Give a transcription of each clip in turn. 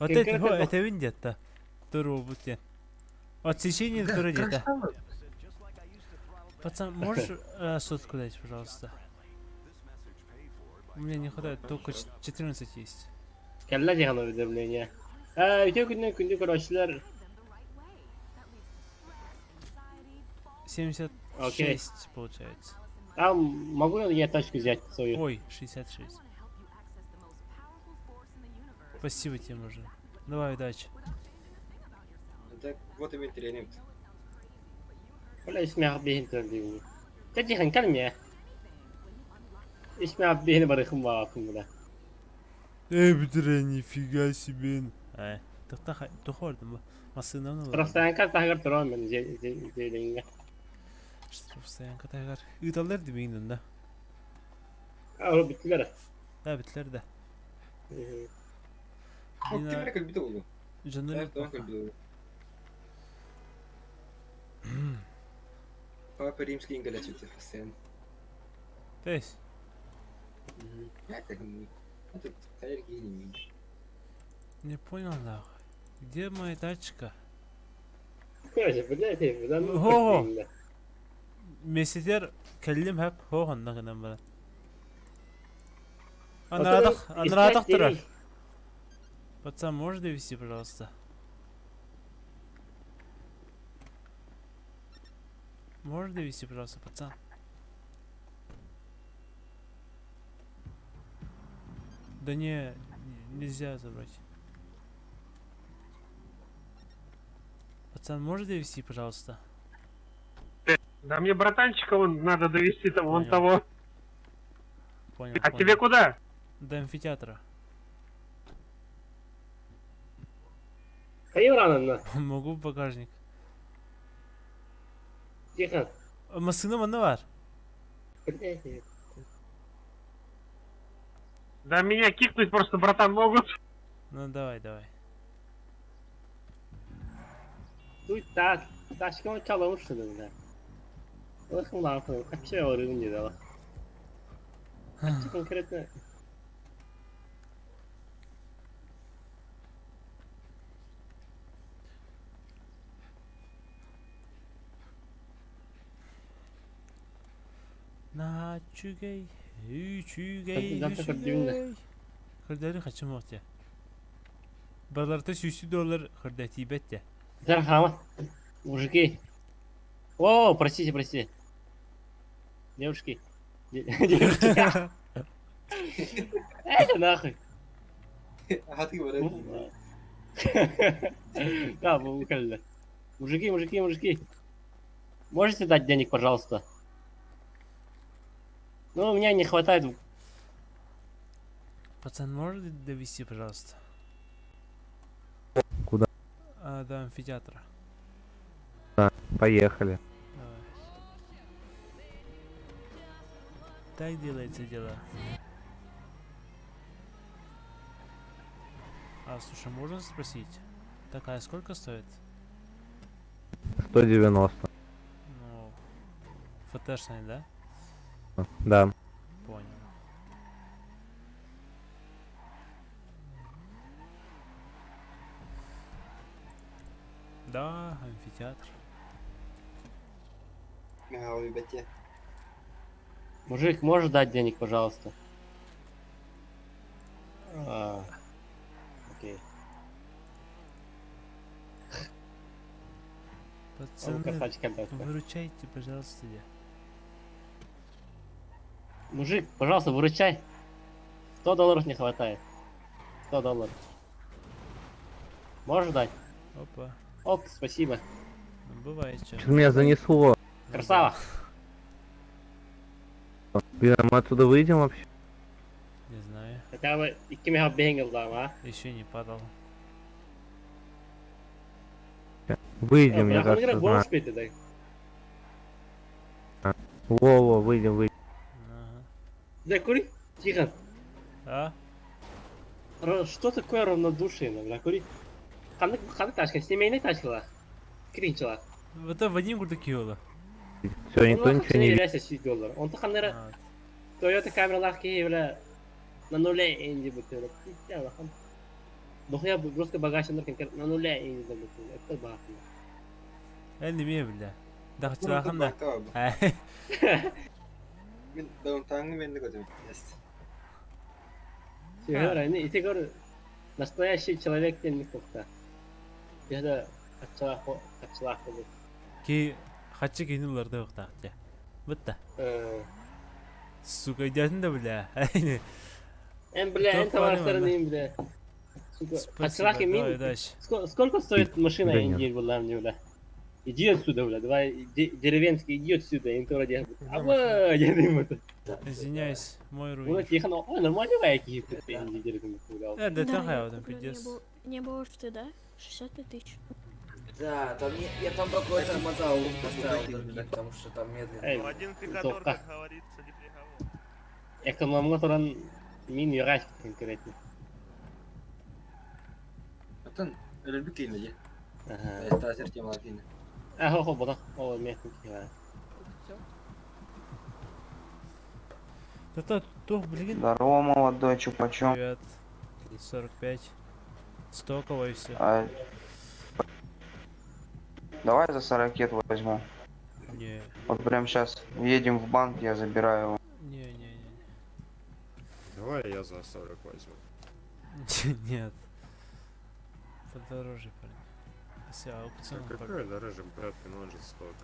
Вот это этэбин диэтта. Туруобут диэн. Отсечение тура диэтэ. Пацан, можешь сотку дать, пожалуйста? У меня не хватает, только 14 есть. Кэллэ диэн уведомление. Үтүө күнүнэн күндү көрөөччүлэр. 76 Окей. получается. А могу я тачку взять свою? Ой, 66. Спасибо тебе, мужик. Давай, удачи. Так, вот и тренинг. Бля, исмях бейін төрдейін. Тәтихан кәлме. Исмях бейін барыхым бағақым бля. Эй, бітіре, нифига себе. Ай, тоқта, тоқордым ба? Масынаны Штрафстоянка тағыр тұрам мен заявлениеге. Штрафстоянка тағыр. Ыыталлар дебейін да. А, биттилер. Да, биттилер да. Ким эрэ кэлбитэ буолуо. Дьоннор Папа Римский ингалячите постоянно. То есть? Это Не понял нахуй. Где моя тачка? О! Месситер кэллим хэп хо хонно гынан баран. Анаратах, анаратах турар. Пацан, можешь довести, пожалуйста? Можешь довести, пожалуйста, пацан? Да не, нельзя забрать. Пацан, можешь довести, пожалуйста? Да мне братанчика вон надо довести там, вон Понял. того. Понял, А понял. тебе куда? До амфитеатра. Хайыр Могу в багажник. Тихо. Массыына манна бар. Да меня кикнуть просто, братан, могут. Ну давай, давай. Тут так, ташкын çalамышсың да. Улахан лаахын хаччы орын дела. Хаччы конкретно. На үчүгэй, үчүгэй, Завтра үчүгэй. Хырдары хачым оqtя. Баларта сүүсү доллар хырда тиибэт Дархама. Мужики. О, простите, простите. Девушки. Девушки. Это нахуй. А ты говоришь. Да, вы Мужики, мужики, мужики. Можете дать денег, пожалуйста? Ну, у меня не хватает. Пацан, можешь довести, пожалуйста? Куда? А, до амфитеатра. Поехали. Давай. Так делается дело. А, слушай, можно спросить? Такая сколько стоит? 190. Ну, ФТшная, да? Да. Понял. Да, амфитеатр. Мужик, можешь дать денег, пожалуйста? А, окей. Пацаны, красавчик, выручайте, пожалуйста. Мужик, пожалуйста, выручай. 100 долларов не хватает. 100 долларов. Можешь дать? Опа. Ок, спасибо. Ну, бывает что. Что меня занесло? Красава. Блин, а мы отсюда выйдем вообще? Не знаю. Хотя бы икки бенгл а? Еще не падал. Выйдем, мне кажется, бонус Во-во, выйдем, выйдем. Ага. Да кури, тихо. А? Что такое равнодушие, бля, кури? Ханнык, ханнык тачка, семейный тачкалар. Кринчалар. Вот это Вадим Курдакиола. Все, никто ничего не видит. доллар. Он то ханнера Toyota Camry киһи бля на нуле энди бутыра. Дохуя русский багаж конкретно на нуля и не забыл. Это бахно. Эн эмиэ бля. Дахчылаахын да. Мин даунтауҥҥа менде көтөбүн. Есть. Ити говорю, настоящий человек диэн кухта. Это хаччылаах хаччылаах буолук. Ки хаччы кини ыларда уктаах дьэ. Бытта. Сука, идиотын да бля. Эн бля, эн товарищтарын им бля. Сука, хаччылаах имин. Сколько стоит машина Индии была мне, бля? Иди отсюда, бля, давай, деревенский, иди отсюда, им тоже А я не это. Извиняюсь, мой Ну, руин. тихо, ну, нормально, какие Э, да Да, там я я там куплю, пиздец. Не было что, да? 65 тысяч. Да, там не, я там только тормоза поставил другие, потому что там медленно. Эй, Один приговор, как говорится, не приговор. Экономга туран мин юраш конкретно. Оттон өлөрбүт киинэ дии. Ага. Тазер темалар киинэ. А, хо, хо, бодах. О, мен киһи. Да то, блин. Здорово, молодой, чё почем? Привет. 45. Стоковый все. А... Давай за 40 возьму. Не, Вот прям сейчас едем в банк, я забираю его. не, не, не. Давай я за 40 возьму. Нет. Подороже, парень. Все, аукцион. Да какое дороже, братки, ну он же сток.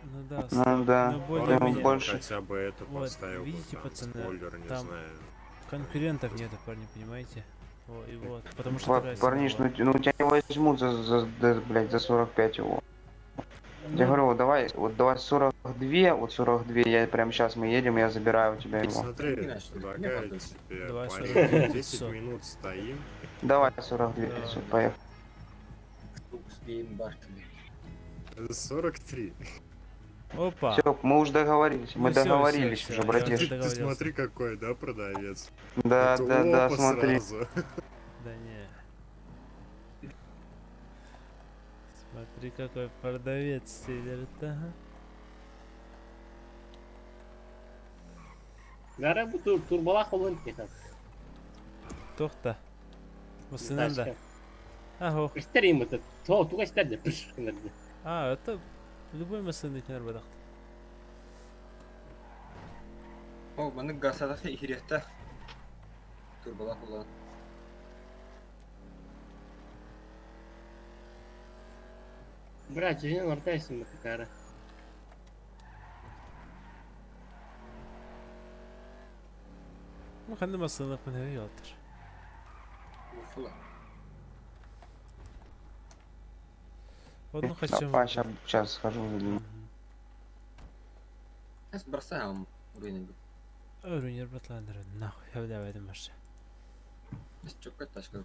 Ну да, Ну да. Но Прям более-менее. больше. Хотя бы эту Вот, поставил бы, видите, там, пацаны, спойлер, не там знаю. Конкурентов нету, парни, понимаете? Во, и вот, потому что Пар- такая Парниш, цена ну, ну тебя не возьмут за, блядь, за 45 его. была. Я Ну, говорю, вот давай, вот давай 42, вот 42, я прям сейчас мы едем, я забираю у тебя его. Смотри, Хрена, что ли? предлагаю Мне тебе, Давай парень, 42 10 500. минут стоим, Давай 42 Да. 500, поехали. 43. Опа! Все, мы уже договорились, мы Ну всё, договорились всё, уже, всё, я братиш. Ты, ты договорился. смотри, какой, да, продавец? Да, Это да, да, опа смотри. сразу. Да не. Смотри, какой продавец сидит, ага. Бары бу тур турбалаах болон тихо. Тохта. Масынан да. Ахо. Истер им это. То, туга истер де. Пш, кынарды. А, это любой машины не барбадах. О, маннык газадах иһириэхтэ. Турбалаах булан. Бра, жинен ортайсың бу такара. Ну, ханды масынлык мен ялтыр. Фула. Одну хочу. Давай, сейчас, сейчас схожу. загляну. Сейчас бросаем уровень. Өрүнер батландыр. Нахуй, я маша. Сейчас чокка ташка.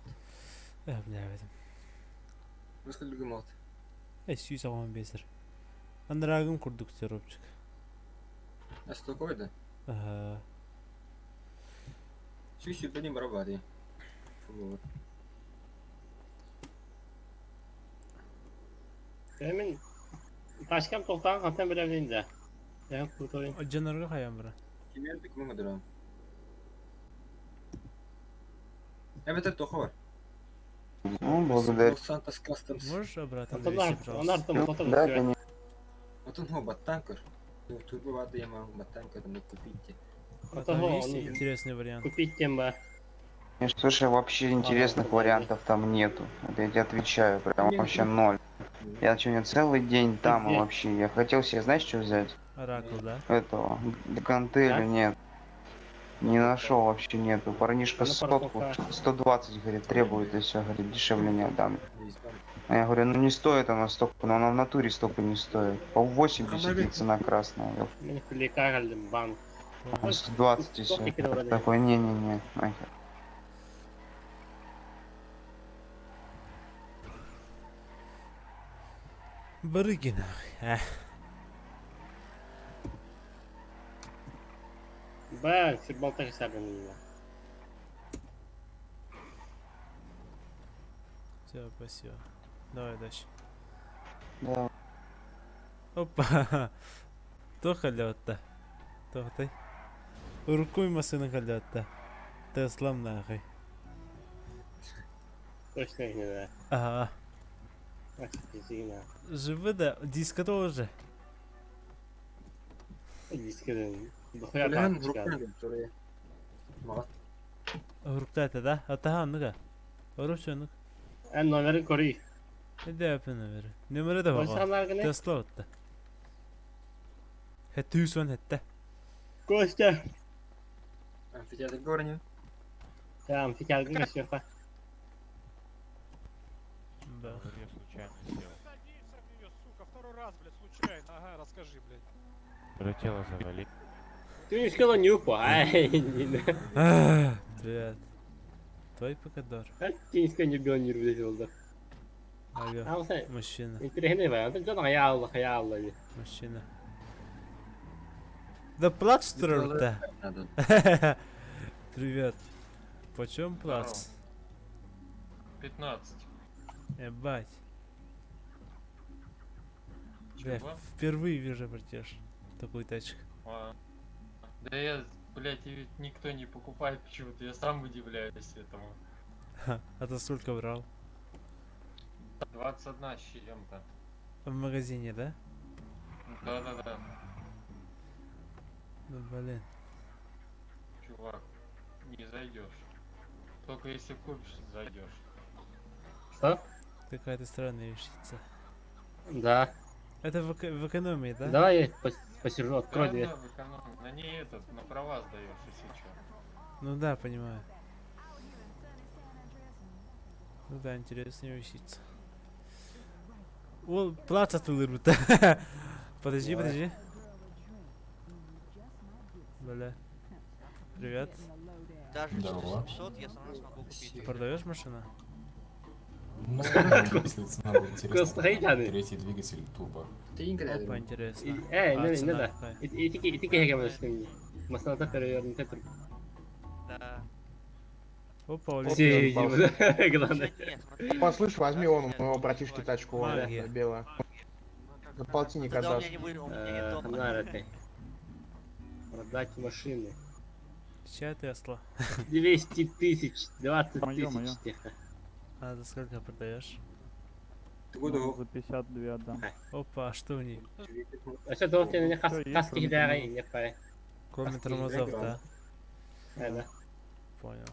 Я билебедим. Выскали мот. Э, сүйс аган бесер. Андрагым курдук серопчик. А что такое да? Ага. Сүйсү бени барабари. Фу. Мен ташкам токтаган хантан билебин да. Я крутой. Жанарга хаян бара. Кимер бик мыңы дурам. Эбете тоха бар. Ну, благодарю. Los Santos Customs. Можешь обратно Онтон довести, пожалуйста? Онартым потом Да, всё. конечно. Отон хо баттанкер. Турбо бады я могу баттанкер ну купить. А там Того, есть ну, интересный вариант? Купить тем ба. Слушай, вообще интересных ладно. вариантов там нету. Это я тебе отвечаю, прям Не, вообще ну, ноль. Я сегодня целый день там и Где? вообще. Я хотел себе, знаешь, что взять? Оракул, да? Этого. Гантелю Да? нет. Не нашел вообще нету. Парнишка Ну, сотку, парковка. 120, говорит, требует и все, говорит, дешевле не отдам. А я говорю, ну не стоит она столько, но она в натуре столько не стоит. По 80 и цена красная. ёп. Мен кулека банк. Он 120 и все. Сколько килограмм? Такой, не-не-не, нахер. Барыги нахуй. А. Ба, сирбалта хисабын. Все, спасибо. Давай дальше. Да. Опа. То халятта. Тохтай. Рукой машина халятта. Теслам нахуй. Точно не да. Ага. Живы да, диска тоже. Диска да. Үлэһэн группа турая. Мага. Группта это да? Атаха оннуга. Орус оннук. Эн номерин көрүй. Ne yapın номери? Номери да бар. Тесла отта. Хэтүү сон хэтте. Костя. Амфитеатр горни. Да, амфитеатр көстүөххэ. Да. Я случайно сел. Сука, второй раз, блядь, случайно. Ага, расскажи, блядь. Прилетело завали. Ты не сказал нюху, ай. Привет. Твой пикадор. Ты не сказал не бил не рубил, да. Алло, мужчина. Интересный вариант. Я Алла, Мужчина. Да плац да. Привет. Почем плац? 15. Ебать. Бля, впервые вижу, братиш, такую тачку. А, да я, блядь, и ведь никто не покупает почему-то, я сам удивляюсь этому. А ты сколько брал? 21 с чем-то. В магазине, да? Да-да-да. Ну блин. Чувак, не зайдешь. Только если купишь, зайдешь. Что? Какая-то странная вещица. Да. Это в, в экономии, да? Давай я посижу, открой да, дверь. Да, в экономии. На ней этот, на права сдаешь, если что. Ну да, понимаю. Ну да, интересная вещица. О, плац будто. Подожди, подожди. Бля. Привет. Даже 700 я сама смогу купить. Продаешь машину? Ну, если цена будет интересная, третий двигатель турбо. Опа, интересно. Эй, не, не, да. Ити кеһеге Масаната перевернута турбо. Да. Опа, Главное. Послушай, возьми он у моего братишки тачку, вон, белая. За полтинник отдашь. Продать машины. Чья Тесла? 200 тысяч, 20 тысяч. Тихо. А за сколько продаешь? За 52 отдам. Опа, а что в ней? А что ты не хаски не пай. Кроме тормозов, да? Да. Понял.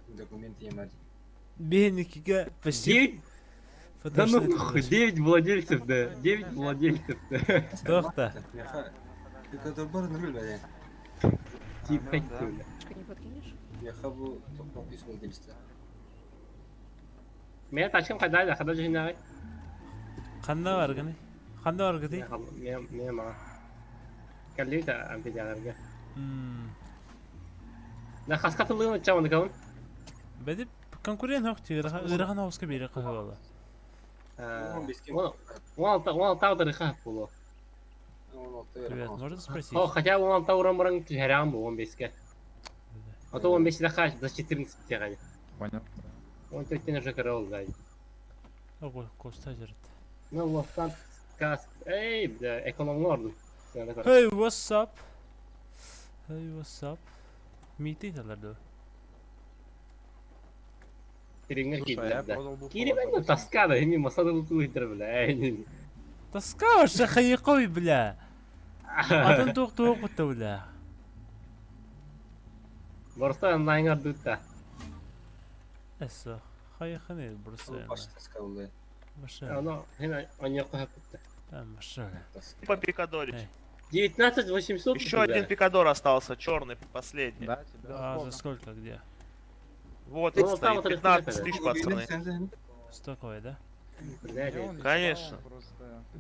Документы я мать. Бедненький, почти. Да ну нахуй, 9 владельцев, да. 9 владельцев, да. Что-то? Типа, Не подкинешь? Я хабу только владельца. Меня тачкам хадайда, хада жинагай. Ханна бар гыны? Ханна бар гыды? Мен мага. Каллита амфитеатрга. На хаскатылыгын чаманы калын. Бәдип конкурент хок тигер, ыраган ауска бере кылалы. 16 аудары хап болу. Привет, можно спросить? О, хотя 16 уран баран түһәрәм бу 15-ке. А то 15 хаш за 14 тегән. Понял. Он төрттен уже караул да. Ого, коста жерет. Ну, лофтан кас. Эй, бля, эконом орду. Hey, what's up? Hey, what's up? Мити таларды. Кириңер кийдилер да. Киримен тоска да, эми масада тулуйдыр бля. Тоска вообще хайыкой, бля. Атын тук тук бутта, бля. Борста онлайнга дутта. Эсо, хайыкны бурса. Машина. Ано, хена оньяка хапытта. Там машина. По пикадорить. 19 800. Еще один пикадор остался, черный, последний. Да, а за сколько, где? Вот, ну, стоит, 15 тысяч, пацаны. Столько, да? Конечно.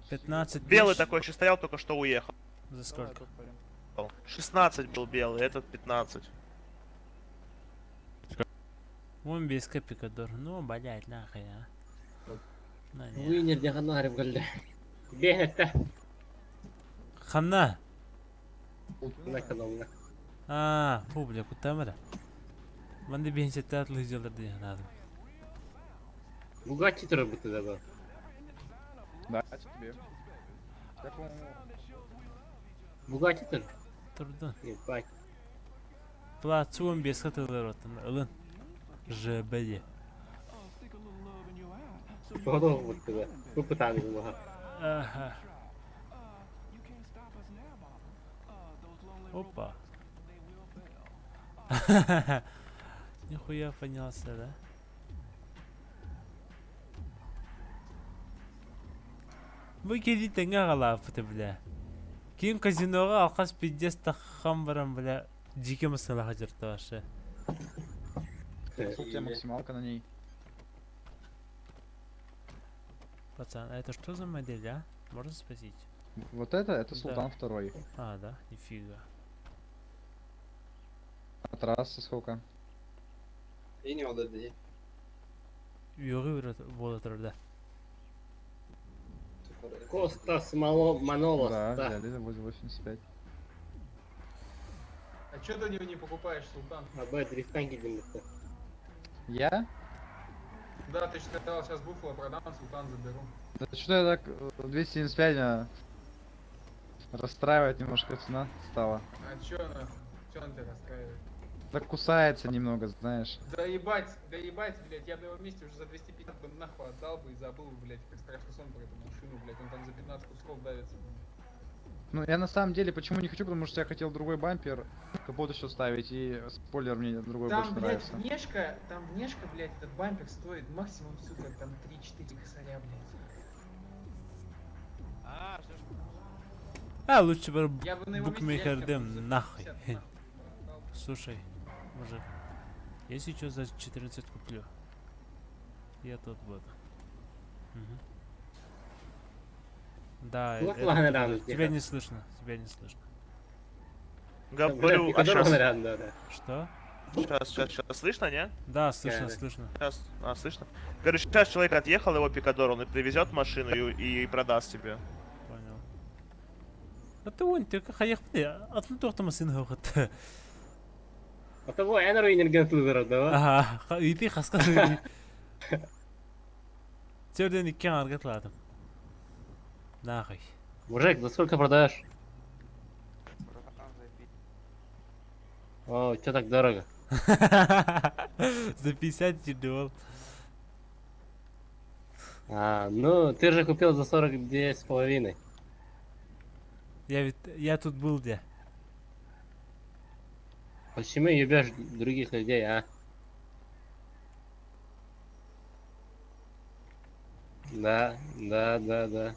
15 Белый такой еще стоял, только что уехал. За сколько? 16 был белый, этот 15. Вон без пикадор. Ну, блядь, нахуй, а. Винер дяган галля. Бехнетте. Ханна. На А, фу, бля, кутамара. Манды бенчетте атлы жылдыр деген адам. Бугатти турар бутты да ба. Да, тебе. Я, по-моему... Бугатти тур. Турду. Ебать. Плацуын бес хатылар оттан, ылын. ЖБ. Тоҕо Бу пытааны гымаха. Ага. Опа. Нихуя поднялся, да? Бу киһи тэҥҥэ аҕалааппыта, бля. Ким казиноҕа алхас пиздец таххан баран, бля, дьиикэ массыыналаах дьарта вообще. Сколько у тебя максималка на ней? Пацан, а это что за модель, а? Можно спросить? Вот это? Это Султан Да. второй. А, да? Нифига. А трасса сколько? И не олды Үөҕү буола турар Костас Мало Манолос, Да, да. взяли за 85. А чё ты у него не покупаешь, Султан? Абы дрифтан кидим бітті. Я? Да, ты же сказал, сейчас Буффало продам, Султан заберу. Да что я так 275 меня расстраивает немножко цена стала. А чё она? Чё она тебя расстраивает? Так кусается немного, знаешь. Да ебать, блядь, я бы на его месте уже за 250 бы нахуй отдал бы и забыл бы, блядь, как страшный сон про эту машину, блядь, он там за 15 кусков давится. Ну, я на самом деле почему не хочу, потому что я хотел другой бампер, капот еще ставить, и спойлер мне другой Там, больше блядь, нравится. внешка, там внешка, блядь, этот бампер стоит максимум, сука, там 3-4 косаря, блядь. А, лучше бы Я бы на его месте букмекер реально дым за нахуй. 50 нахуй продал. Слушай, мужик, я сейчас за 14 куплю. Я тут буду. Мгм. Да, Лох это лагана правда. рано тебя тихо. не слышно, тебя не слышно. Говорю, а сейчас... Что? Сейчас, сейчас, сейчас слышно, не? Да, слышно, слышно. Сейчас, а, слышно. Короче, сейчас человек отъехал, его пикадор, он и привезет машину и продаст тебе. Понял. А ты вон, ты как хаехты, атын тоқтамасын хоқыт. А того эн руинерген тудырар, да? Ага, үйті қасқа Терден иккен аргатладым. Нахуй. Мужик, за сколько продаешь? О, чё так дорого? За 50 дердевал. А, ну, ты же купил за 42,5. Я ведь, я тут был где. Почему ебешь других людей, а? Да, да, да, да.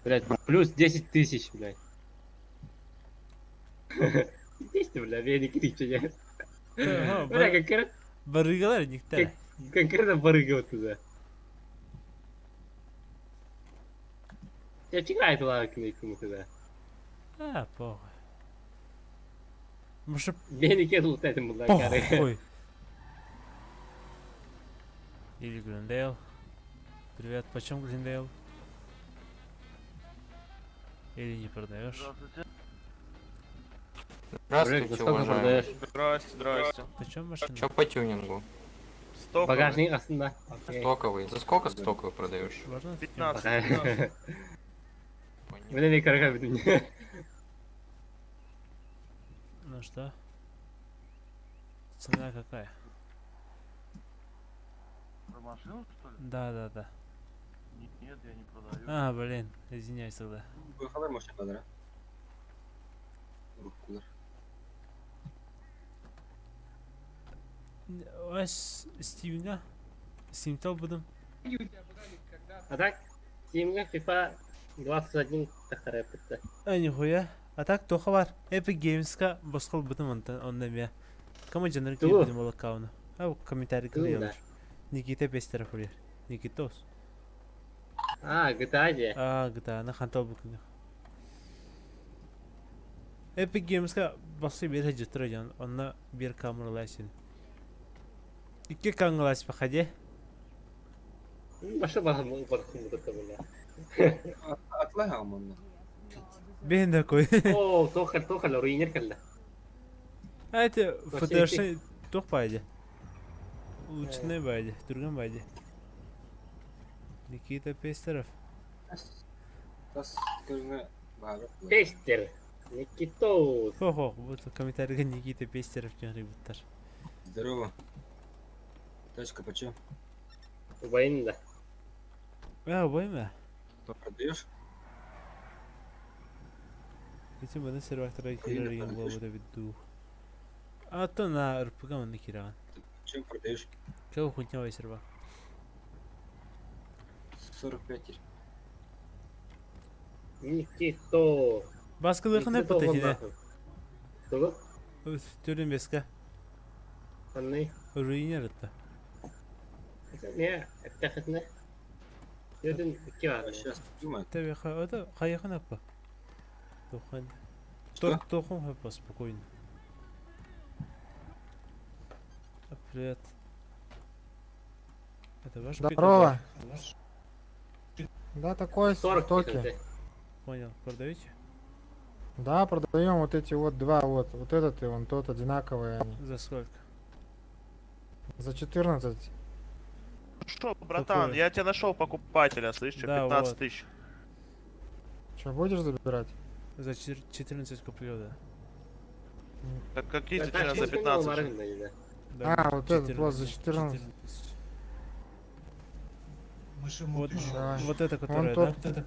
Блять, плюс 10 тысяч, блядь. Здесь ты, бля, велик ричи, Ага, Бля, конкретно... Барыгалар никто. Конкретно барыга вот туда. Я чекаю туда, кому туда. А, похуй. Может, Велик лутать ему, да, похуй. Или Глендейл. Привет, почем Глендейл? Или не продаешь? Здравствуйте, за сколько уважаемый. продаешь? Здрасте, здрасте. Почем машина? Чё по тюнингу? Стоковый. Багажник основной. Окей. Стоковый. За сколько стоковый продаешь? Можно? 15, 15. Бля, не карга бит. Ну что? Цена какая? Про машину, что ли? Да, да, да. Нет, я не продаю. А, блин, извиняюсь тогда. Хабар машина, Руккулар. Ось Стивенга. Стивентал будем. А так, Steam'ге FIFA 21 тахарапытта. А, нихуя. А так тоха бар. Epic Games'ка босқол бутым онтан онда ме. Кама жанр Тугу? кире бутым аккаунту. А комментарий Тугу, кырыялар. да. Никита Пестеров улер. Никитос. А, GTA же. А, GTA, на хантал букны. Epic Games'ка басы бер хаҗыттыр жан. Онна бер камера лайсын. Икки каңлас походе. Башы баха бархым бутта бля. Атлай алманна. Бен такой. О, тоха, тоха, руинер калла. А это Вообще фотошный тох пайде. Улучшенный байде, түргөн байде. Никита Пестеров. Тас көрүңө баары. Пестер. Никитос. Хо-хо, вот комментарийге Никита Пестеров деген буттар. Здорово. Тачка почем? Убайын да. Э, убайым э. Продаешь? Ити маны сервактара киирэр игин буолбута эбит дуу. А то на РПГ манна киирэҕин. Чем продаешь? Кэл хуйня серва. 45. Никито. Баскылыхын Никито эппит этине. Тугу? Төрүн беска. Ханны? Руинер это. Не, эттэхитне. Йөдүн икки бар. Сейчас думаю. Тебе это хайыхын аппа. Тохан. Что? Тохон хаппа спокойно. Привет. Это ваш Здорово. Да, такой 40 стоки. Понял. Продаете? Да, продаем вот эти вот два вот. Вот этот и вон тот одинаковые они. За сколько? За 14. Что, братан, Какое? я тебе нашел покупателя, слышишь, Да, 15 вот. тысяч. Че, будешь забирать? За 14 куплю, да. Так какие 14 за 15? Да, А, вот этот вот за 14. Вот, Давай. вот это, Вон которая, тот. да?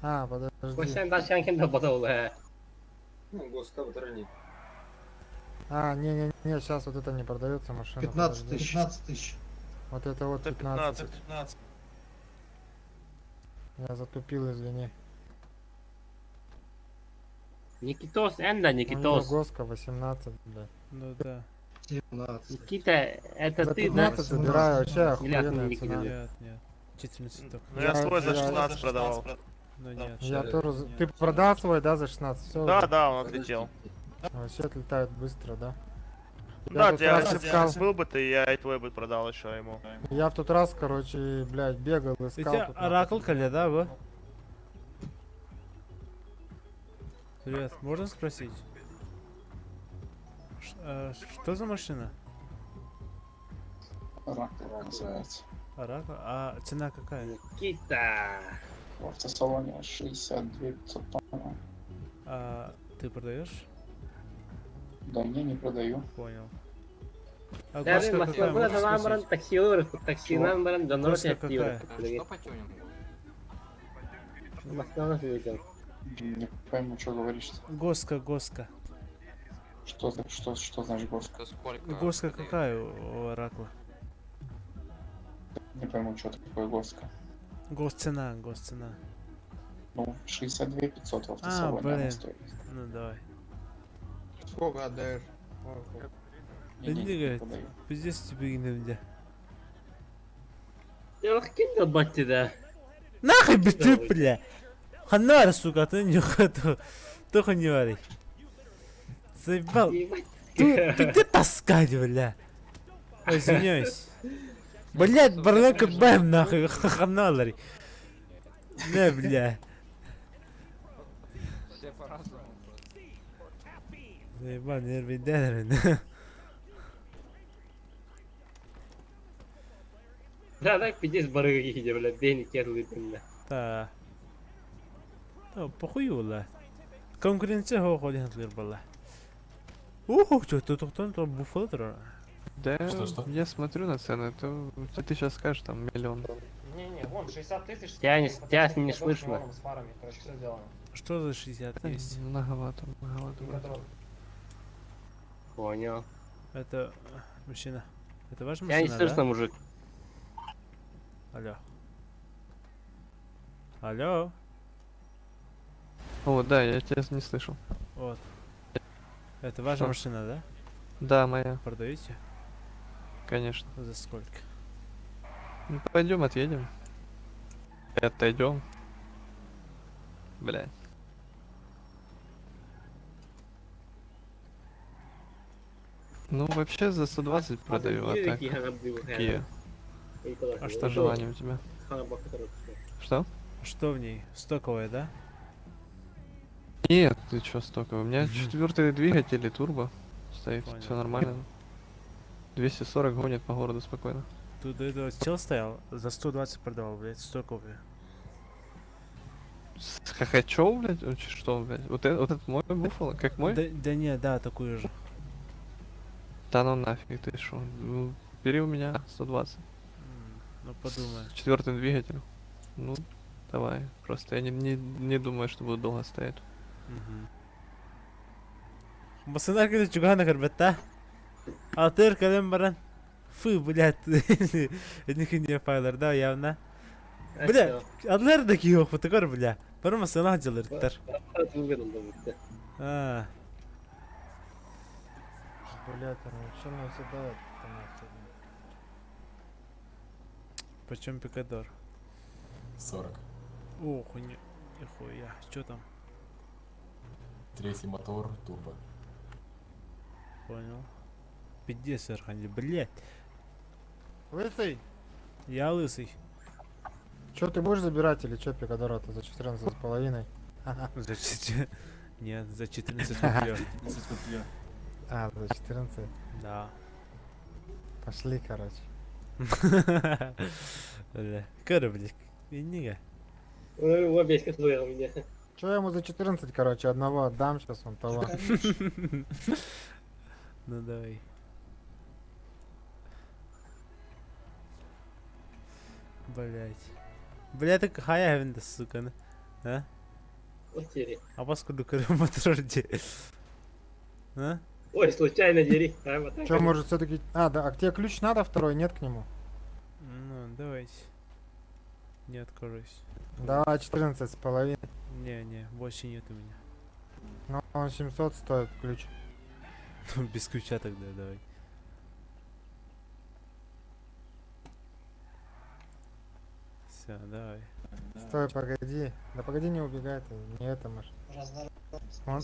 А, подожди. Сен дашан кем да э. Ну, госка батареи. А, не-не-не, сейчас вот это не продается машина. 15 подожди. тысяч. 15 тысяч. Вот это вот 15. 15. Я затупил, извини. Никитос, энда У него Никитос. Госка 18, блядь. Ну да. 17. Никита, это За ты, да? 15 забираю, вообще Или от охуенная Никиты? цена. Нет, нет. 14 только. Ну я свой за 16 продавал. Ну нет. Я тоже... Ты продал свой, да, за 16? Все Да, да, он отлетел. Вообще отлетают быстро, да? Я Да, в тот я раз искал. был бы ты, я и твой бы продал еще ему. Я в тот раз, короче, блядь, бегал, искал. Эти тут, оракул коля, да, вы? Привет, можно спросить? Что за машина? Оракул называется. Оракул? А цена какая? Никита. В автосалоне 62 500, по-моему. А, ты продаешь? Да не, не продаю. Понял. А Да, госка какая, Москва можно баран спросить? такси такси баран донор Госка какая? Что по тюнингу? Москва выйдем. Не пойму, что говоришь. Госка, госка. Что, что значит госка? Сколько? Госка какая у Оракла? Не пойму, что такое госка. Госцена, госцена. Ну, 62 500 в А, автосалоне она блин. стоит. Ну давай. Сколько отдаешь? Да Не, не, не, не говорит, продаю. пиздец тебе не Я кем долбать да? Нахуй бы ты, бля! Ханар, сука, ты не хотел. Только не вари. Заебал. Ты где таскать, бля? Ой, извиняюсь. Блять, барлака бэм нахуй, ханалари. Не, бля. Все по-разному просто. Заебал, нервы дервин. Да, так пиздец барыги, бля, бени керлы, бля. Да. Да, похуй, бля. Конкуренция хоходин была. Ух, что тут тут буфало Да, Что, что? я смотрю на цены, то ты сейчас скажешь там миллион. Не-не, вон 60 тысяч. Тебя не слышно. С фарами, короче, все сделано. Что за 60 есть? Многовато, многовато. брат. Понял. Это мужчина. Это ваша Тебя не машина, слышно, да? мужик. Алло. Алло. О, да, я тебя не слышал. Вот. Это ваша Что? машина, да? Да, моя, Продаете? конечно. За сколько? Ну, пойдем, отъедем. Отойдем. Блядь. Ну, вообще за 120 продаю, а так какие А что желания у тебя? Что? Что в ней? Стоковая, да? Нет, ты чё стоковый? У меня четвертый двигатель и турбо стоит, Понял. все нормально. 240 гонит по городу спокойно. Тут до этого чел стоял, за 120 продавал, блядь, стоковые. С хохочёв, блядь? Он Что, блядь? Вот, это, вот этот мой буфало, как мой? Да, да не, да, такую же. Да ну нафиг, ты шо? Ну, Бери у меня 120. Ну подумай. С четвертым двигателем. Ну, давай. Просто я не думаю, что буду долго стоять. Басынар кете чугана көрбөттө. Атыр кэлэн баран. Фу, блядь. Эдникин файлар да явно. Бля, адлар да киһи бутугар, бля. Бары масына жылырттар. А. Блядь, он вообще навсегда Почем пикадор? 40. Ох, не, нихуя. Что там? Третий мотор, турбо. Понял. Пиздец, Архангел, блядь. Лысый! Я лысый. Че, ты будешь забирать или че пикадора-то за 14 с половиной? За четы- Нет, за 14 куплю. А, за 14. Да. Пошли, короче. Бля, Кара, блядь, нига. У меня. Че я ему за 14, короче, одного отдам сейчас, он того. Ну давай. Блять. Бля, так хая да, сука, а? А поскольку моторде. А? Ой, случайно дери. Че, может, все-таки... А, да, а тебе ключ надо второй? Нет к нему? Ну, давайте. Не откажусь. Давай 14 с половиной. Не, не, больше нет у меня. Ну, он 700 стоит ключ. Ну, без ключа тогда давай. Все, давай. Стой, погоди. Да погоди, не убегай ты. Не эта машина. Вон,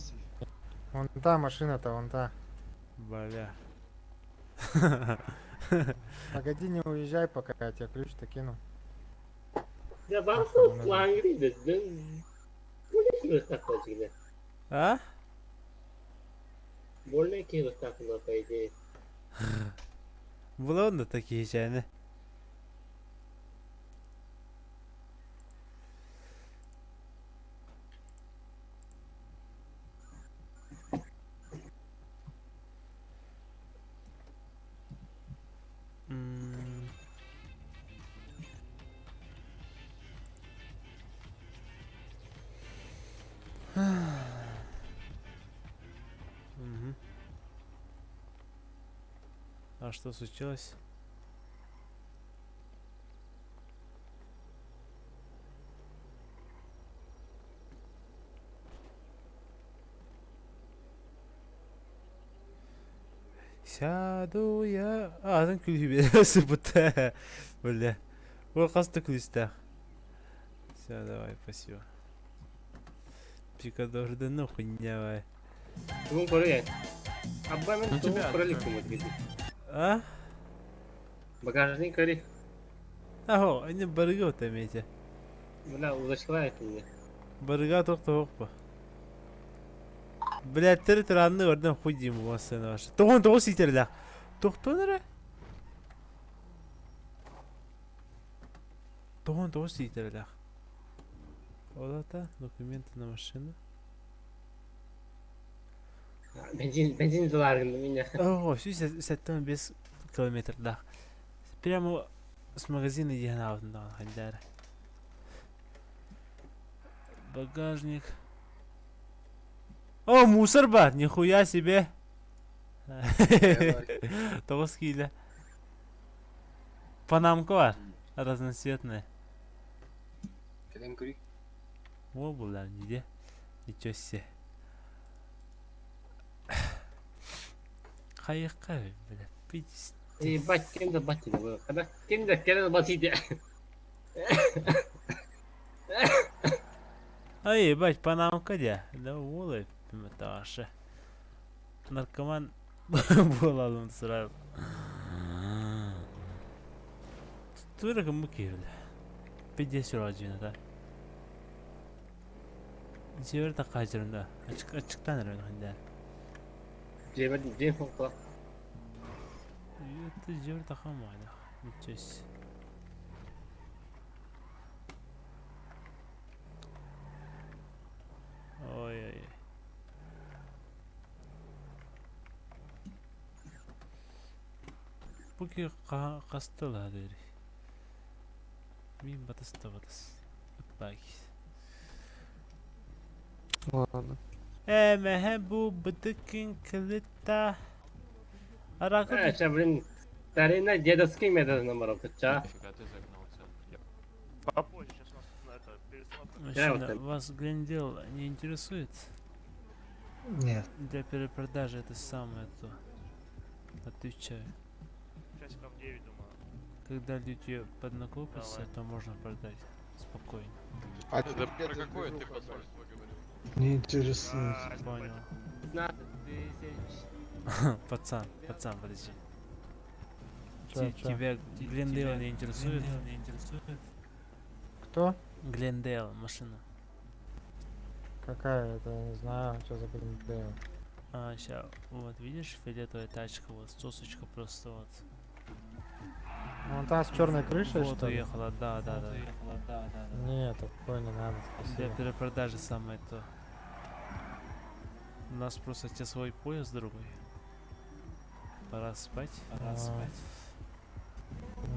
вон та машина-то, вон та. Бля. Погоди, не уезжай, пока я тебе ключ-то кину. Да А? Больно кинуть так, по идее. Было такие чайны. Мгм. А что случилось? Сяду я... А, там ключ берется, Бля. Ой, хаста ключ-то. Все, давай, спасибо. Пикадор, да ну хуйня, Ну, короче. Аббамен Ну, тебя А? Багажник кори. Аho, они барыга там эти. Бля, узачла это мне. Барыга тоқ Бля, тірі тұранны ордан хуй деймін осы ваша. Тоғын тоғыз итерді. Тоқтон әрі? Тоғын тоғыз итерді. Олата, документы на машину. Бензин, бензин заларгын меня. О, все 75 километр, да. Прямо с магазина да, Хайдара. Багажник. О, мусор бар, нихуя себе. Тоғыз кило. Панамка бар, разноцветная. О, бля, нигде. Ничего себе. Хайыққа, бля, пиздец. Ебать, кем да бати да Когда кем да кем да. Ай, ебать, панамка где? Да улы, Таша. Наркоман буолалым сразу. Тура муки, бля. Пиздец рожина, да. Жебер да кажырында. Açık açıktan herhalde. Жебер, жем хоқла. Это жебер тахамайды. Ничего себе. Ой-ой-ой. Буки хастылаа дери. Мин батыс да батыс. Ыппаки. Ладно. Эмэһэ бу бытыкын кылытта. Аракы Э, ща, блин, старина дедовский метод номеров, ча? Попозже, сейчас у нас на это, перестановка. Мужчина, вас Глендел не интересует? Нет. Для перепродажи это самое то. Отвечаю. Часиков 9, думаю. Когда люди поднакопятся, Давай. то можно продать спокойно. А да про какое ты посольство говорил? Не интересует. Понял. 15 тысяч. Пацан, пацан, подожди. Чё, чё? Тебя Глендейл не интересует? Кто? Глендейл, машина. Какая это, я не знаю, что за Глендейл. А, ща, вот видишь, фиолетовая тачка, вот, сосочка просто вот. Вон та с черной крышей, Вот что ли? уехала, да. Не, такое не надо, Для спасибо. перепродажи самое то. У нас просто часовой пояс другой. Пора спать. Пора А. спать.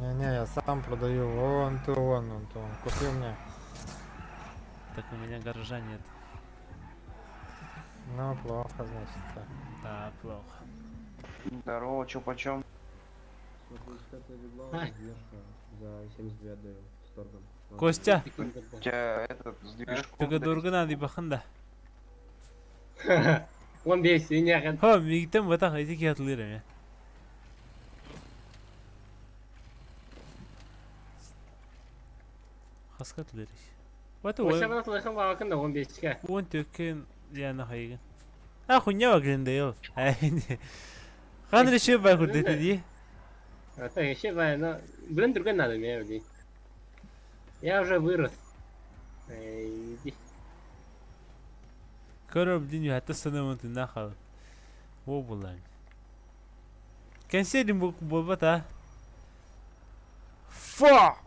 Не-не, я сам продаю. Вон ту, вон, вон ту. Купи мне. Так у меня гаража нет. Ну, плохо, значит, так. Да, плохо. Здорово, чё почем? Костя! У тебя этот с движком. Только дорого надо баханда. Он весь, и не Ха, мигтем в этом эти киатлырами. Хаскатлырыш. Вот Вообще, она слышала, ваканда, он весь. Он төккен яна хайгын. А хуйня Глендейл. Хан решил байхур деді. А так, еще знаю, но... Блин, другой надо мне, блин. Я уже вырос. Эй, иди. Көрө блин хата санамын нахал. Во булан. Кенседин бу болбата. Фа!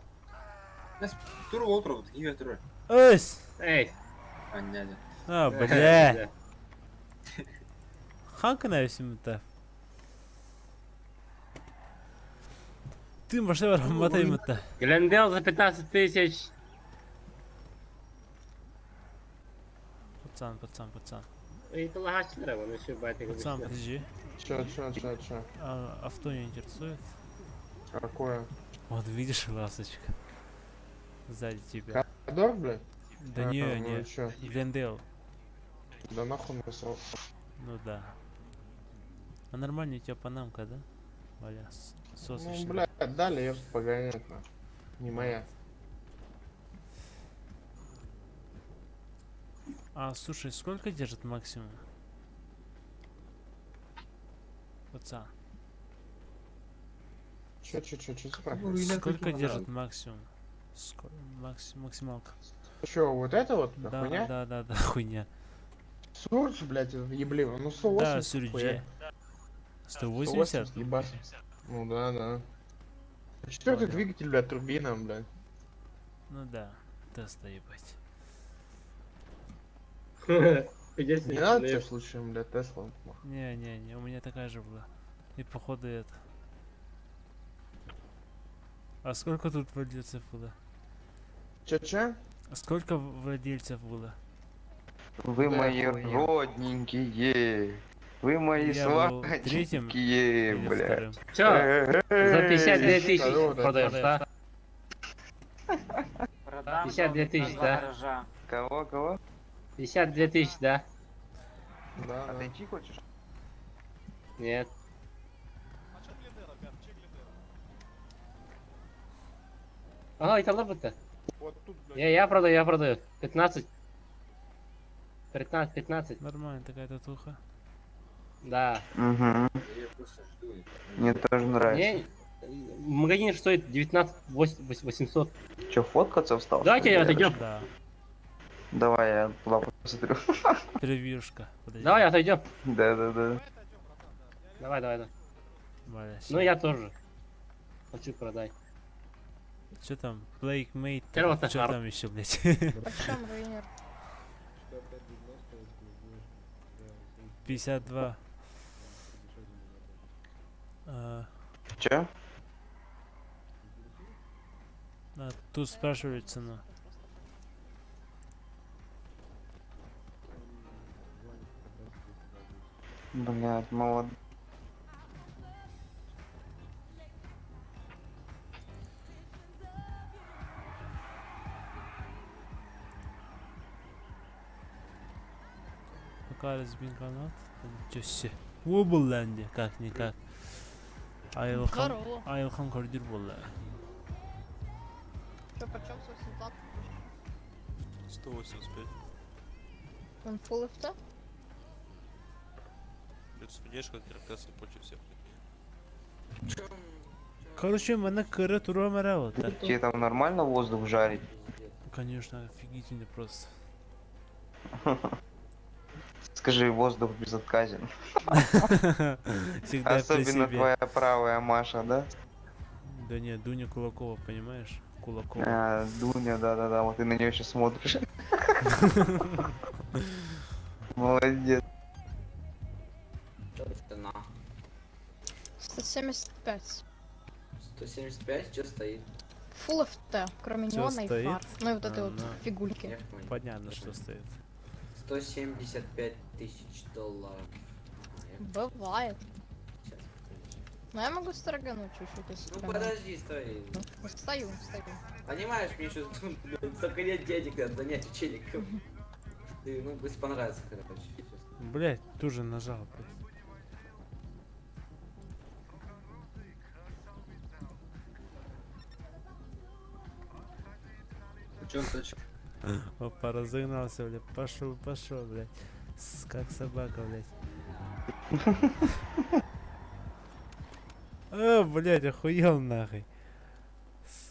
Туру олтур, киге туру. Өс! Эй! Анняда. А, бля. Ханка навесим-то. Ты машина работаем-то. Глендел за 15 тысяч. Пацан, пацан, пацан. Это лагачлера, он еще батя. Пацан, подожди. Чё, чё, чё, чё? А, авто не интересует? Какое? Вот видишь, ласточка. Сзади тебя. Кадор, блядь? Да А, не, ну не. и чё? Глендейл. Да нахуй мне срок. Ну да. А нормально у тебя панамка, да? Валя, сосочная. Ну, блядь, дали ее погонять, нахуй. Не моя. А, слушай, сколько держит максимум? Пацан. Чё, чё, чё, чё спрашиваешь? Сколько держит максимум? Максималка. Чё, вот это вот, да, Да, хуйня? да, хуйня. Сурж, блядь, это ебливо. Ну, 180. Да, Сурже. хуя. 180? ебать. Ну да, да. Четвертый двигатель, блядь, турбина, блядь. Ну да, теста ебать. Не надо тебе случаем, блядь, Тесла. Не-не-не, у меня такая же была. И походу это. А сколько тут владельцев было? Че-че? А сколько владельцев было? Вы Да, мои хуйня. родненькие. Вы мои Я был третьим сладенькие, или блядь. вторым? Чё? За 52 тысячи Здорово, да. продаешь, да? 52 тысячи, да? Кого, кого? 52 тысячи, да? Да, да. Отойти хочешь? Нет. Ага, это лабы-то. Вот тут, блядь. Я продаю, я продаю. 15. 15, 15. Нормально такая татуха. Да. Угу. Я просто жду. Мне тоже нравится. Мне в магазине стоит 19 800. Че, фоткаться встал? Давайте что ли, отойдем. Да. Давай я туда посмотрю. Превьюшка. Подожди. Давай отойдем. Да-да-да. Давай, давай, давай. Валя, Ну я тоже. Хочу продать. Что там? Blake Mate. Первого Что Сахар. там еще, блядь? Почем Рейнер? 52. А, Че? А, тут спрашивали цену. Блядь, молод... Пока разбинканат. Чөссө. Уобулланди, как-никак. Айылхан, Здорово. айылхан көрдүр буолла. Что, почем 172? 185. Он full FT? Плюс поддержка, трактация против всех. Короче, мана кыра туруа мара вот. Тебе там нормально воздух жарить? Конечно, офигительно просто. Скажи, воздух безотказен. Всегда при Особенно себе. твоя правая Маша, да? Да нет, Дуня Кулакова, понимаешь? Кулакова. А, Дуня, да-да-да, вот ты на нее сейчас смотришь. Молодец. Цена. 175. 175, что стоит? Full FT, кроме Всё неона и стоит? фар. Ну и вот этой А, вот ну. фигульки. Я понял. Понятно, что стоит. 175 тысяч долларов. Ага, я Бывает. Сейчас, подожди. Но я могу строгануть чуть-чуть, если Ну прям надо. подожди, стой. Стою, стою. Понимаешь, мне еще столько лет денег надо занять учеником. Ты, ну, пусть понравится, короче. честно. Блять, тоже нажал, блядь. Почем тачка? Опа, разогнался, блядь. Пошел, пошел, блядь. Как собака, блядь. А, блядь, охуел нахуй.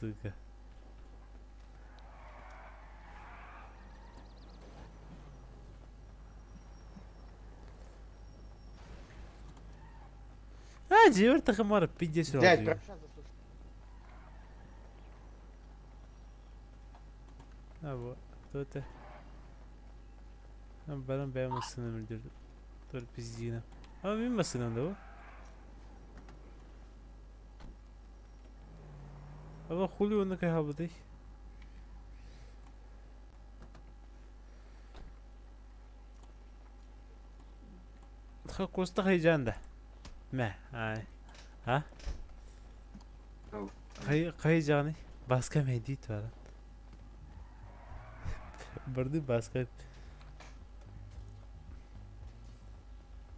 Сука. А, дьявол, тахамара, 50 Дядь, А вот, кто это? Баран бэйэм массыынам үрдүр. Тур пиздина. А мин массыынам да бу? Аба хули онно кайхабытый? Ха коста хайжан да. Мә, ай. А? Кай кайжаны? Баска мәдит бар. Барды баска.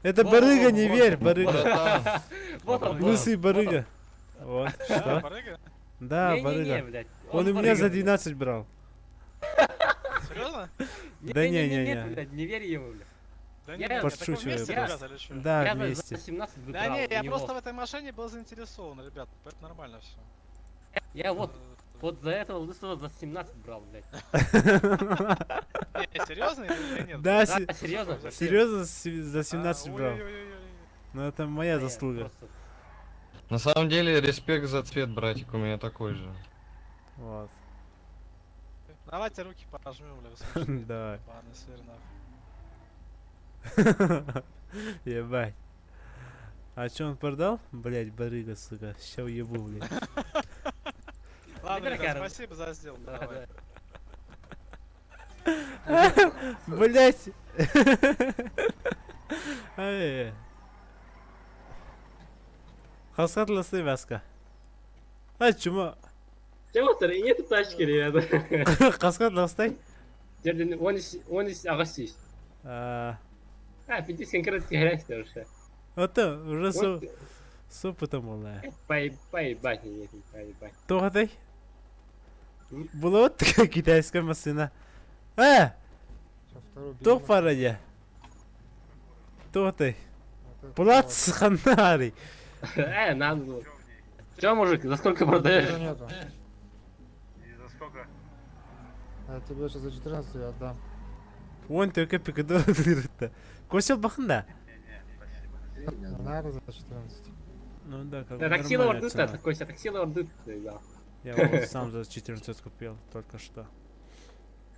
Это Во, барыга, во, не во. верь, барыга. Вот он, Лысый вот барыга. Вот, Да, что? барыга? Да, Не-не-не, барыга. блядь, Он он у меня барыга, за блядь. 12 брал. Серьезно? Да не, не, нет, не. блядь, не верь ему, блядь. Да Я- не, так вы Подшучиваю вместе, просто. ребята, или чё? Да, Я за- вместе. за 17 бы Да брал не, у я него. просто в этой машине был заинтересован, ребят, поэтому нормально все. Я вот за этого лысого за 17 брал, блядь. Не, серьезно или нет? Да, Да, серьезно. Серьезно, за 17 А, брал. ой-ой-ой-ой. Ну это моя Да я заслуга. просто- На самом деле, респект за цвет, братик, у меня такой же. Вот. Давайте руки пожмем, бля, вы смешные. Давай. Ладно, сыр нахуй. Ебать. А чё он продал? Блять, барыга, сука. Ща уебу, блядь. Ладно, ребят, Карен. спасибо за сделку, Да, давай. да. Блять. Ай. Хаскат ласы баска. А чума. Чего ты? Нету тачки, ребята. Хаскат ластай. Дердин, он из, он из агасис. А, А, 50 конкретно теряйся уже. Это уже с Вот. с опытом была. Поебать, нет, поебать. Тоғатай. Была вот такая китайская машина. Э! Сейчас вторую бери Тоқ парадя. Тоғатай. Булат ханнари. Надо было. Че, мужик, за сколько продаешь? Нету. И за сколько? Я тебе сейчас за 14 я отдам. Вон только пикадор дырыта. Косил бахында. Не надо за 14. Ну да, как Да, бы такси нормальная лордыта, цена. такой себе, такси лордыта, да. Я вот сам за 14 купил, только что.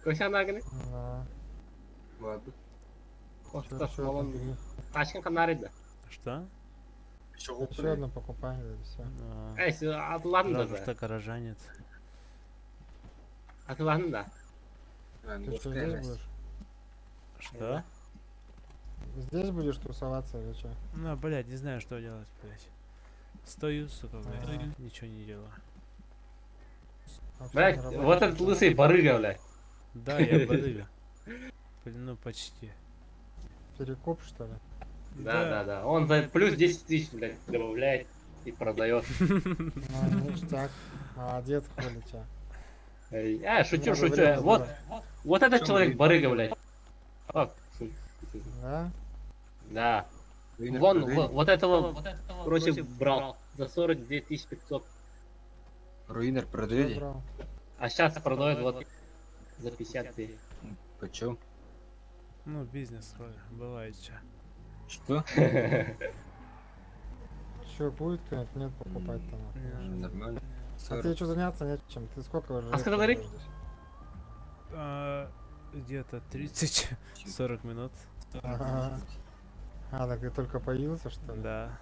Кося нагны? Да. Ладно. Тачка канарида. Что? Еще одну покупай, и все. А, Эй, ладно Жалко, даже. что горожанец. Атылаһын да. Ты что, здесь будешь? Что? Здесь будешь тусоваться или что? Ну, блядь, не знаю, что делать, блядь. Стою, сука, блядь, ничего не делаю. Блядь, вот этот лысый барыга, блядь. Да, я барыга. Блин, ну почти. Перекуп, что ли? Да. Он за плюс 10 тысяч, блядь, добавляет и продает. Ну, ништяк. Молодец, хули чё. Эй, А, шучу, Много шучу. времени Вот, было. вот этот Чё человек мы- барыга, блядь. А, шучу. Да? Да. Руинер Вон, продаете? вот этого, короче, брал за 42 500. Руинер Чё продаете? брал? А сейчас продает вот за 50 тысяч. Почем? Ну, бизнес, бывает чё. Что? Чё, будет кто-нибудь? Нет, покупать-то нахуй. Не. Нормально. А тебе что заняться нечем? Ты сколько уже А лет сколько говорит? живешь здесь? А, Где-то 30-40 минут. Ага. А, так ты только появился, что ли? Да.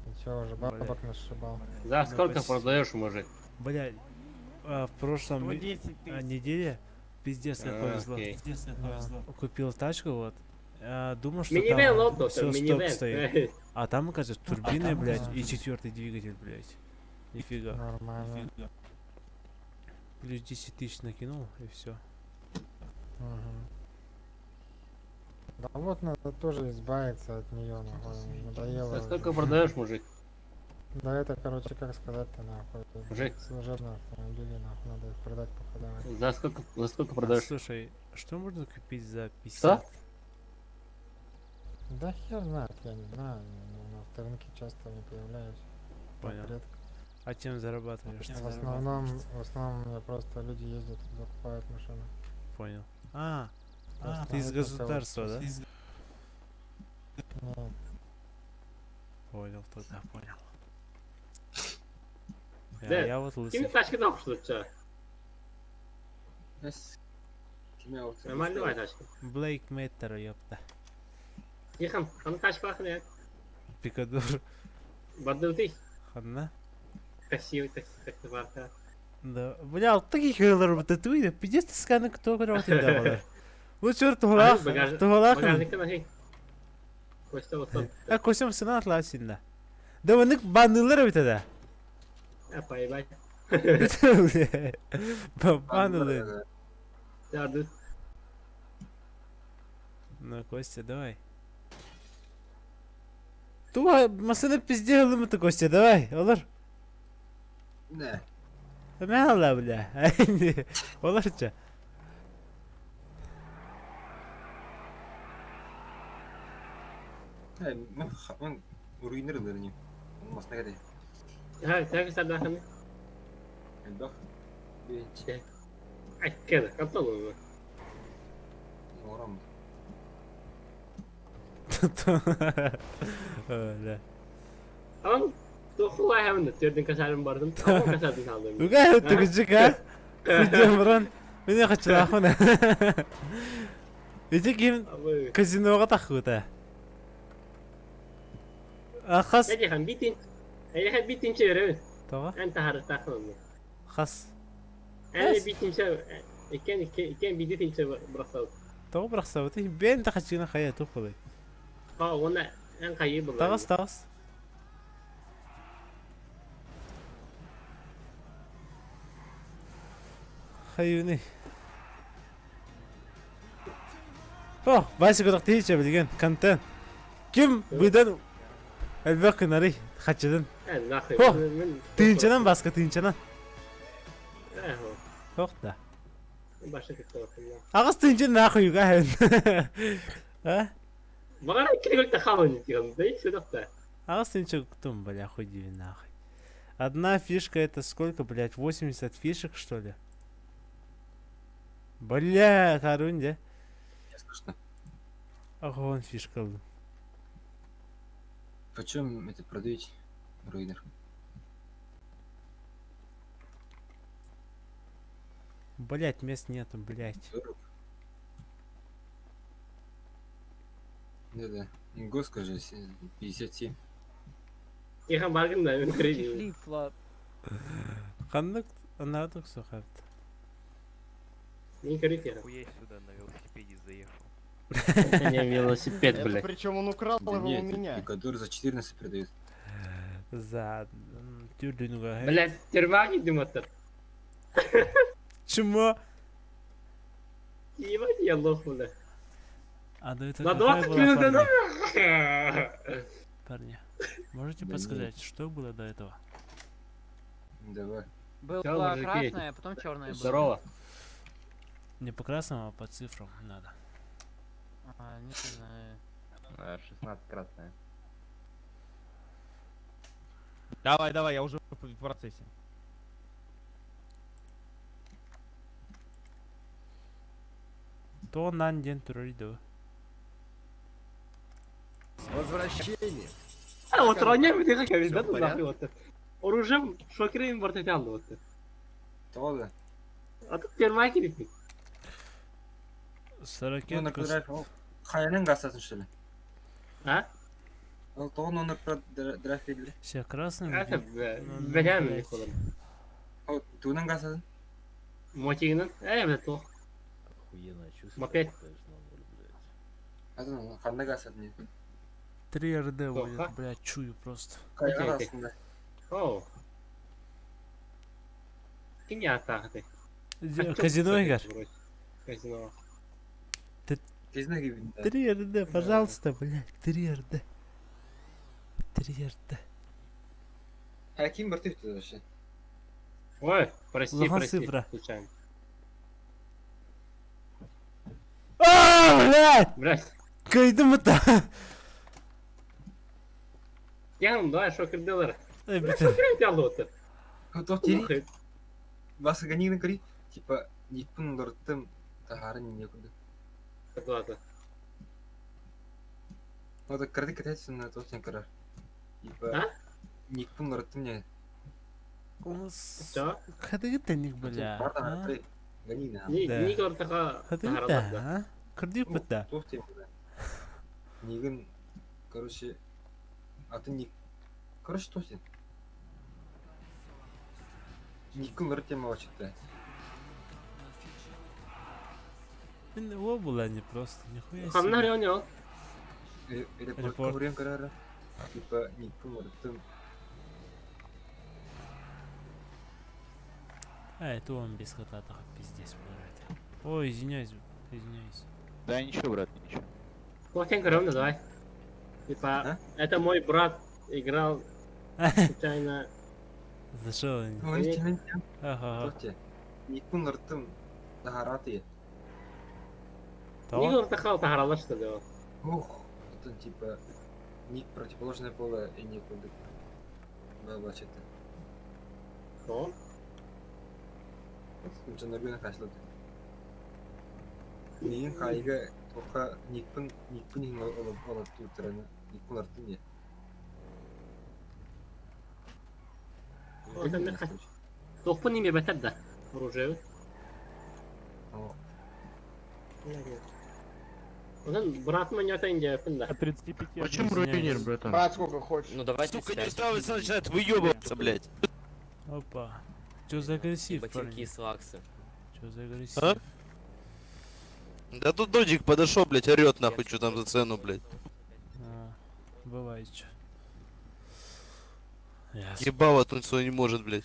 Ты чё, уже Блядь. бабок нашибал? За Ну, сколько почти. продаешь, мужик? Блядь, в прошлом неделе пиздец как А, повезло. окей. Да. Купил тачку вот, думал, что Минивэн там лопнул, все стоп минивэн. стоит. А там, оказывается, турбины, блядь, и Да. четвертый двигатель, блядь. Нифига. Нормально. Плюс 10 тысяч накинул, и все. Мгм. Да вот надо тоже избавиться от нее, нахуй, надоело За уже. сколько продаешь, мужик? Да это, короче, как сказать-то, нахуй, Мужик. служебные автомобили, нахуй, надо их продать, походу. За сколько продаешь? Слушай, что можно купить за 50? Что? Да хер знает, я не знаю, ну, на авторынке часто не появляюсь. Так Понял. редко. А чем зарабатываешь? В основном у меня просто люди ездят, закупают машины. Понял. А, В ты из основном это государства, да? Нет. Понял, тогда понял. Да, Я вот Кими лысый. тачка нахуй, что ли, чё? Нормально давай тачка. Блейк Мэттер, ёпта. Ехан, аны тачка лахын, Пикадор. Бардылты. Ханна? Красивый такси, такси Да. Бля, таких татуи, пиздец ты сканы кто говорил ты давал. Ну черт, тугалах, тугалах. Багажник нахи. Костя вот А косем сына атласинда. Да вы баннылар бит да. А поебать. Баннылар. Да, да. Ну, Костя, давай. Туга, машина пиздела мы Костя, давай, олар. Да. Мало, бля. Оларча. Мен руинер дэрни. Масна кәде. Ха, так садаханы. Элбах. Бенч. Аккеда, кантолу. Орам. Бля. Ан Тохула хэмнэ төрдүн касарын бардым. Тамам касарын алдым. Уга түгүжүк а? Күжүм Мен хачылахын. Ити ким казинога тахыта. А хас. Эдихан битин. Эдихан битин чөөрө. Тага. Эн тахары тахын. Хас. Эн битин чө экен экен битин чө бросал. Тага бросал. Ти бен тахачына хая тухулы. А, она эн кайы был. Тагас тагас. Хайуни. О, Вася кодох тийче билген контент. Ким бұдан әлбәк кынари хачыдан. Нахуй. О, тыынчанан баска тыынчанан. Ох да. Башы кетті. Ағыз тыынчан нахуй юга. А? Маған керек хаван деген, да, сюда. Ағыз тыынча ктум, бля, хуй нахуй. Одна фишка это сколько, блядь, 80 фишек, что ли? Бля, Харунде. Слышно. Ах, вон фишка. Почем это продаете, руинер? Блять, мест нету, блять. 40. Да-да. Го скажи, 57. Ехан баргын да, мен кірейін. Ханнык Анадок сухарт. Не корите. Хуя сюда на велосипеде заехал. Это не велосипед, Это блядь. причем он украл Да его у нет, меня. Пикадор за 14 продают. За тюрдюнуга. Блядь, термаги дыматыр. Чмо? Ебать, я лох, бля. А до этого На какая 20 была, минут парни? да Парни, можете Да подсказать, что было до этого? Давай. Была Всё, мужики. красная, а потом черная была. Здорово. Не по красному, а по цифрам надо. А, не знаю. 16 красная. Давай, давай, я уже в процессе. То нан ден турриду. Возвращение. А, вот роня мне как я Всё да в порядке? нахуй вот. Оружием шокерин бартетян вот. Того А тут термаги дит. Ну, Сорокетка. на Хайнен гасатын, что ли? А? Ол тоғын оны драфили. Все красным. Это, где? бля, Ну, ну, бля, блядь. Ол туынан гасатын. Мотигинен, бля, то. Охуенное чувство. Мопед. конечно, ноль, блядь. Атын қандай гасатын не? 3 РД будет, а? блядь, чую просто. Хайнен Окей, окей. астында. Оу. Киня атақты. Казино, Игорь? Казино. Казино кебін. 3 РД, пожалуйста, блядь, 3 РД. 3 РД. Хаким бір түйті вообще. Ой, прости, Лохан прости. цифра. Случайно. А, блядь! Блядь. Кайдым это. Я, давай, шокер дилер. Эй, Бля, бля. шокер тялды вот. Тоқ тери. Басы ганигін кіри. Типа, никпін лұрттым. Тағарын не күді. Ладно. Ну, так кірді кітәтсін, тоқ сен кірер. Типа, А? никпін лұрттым не. Чё? Хадыгы бля. Бар да, Ганигін. Не, Да. не ортаға Хадыгы а? Кырдык бітті. Тоқ тем. Нигін, короче, аты ник. Короче, тоқ сен. Никпін лұрттым вообще-то. О, была не просто, нихуя Ханнар себе. не ол. Репорт Репорт. көрген кірер. Типа, никпін лұрттым. А, это он без хата, пиздец, блядь. Ой, извиняюсь, извиняюсь. Да ничего, брат, ничего. Плохен ровно, давай. Типа, это мой брат играл случайно. Зашел. Ой, темен тем. Ага. Тоқ те. Никпін лұрттым. Тағараты. Не ортаға тағаралар что ли? ол? Ух, это типа ник противоположное поле и ник кудык. Вообще-то. О, Жанарбен хашлады. Нигин хайга тоқа никпін никпін хин олып олып тутраны. Никпін лұрттым не. Это мне Тоқпын неме бәтер да. Оружие. О, Одан братыма не атайын деп да. 35. Почему руинер, братан? Брат, сколько хочешь. Ну давай Сука, не устраивается, начинает выебываться, блядь. Опа. Чё за агрессив, Ботинки парни? и слаксы. Чё за агрессив? А? Да тут додик подошел, блядь, орет нахуй, что там за цену, блядь. А, бывает чё. Ясно. Ебало тут свой не может, блядь.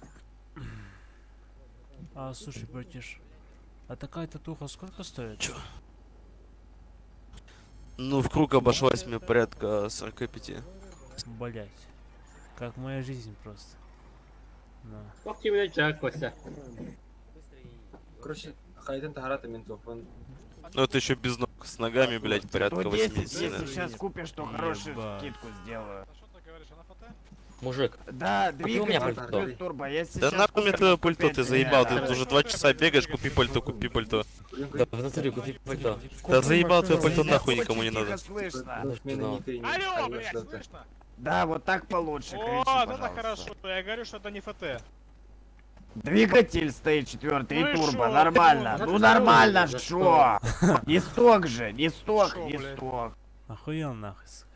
А, слушай, братиш, а такая татуха сколько стоит? Чё? Ну, в круг обошлась мне порядка 45. Блять. Как моя жизнь просто. Да. Тоқ темене чак, Костя. Короче, хайдан тағараты мен тоқпын. Ну, это еще без ног, с ногами, блядь, порядка 110, 80. если наверное. сейчас купишь, то хорошую Ебать. скидку сделаю. Мужик, Да, Купи у меня двигатель пальто. плюс турбо. Я Да сейчас нахуй мне куплю твое пальто, ты 105, заебал, ты да. тут уже 2 часа бегаешь, купи пальто, купи пальто. да в натуре купи пальто. Да заебал твое пальто Меня нахуй очень никому не тихо надо. слышно. Алло, блядь, слышно? Да, вот так получше, О, кричи, вот это пожалуйста. хорошо. Я говорю, что это не ФТ. Двигатель стоит четвертый Ну и и турбо, шо? нормально. Ну Ну нормально, за шо? Не сток же, не сток, Шо, не блядь? сток. Охуел нахуй, сука.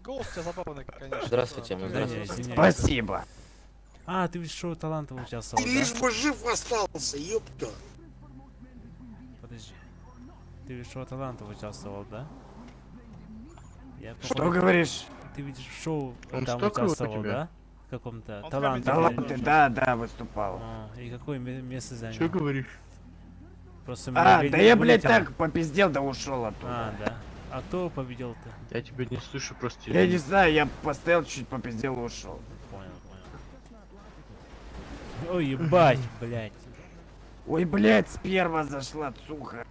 Голос у тебя забавный, конечно. Здравствуйте, Да не, здравствуйте. извиняюсь. Спасибо. А, ты в шоу талантов участвовал, Ты да? лишь бы жив остался, ёпта. Подожди. Ты в шоу талантов участвовал, да? Я Что походу- говоришь? Ты видишь в шоу Он там стоковый у участвовал, тебя? да? В каком-то Он таланте. Таланты, да, да, выступал. А, и какое место занял? Чё говоришь? Просто А, меня да видео я, блядь, вылетело. так попиздел, да ушел оттуда. А, да. А кто победил-то? Я тебя не слышу просто. Я не знаю, я постоял чуть попиздел и ушел. Понял, понял. Ой, ебать, блядь. Ой, блядь, сперва зашла, сука.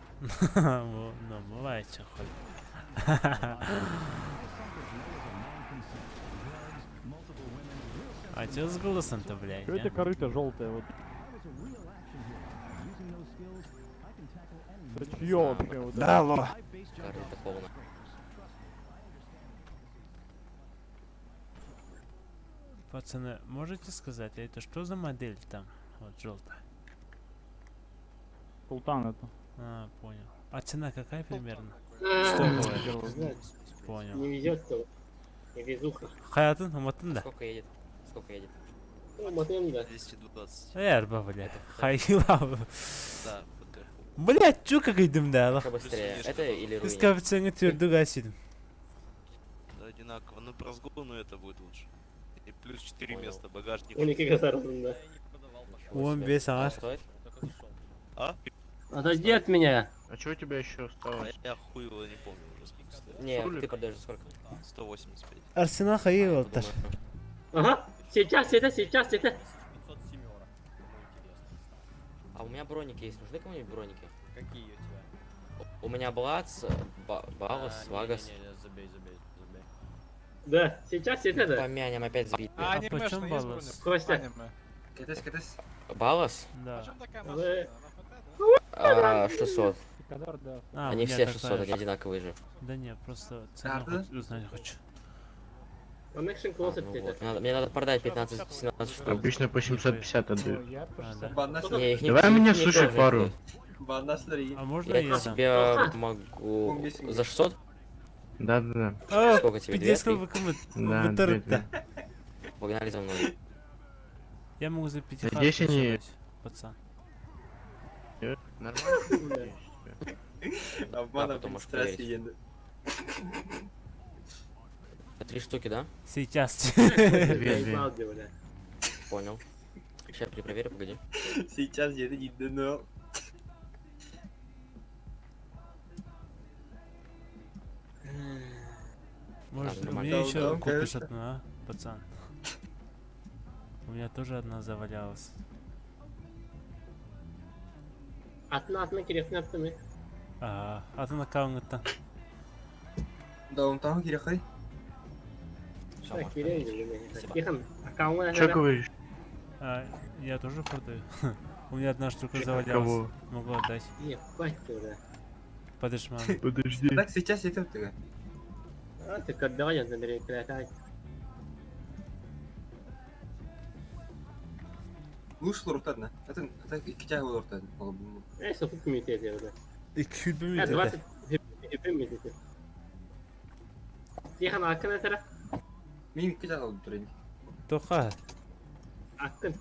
Ну, бывает, чё хоть. А чё с голосом-то, блядь? Что это а? корыто желтое вот? Это чье вообще вот Да, это? алло. Корыто полно. Пацаны, можете сказать, а это что за модель там? Вот желтая. Султан это. А, понял. А цена какая примерно? А, Стоковая. не знаю. Понял. Не везет то. Не везуха. Хаятын, уматын да. Сколько едет? Сколько едет? Ну, мотнем, да. 220. Эрба, блядь. Хайла. Да, ФТ. Блядь, чё как идем да? Что быстрее, это или Из руин? коэффициента твердого асидом. Да, одинаково. Ну, по разгону это будет лучше. И плюс 4 места, багажник. Он и как да. Он без ар. Стоит? А? Отойди от меня. А что у тебя еще осталось? А я хуй его не помню уже сколько стоит. Не, ты продаешь за сколько? 185. Арсенал хайылтар. Ага, сейчас, сейчас, сейчас, сейчас. А у меня броники есть. Нужны кому-нибудь броники? Какие у тебя? У меня Блац, Балас, А, не, Вагас. не, не, забей, забей, забей. Да, сейчас, сейчас, да. Помянем опять сбили. А, А анимешный почем есть Балас? броник? Костя. Аниме. Катась, катась. Балас? Да. Э, А, 600. Пикадар, да. А, у Они меня все такая 600, они же. одинаковые же. Да не, просто цену Да, да? хоть узнать хочу. Он экшен А, клосс ну от вот. тебя. Мне надо продать 15-17 штук. Обычно по 750 отдают. Я по А, 60. да. Банна Не, их Давай никто- мне, никто слушай, уже пару. не Банна А можно Я я дам? тебе могу... За 600? Да, да, да. А, Сколько тебе, пиздец, две, три? сколько мы Да, две, вытар-то. Погнали за мной. Я могу за пятихатку Надеюсь, они- забрать, пацан. Нормально? Обман Да, потом можешь администрации проверить. еду. Три штуки, да? Сейчас. Две, две. Заебал, где, бля. Понял. Сейчас перепроверю, погоди. Сейчас где-то не дно. Может, нормально. мне еще Дал-дал, купишь конечно. одну, а, пацан? У меня тоже одна завалялась. Одна, одна, кирехна, одна. А, атын аккаунтта. Да, он там кирехай. Всё, Так, можешь кирехна, проверить. Спасибо. Тихон, аккаунт. Че говоришь? А, я тоже продаю. У меня одна штука завалялась. Кого? Могу отдать. Ебать, ты, бля. Подышман. Подожди. Так, сейчас это ты. А, ты когда я забери, блядь. Лучше луртадна. Это это китя луртадна. Э, что тут митете, бля. İki Э, 20 митете. Тихон, аккын это? Мин китя луртадна. Тоха. Аккын.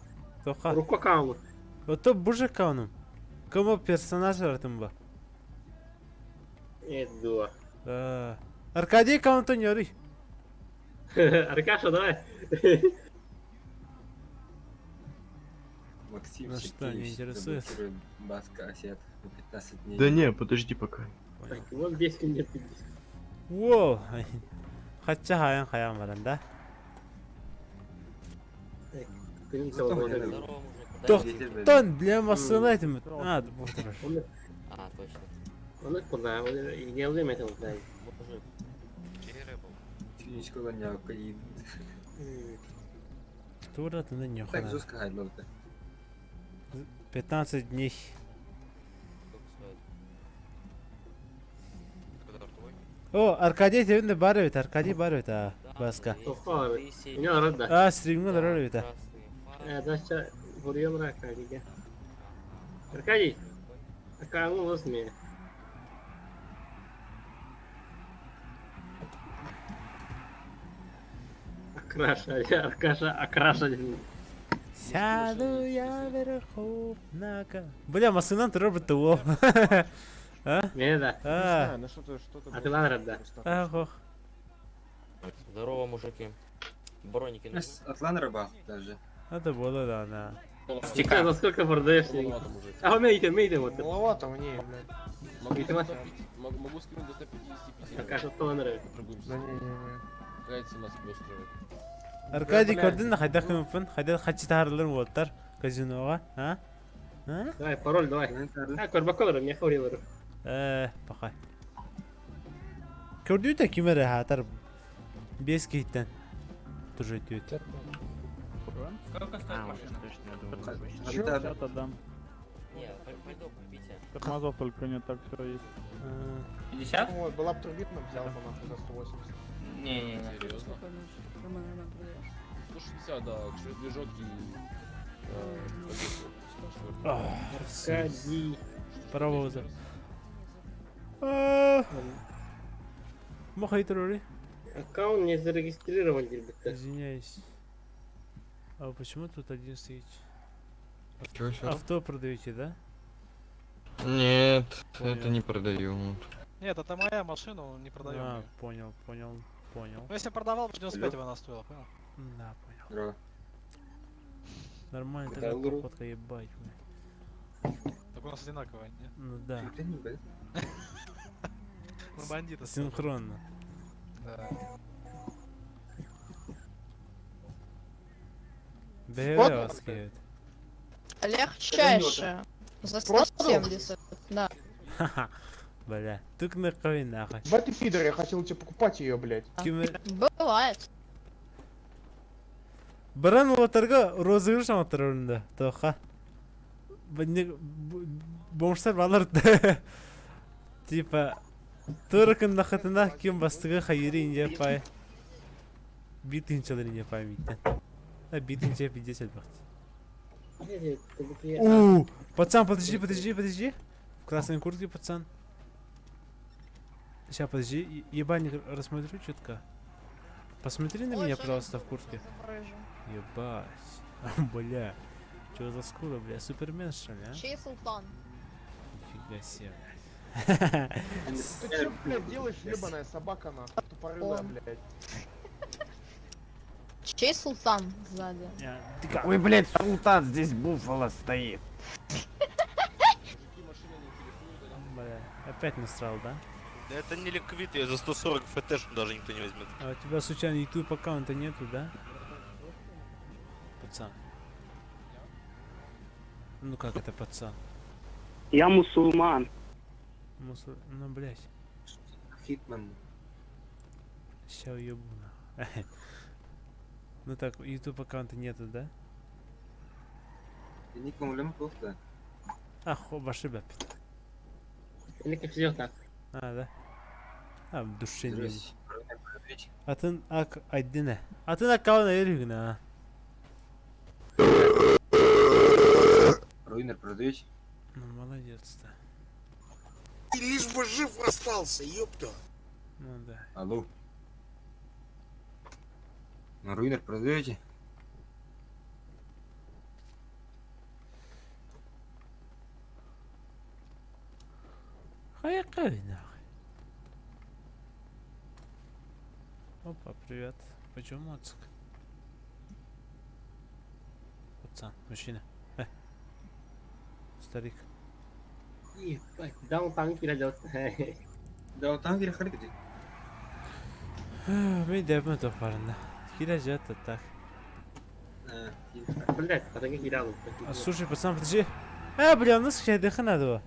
Тоха. Рука каунг. Ото буже кауным. Кому персонаж артым ба? Э, дуа. Да. Аркадий каунтон yори. Аркаша, давай. Максим Ну что, не Сергеевич интересует? заблокирует Баска Осет на 15 дней. Да не, подожди пока. Так, вот здесь нет пиздец. Воу. Хотя хаян хаян баран, да? Так, ты Зато не мне целый Здорово, мужик. Тох, Дай тон, бля, масына этим. А, вот Он, А, точно. он их куда? Он не время это узнает. Мужик. Клинического не околит. Тура ты на нюхана. Так жестко хайбал-то. 15 дней. Сколько стоит? О, Аркадий тебе не барывит, Аркадий барывит, а, Баска. Тоха, у меня рада. А, стримга барывит, а. Э, значит, бурьем Аркадий. Аркадий, аккаунт возьми. Окраша, Аркаша, окраша. Сяду я верхом на ко... Бля, массыынан турар бутта уол. А? Мені да. А. Ну что-то, что-то. А ты ланрад, да. Ах, ох. Здорово, мужики. Броники нужны? Атлан рыбак даже. Это было, да, да. Стика. За сколько продаешь? А, мы идем, мы идем. Вот. Маловато мне, блядь. Могу, Видимо. 150 могу скинуть до 155. Пока что то нравится. Да не, не, не. Какая цена тебе устроит? Аркадий блядь. көрдүн хайдах көмөппүн, хайдах хачы таарылар уоттар казиноға, а? А? Давай, пароль давай. А, Корбаколор, мне хаврилор. Пока. Көрдүү ким эрэ хаатар бес кейттен тоже өтөт. Сколько стоит машина? Чё? Не, пойду купите. Тормозов только нет, так все есть. 50? Ну вот, была бы турбина, взял бы нахуй за 180. Не-не-не. Серьезно? 160, да, через движок и... Аркадий. Паровоза. Мохайтрури. Аккаунт не зарегистрирован, ребята. Извиняюсь. А почему тут один стоит? Чего ещё? Авто продаете, да? Нет, Понял. это не продаю. Нет, это моя машина, не продаем. А, понял, понял, понял. Ну если продавал, 95 она стоила, понял? Да, понял. Здорово. Нормально, Да, такая луру. походка, ебать, бля. Так у нас одинаковая, не? Ну да. Мы бандиты. Синхронно. Да. БР вас кидает. Легчайшая. За 170, да. Ха-ха. Бля, тук на крови нахуй. Бать ты пидор, я хотел тебе покупать ее, блядь. Бывает. Баран уотарга розыгрыш оҥотор орунда тоха. Бомжтар балар типа туркын нахатына ким бастыгы хайыри инде пай. Битинчелер инде пай миттен. А битинче 50 бакт. У, пацан, подожди, подожди, подожди. В красной куртке, пацан. Сейчас, подожди, ебальник рассмотрю чутка. Посмотри на Ой, меня, что пожалуйста, в куртке. Рыжий. Ебать. Бля. Чё за скула, бля? Супермен, что ли, а? Чей султан? Нифига себе, блядь. Ты чё, блядь, делаешь, ебаная собака, нахуй, тупорылая, блядь. Чей султан сзади? Ой, блядь, султан, здесь буфало стоит. Бля, опять насрал, да? Да это не ликвид, я за 140 ФТ даже никто не возьмет. А у тебя случайно YouTube аккаунта нету, да? Пацан. Ну как это пацан? Я мусульман. Мусор... Ну, блядь. Хитман. Ща уебу нахуй. Ну так, YouTube аккаунта нету, да? Никому лем кофта. А, хо, баши бэп. Или как всё так. А, да? А, в душе не. Здрасте. Атын ак айдине. Атын аккаунт эригна. Руинер продаете? Ну, молодец-то. Ты лишь бы жив остался, ёпта. Ну да. Алло. Ну, руинер продаете? Хайкай нахуй. Опа, привет. Почему моцик? Пацан, мужчина. Старик. Ебать, даунтаун кирәдет. Даунтаун кирәк Мин дәбме топарында. Кирәҗәт так. Блять, потом кирәл. А, слушай, пацан, подожди. А, бля, у нас сейчас надо.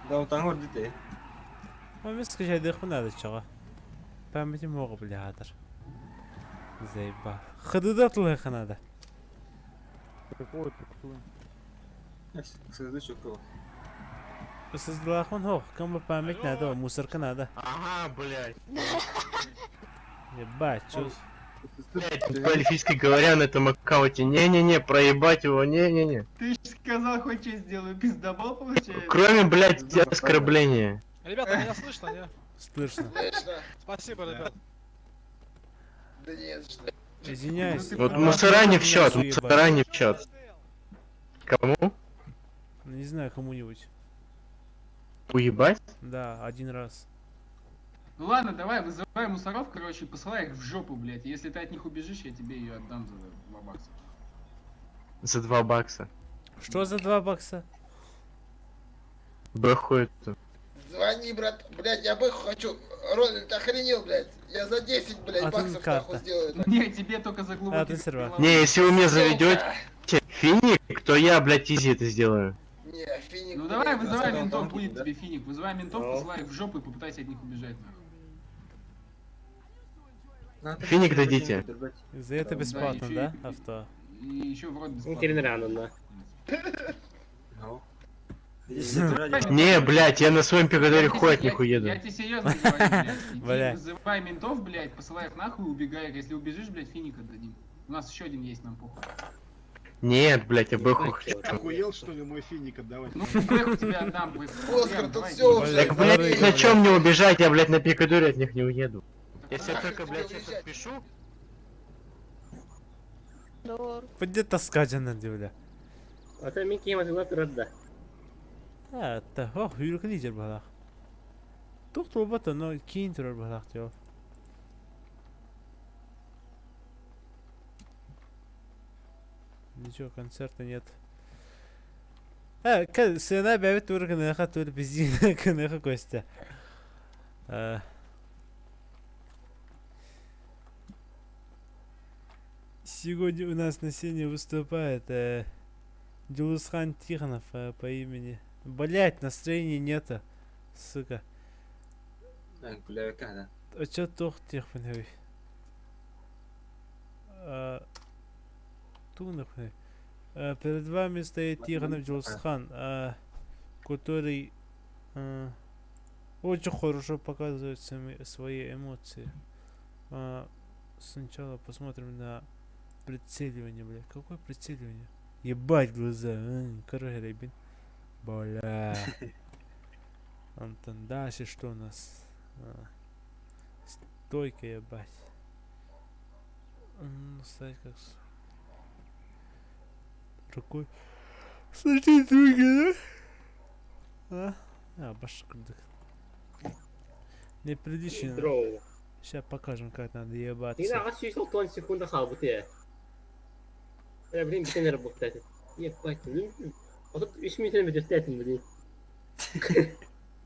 Даунтаун ордите. А мис кешәдә надо чага. Памяти мог, бля, хатыр. Заебал. Хыдыда тулай надо. Какой ты, кто? Следующий кого? Сыздылахын хох, кем память надо, мусорка надо. Ага, блядь. Ебать, чё? Блядь, по-эльфийски говоря на этом аккаунте. Не-не-не, проебать его, не-не-не. Ты ж сказал, хоть что сделаю, пиздобол получается. Кроме, блядь, оскорбления. Ребята, меня слышно, не? Слышно. Слышно? Спасибо, ребят. Да нет, что. Извиняюсь. Вот а мусора вас не в меня счет, суебать? мусора не в счет. Кому? Ну, Не знаю, кому-нибудь. Уебать? Да, один раз. Ну ладно, давай, вызывай мусоров, короче, и посылай их в жопу, блядь. Если ты от них убежишь, я тебе ее отдам за 2 бакса. За 2 бакса. Что за 2 бакса? Бэху это. Звони, брат. Блядь, я бы хочу. Рональд, ты охренел, блядь. Я за 10, блядь, А ты баксов карта. нахуй сделаю. это. Не, тебе только за глубокий А, ты серва. Не, если вы мне заведете финик, то я, блядь, изи это сделаю. Не, финик. Ну давай, блядь, вызывай Да, ментов, там, будет да. тебе финик. Вызывай ментов, Ну. посылай их в жопу и попытайся от них убежать, нахуй. Финик дадите. За это Да, бесплатно, ещё да, и- авто? И еще в рот бесплатно. Хрен рано, на. Ну. Не, блядь, я на своем пикадоре Я тебе хуй от се- них уеду. Я тебе серьезно говорю, блядь. Иди, Бля. вызывай ментов, блядь, посылай их нахуй и убегай. Если убежишь, блядь, финик отдадим. У нас еще один есть, нам похуй. Нет, блядь, я бэху хочу. Охуел, что ли, мой финик отдавать? Ну, бэху тебе отдам, блядь. Оскар, тут Давай, всё иди. уже. Так, блядь, на чем мне убежать? Я, блядь, на пикадоре от них не уеду. Если я Нахуй только, тебе блядь, сейчас уезжать? отпишу, Где таскать она, бля? А то Микки Мазила да. А, та, ох, юрк лидер балах. Тух трубата, но кинь турар балах, тё. Ничего, концерта нет. А, сена бәбит тур кыныха тур бизин кыныха Костя. А. Сегодня у нас на сцене выступает Дюлусхан Тихонов по имени. Блять, настроения нету, сука. Бля, А чё тух Тихоновый? Тунахны. Перед вами стоит Тихонов Дюлусхан, который очень хорошо показывает свои эмоции. Сначала посмотрим на прицеливание, бля. Какое прицеливание? Ебать глаза, короче, ребят. Бля. Антон, дальше что у нас? Стойка, ебать. Стоять как с рукой. Слышите звуки, да? А, башка. Неприлично. Здорово. Сейчас покажем, как надо ебаться. Нина, а что тон секунда халбы Я, блин, битен работает. Ебать, ну, а тут еще минут будет блин.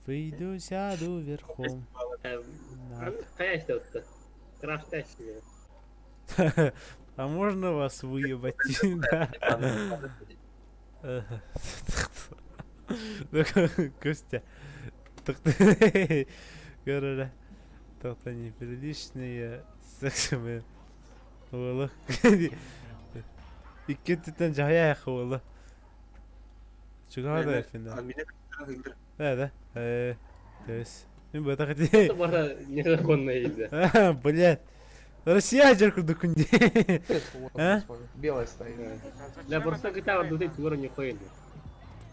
Выйду, сяду верхом. На. Конечно, вот Краш тест. А можно вас выебать? Да. Ну, Костя. Короче, так-то неприличные сексовые. Ола. Иккититен жая ола. Чугада финал. Да, да. То есть, ну, это хотели. Это было незаконно еда. Блять. Россия жерку дукунди. А? Белая стоит. Да, просто гитара дутит тура не хуйня.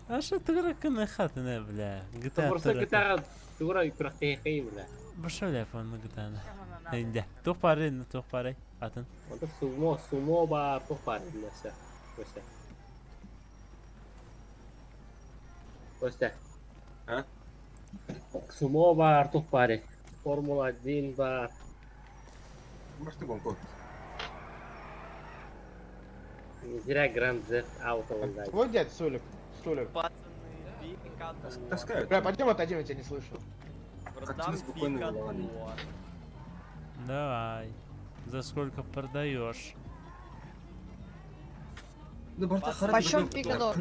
А что ты говоришь, хатына, бля? Это просто гитара тура крахты бля. Башал я фон гитана. Инде. Тух пары, ну тух пары. Атын. Вот сумо, сумо ба тух пары, все. Костя. Костя. А? Сумо бар тух пары. Формула 1 бар. Может, ты гонку. Не зря Гранд Зефт Ауто он Твой дядь Солик? Солик. Таскают. Бля, пойдем отойдем, я тебя не слышу. Как спокойно Давай. За сколько продаешь? Почем пикадор?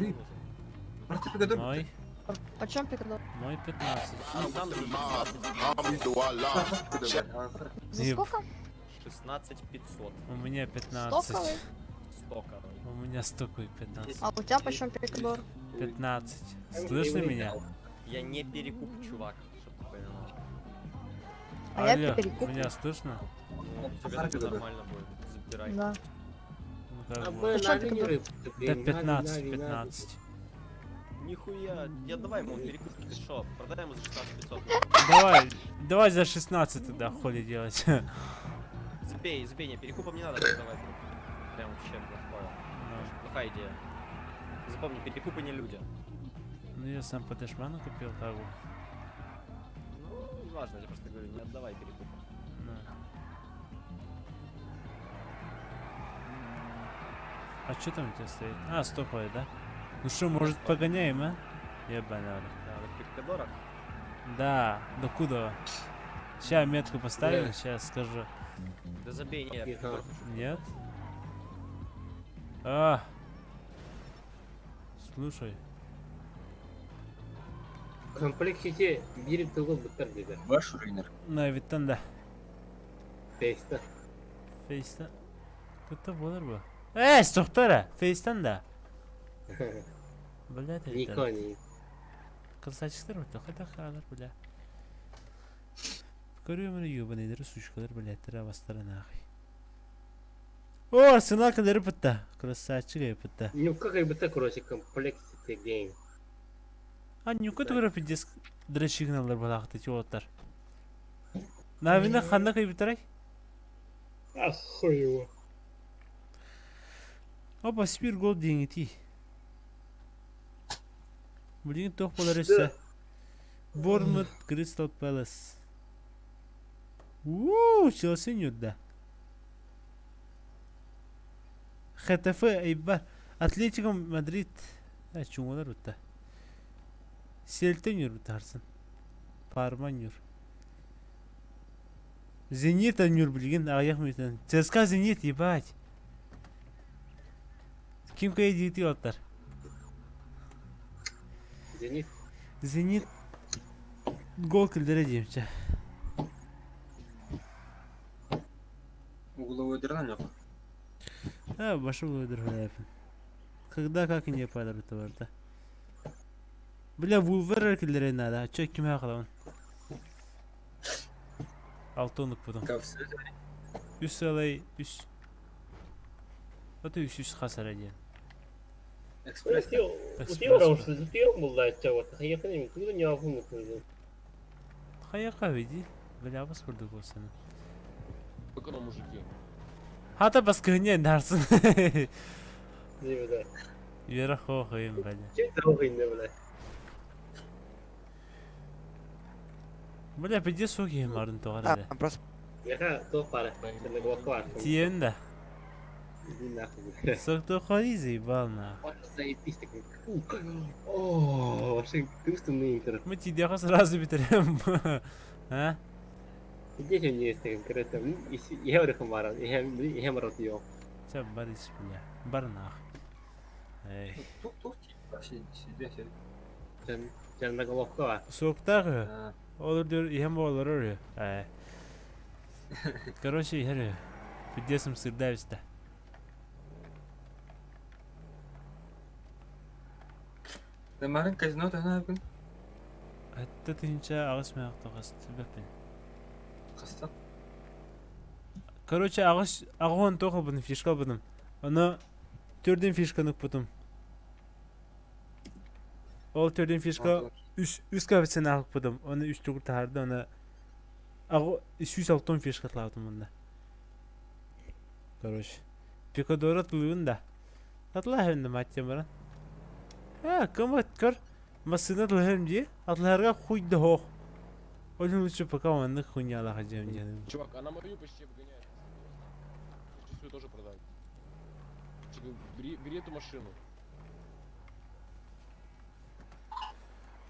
Мой? Почем пикадор? Мой 15. За сколько? 16 500. У меня 15. Стоковый? Стоковый. У меня стоковый 15. А у тебя почем пикадор? 15. Слышно меня? Я не перекуп, чувак, чтоб ты понимал. А я Алло, перекуп. Меня слышно? Ну, тебе это нормально будет. Забирай. Да. Ну, как А бы. бы Почем нави не пикадор? рыб, Да блин, 15, нави, нави, 15. Нихуя, я давай ему перекуп, ты шо, продай ему за 16 500. Давай, давай за 16 тогда хули делать. Забей, забей, не, перекупом не надо продавать. Прям вообще плохое. Плохая идея. Запомни, перекупы не люди. Ну я сам по дешману купил как бы. Ну, неважно, я тебе просто говорю, не отдавай перекупом. Да. А что там у тебя стоит? А, стоповый, да? Ну что, может погоняем, а? Ебаный. Да, вот пикадорок. Да, до куда? Сейчас метку поставим, Да. сейчас скажу. Да забей, не, я пикадор хочу. Нет? А. Слушай. Комплексити биир тылы быттар диде. Ваш рейнер. На виттан да. Фейста. Фейстен. Кытта болар бу. Э, стоктара, фейстен да. Блядь, Нико не. Красавчиктар бит, хотя халар, бля. Көрүөм эрэ ебаныйдары, сучкалар, блядь, бастара нахуй. О, Арсенал кэлэри бытта. Красавчик бытта. Ну как бытта, короче, комплексити гейм. А нюка тугара пиздец дрочигналар балаахты тиоттар. Навина ханна кайбитарай? А хуй его. Опа, спир гол деньги Блин, тох болар өссө. Борнмут, Кристал Пэлас. Ууу, Челси нюрда. ХТФ, Эйбар. Атлетико Мадрид. А, чуңалар утта. Селте нюр тарсын. Парма нюр. Зенит нюр билген, аяк мүтен. ЦСКА Зенит, ебать. Ким кая дейти оттар? Зенит. Зенит гол килдере деймче. Угловой дырна yok. А, башы угловой Когда как и не падар барда. Бля, Вулвер килдере надо. Чё киме каламын? Алтонук будум. Үс алай, үс. Аты үс үс хасара диэн. Экспресс. Хайака веди. Бля, бас курдук болсаны. Сколько мужики? Хата бас кыһыне нарсын. Вера хохайым, бля. Бля, пиде суки марын тоғар Просто Тиен да. Сокто ходи заебал на. О, вообще грустный интер. Мы тебе сразу битерем. А? Здесь у нее есть конкретно. Я говорю, Хамара, я марат ее. Це Борис, бля. Барнах. Эй. Тух тух Жан головка. Соктағы. Олар дör, иһэм олар өрү. Э. Короче, иһэр. Пидесим сырдависта. Марын казино тана бүгін. Атта тынча ағыс маяқтағас түбәппін. Қаста. Короче, ағыс ағуан тоқыл бұным, фишка бұным. Оны төрден фишканы бұдым. Ол төрден фишка үс үс кабетсен ағып бұдым. Оны үс түгір тахарды, оны ағу үс алтон фишка тылавдым онда. Короче, пикадора тылуын да. Атла хәнді маттем баран. А, кым көр? Масына тылһым ди, атларга хуй да хох. Очень лучше пока он на хуйня ла хаджем дедим. Чувак, она мою почти обгоняет. Хочу свою тоже продать. Чувак, бери, бери эту машину.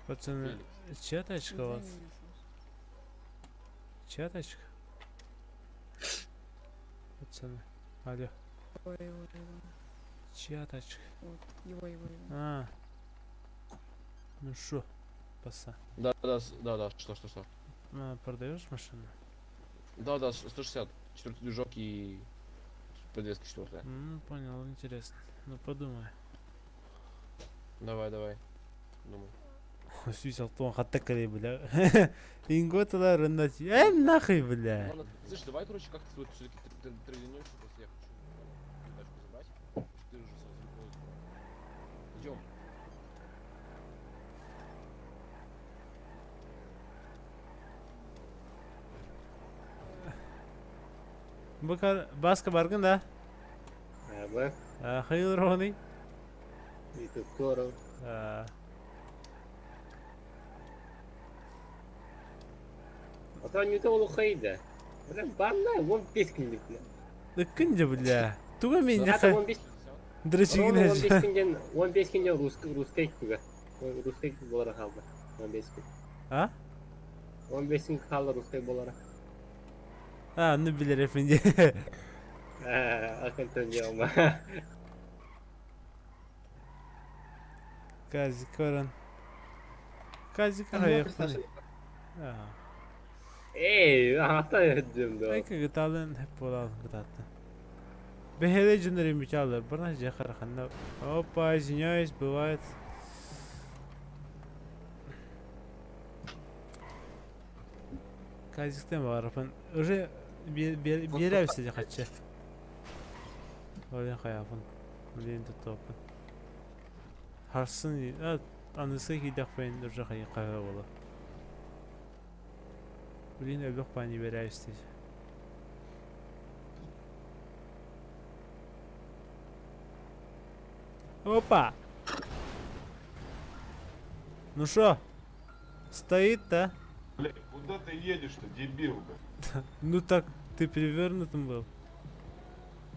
Пацаны, чья тачка у вас? Чья тачка? Пацаны, алло. Чья тачка? Вот, его, его, его. А. Ну шо, паса. Да, да, да, да, что, что, что. А, продаешь машину? Да, да, 160. Четвертый движок и подвеска четвертая. Ну, понял, интересно. Ну, подумай. Давай, давай. Думай. Сүүс алтон хатта кэлэй, бля. Инготалар рындат. Э, нахуй, бля. Ладно, слышь, давай, короче, как-то вот все-таки тренируешься, просто я хочу тачку забрать. Ты уже сразу Идем. Бу Баска баргын да? Аба. Хайыл роный? Ютуб А А то не то улухайда. Бля, банна, вон пескин бля. Ыккын бля. Туга мен Ата 15 Дрочигин 15 күнден 15 күнден русский күгә. Русский болара қалды. 15 күн. А? 15 күн қалды русский болара. А, ну билер эфенди. Акын жаума. Казик көрін. Казик хайыр. Эй, ата өдүм да. Айка гыталын хеп болал гытатты. Бехеле жыныр мичалар, бана жахар ханна. Опа, извиняюсь, бывает. Казиктен барапын. Уже берәбсе хатчы. Олен хаяпын. Олен тотопын. Харсын, анысы хидақпен уже хай кайга бола. Блин, өбек пани берәбсе. Опа! Ну шо? Стоит-то? Блядь, куда ты едешь-то, дебил, блядь? Ну так, ты перевернутым был.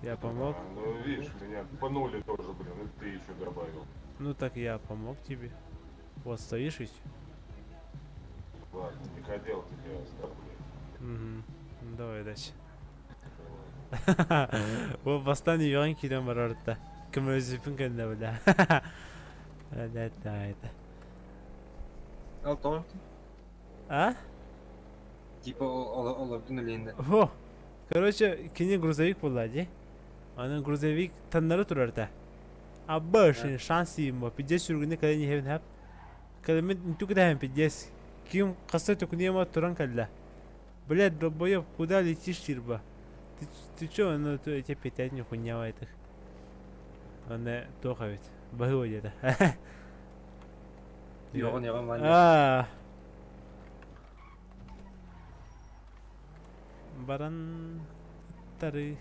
Я помог. А, ну видишь, меня пнули тоже, блин, и ты еще добавил. Ну так я помог тебе. Вот стоишь ведь? Ладно, не хотел тебя оскорблять. Угу. Ну, давай дальше. О, бастан юан кирен бар орта. Кім өзіпін кәнді бля. Да, да, это. Ал тоғыз. А? Типа олардың өлеңді. О! Короче, кини грузовик була, ди. Анан грузовик таннары турар да. Абба шанс им, пиздец сүргүнэ кэлэн иһэбин хап. Кэлэммин үнтү кэтэһэн пиздец. Ким хаста төкүнүө туран кэллэ. Блядь, долбоёб, куда летишь, тирба? Ты чё, ну, то эти петять не хуйня этих. Он тоха ведь. Бахыва где-то. Йоғын, йоғын, Ваня. А. Баран тары.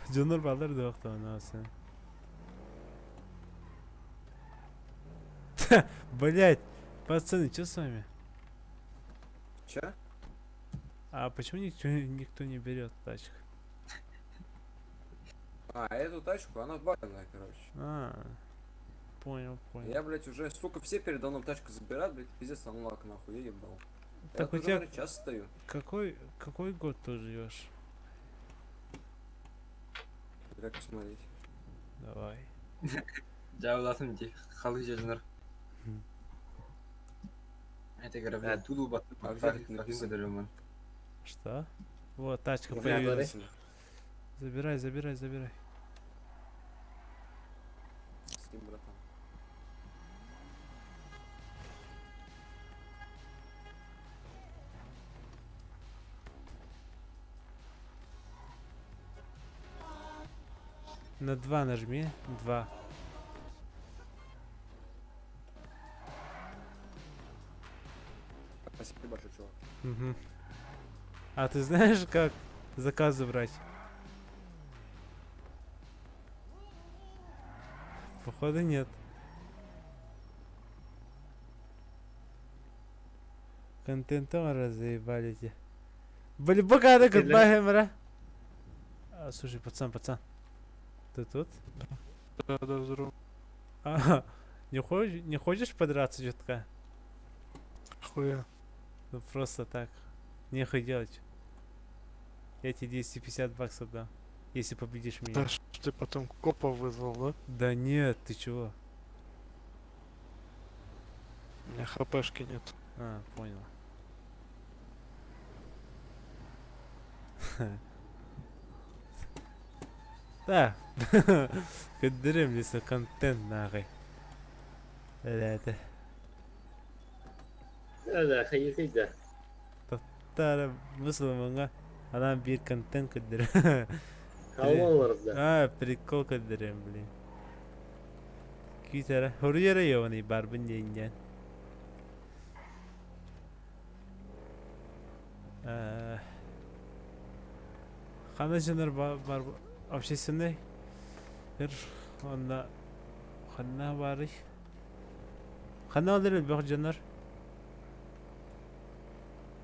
Дьоннор балдар да октоон Блять, пацаны, что с вами? Че? А почему никто не берет тачку? А, эту тачку, она баганая, короче. А, понял, понял. Я, блядь, уже, сука, все передо мной тачку забирают, блядь, пиздец, анлак, нахуй, я ебал. Так я у тебя уже час стою. Какой год ты живешь? Как посмотреть? Давай. Жабыласым ди. Халы жажыныр. Это говорю, блядь, туду батты. А где тут написано? Что? Вот, тачка Где появилась. написано? Забирай, забирай, забирай. С ним, братан. На 2 нажми. 2. Спасибо большое, чувак. Угу. А ты знаешь, как заказы брать? Походу нет. Контентом разъебали те. Блин, пока это goodbye, бра. А, слушай, пацан, пацан. Ты тут? Да, да, здорово. А, не хочешь подраться чутка? Хуя. Ну просто так. Нехуй делать. Я тебе 250 баксов дам, если победишь меня. Да что ты потом копа вызвал, да? Да нет, ты чего? У меня хпшки нет. А, понял. Да. Көддөрөм десе контент нахуй. Это. Да, да, хайыр да. Тара мусульманга адам бир контент көддөр. Халвалар да. А, прикол көддөрөм, блин. Китара, хоруяра ёвани барбын деньян. Хана дьоннор бар общественный ыр онно ханна баарый? Ханна олор элбэх дьоннор?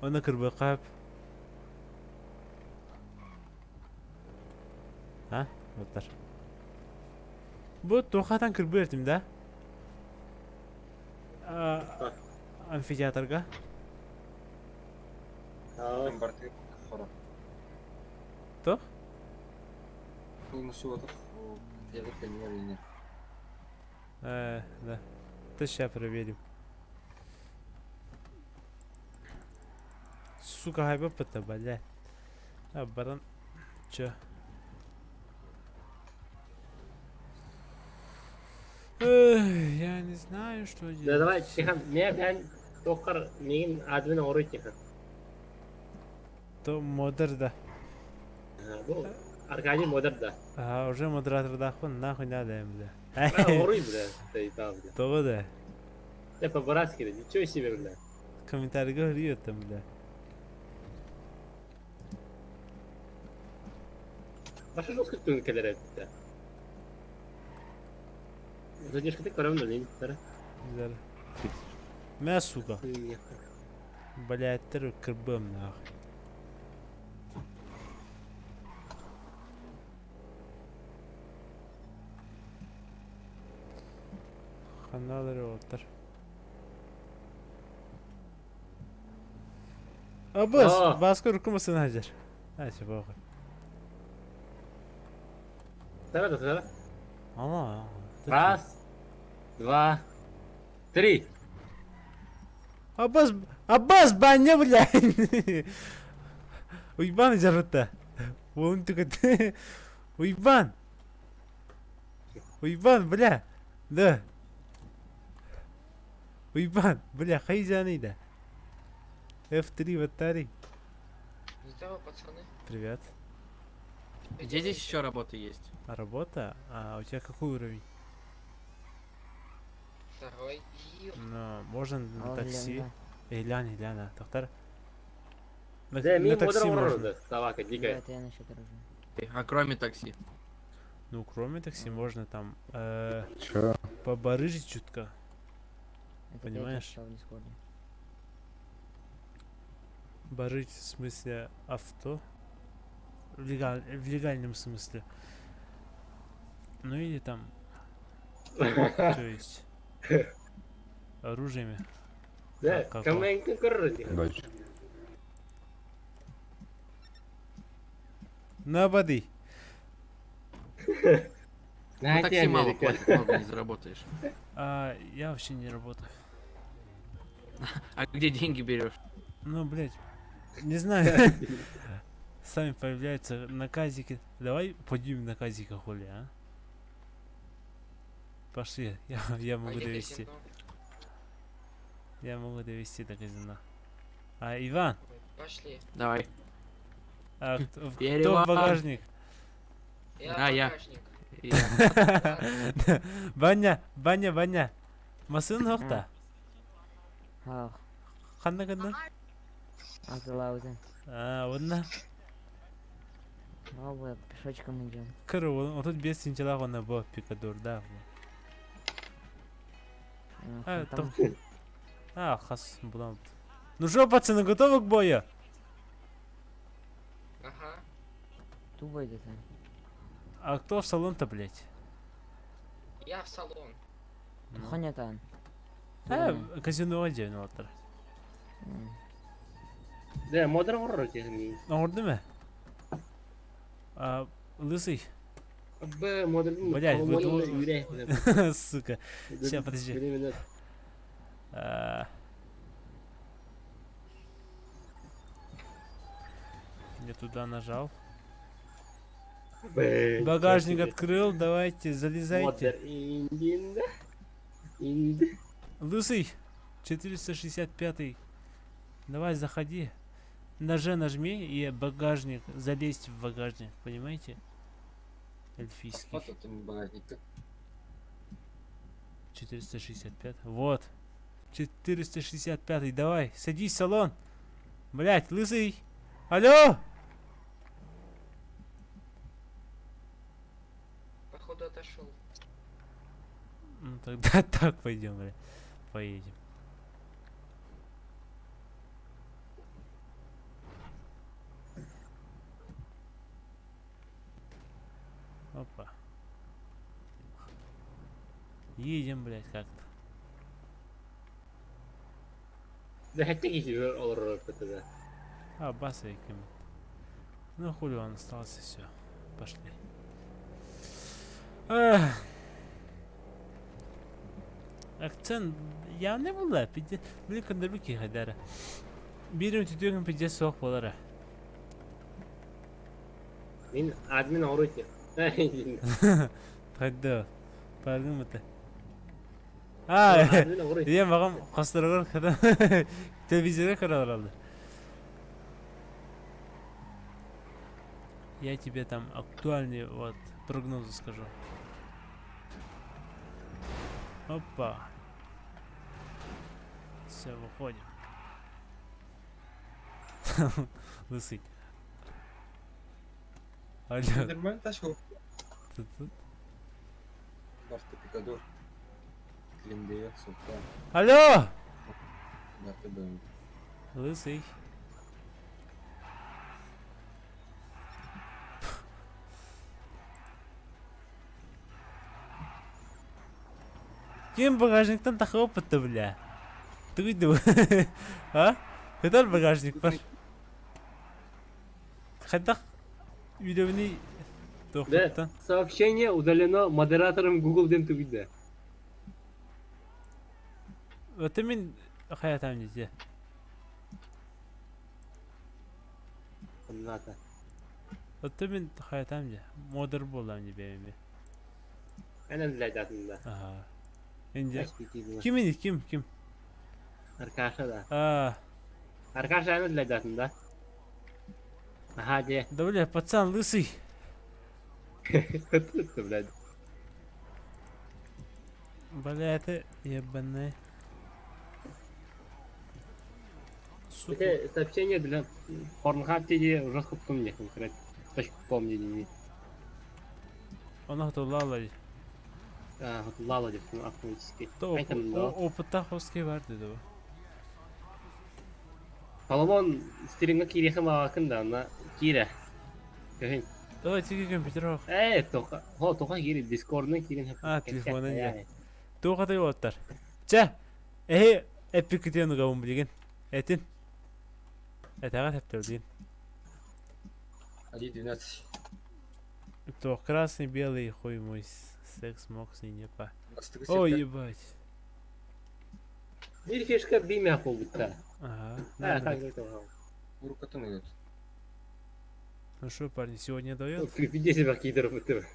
Онно кырбыахха сөп. А? Оттар. Бу туохатан кырбыы эртим да? Амфитеатрга. Туох? Да. Ты сейчас проверим. Сука, хайбаппыта, бля. А, баран... Чё? Эх, я не знаю, что делать. Да давай, Тихан, меня бен тохар миин админ оруй Тихан. То модер да. Бу Аркадий модер да. А, уже модератор дахпын, нахуй надо им, бля. Оруй, бля, заебал, бля. Того да. Да по-братски, да, ничего себе, бля. Комментарий говори там, бля. Баша жестко түн кэлэр эбит. Задержка көрөм да нин. Güzel. Мә, сука. Блядь, кырбым нахуй. Ханалар оттар. Абас, баска рукумасын хажар. Ачы бохуй. Давай, давай. Ама. Раз, два, три. Абас, Абас, баня, блядь. Уйбан жарытта. Уолун түгөт. Уйбан. Уйбан, бля. Да. Уйбан, бля, хайзаныйда. F3 батарей. Здорово, пацаны. Привет. Где здесь еще работа есть? А работа? А у тебя какой уровень? Второй. Ну, можно на такси. Эй, Ляна, Ляна, доктор. На, Да, на такси можно. Собака дикая. Это я насчет оружия. А кроме такси? Ну, кроме такси, можно там Чё? побарыжить чутка. Это Понимаешь? Я в Дискорде. Барыть в смысле авто. В, в легальном смысле. Ну или там. То есть. Оружиями. Да, На воды. На такси мало платят, много не заработаешь. А, я вообще не работаю. А где деньги берешь? Ну, блядь, не знаю. Сами появляются наказики. Давай поднимем наказика хули, а? Пошли, я могу довести. Я могу довести до казино. А, Иван? Пошли. Давай. А, кто, кто в багажник? Я а, я. Баня, Баня, Баня. Масын хохта? Ханна кыннар? Азылаузы. А, онна? Оба, пешочком идем. Кыр, он тут без синчалах он бо пикадор, да. А, там... А, хас, булам. Ну что, пацаны, готовы к бою? Ага. Тупо идет, а? А кто в салон-то, блядь? Я в салон. Хонятан. А, казино один, вот. Да, модер вроде. Орды ме? А, лысый. Б, модер. Блядь, вы Сука. Сейчас, подожди. Я туда нажал. Багажник открыл, давайте, залезайте. Лысый, 465. Давай, заходи. На Ж нажми и багажник, залезть в багажник, понимаете? Эльфийский. 465. Вот. 465. Давай, садись в салон. Блять, лысый. Алло! Тогда так пойдем, бля. Поедем. Опа. Едем, блядь, как-то. Да хотя олорор да. А, баса кем. Ну хули он остался, все. Пошли. Ах. Акцент явно була. Пиде, били кындырбы ки хадара. Бирим түтүгүн пиде соқ болара. Мин админ оруйте. Тайда. Пардон мыты. А, я маған қостырғыр kada телевизорга көрөр алды. Я тебе там актуальный вот прогнозы скажу. Опа. Все, выходим. Лысый. Алло. Нормально тачка. Ты тут? Барты Пикадор. Клиндея, Султан. Алло! Барты БМ. Лысый. Ким багажниктан тахы опытты, бля? Ты иду. А? Хытар багажник бар. Хайдах үйрөбүнүй Да, тохуттан. сообщение удалено модератором Google ден тугида. Это мин хаятам дите. Ната. Это мин хаятам де. Модер болам де бебе. Әнен блядь атында. Ага. Инде. Аш Ким инде ким ким? Аркаша да. А, Аркаша әнен блядь атында. Ага, де. да бля, пацан лысый. Тут, блядь. Бля, это ебаный. Сука. Это сообщение для Порнхаб тебе жестко помню, конкретно. Точку помню, не. Она готовлала. А, вот лала деп автоматически. То Айтам, да. опыта хоски бар деди бу. Соломон стримга кире мағакын да, ана кире. Көһін. Давай тиги компьютер ох. Э, тоқа, хо, тоқа кире, дискордны кире. А, телефонын я. Туға да оттар. Ча. Э, эпик кетен габын билген. Этин. Этага тәптер деген. 1.12. То красный, белый, хуй мой, секс, мокс, не па. Бастығы Ой, сетка. ебать. Бир фишка бимя болбутта. Ага. А, на, так, на. так, так. Урукатын идет. Ну что, парни, сегодня дает? Пиздец себя кидер бутты.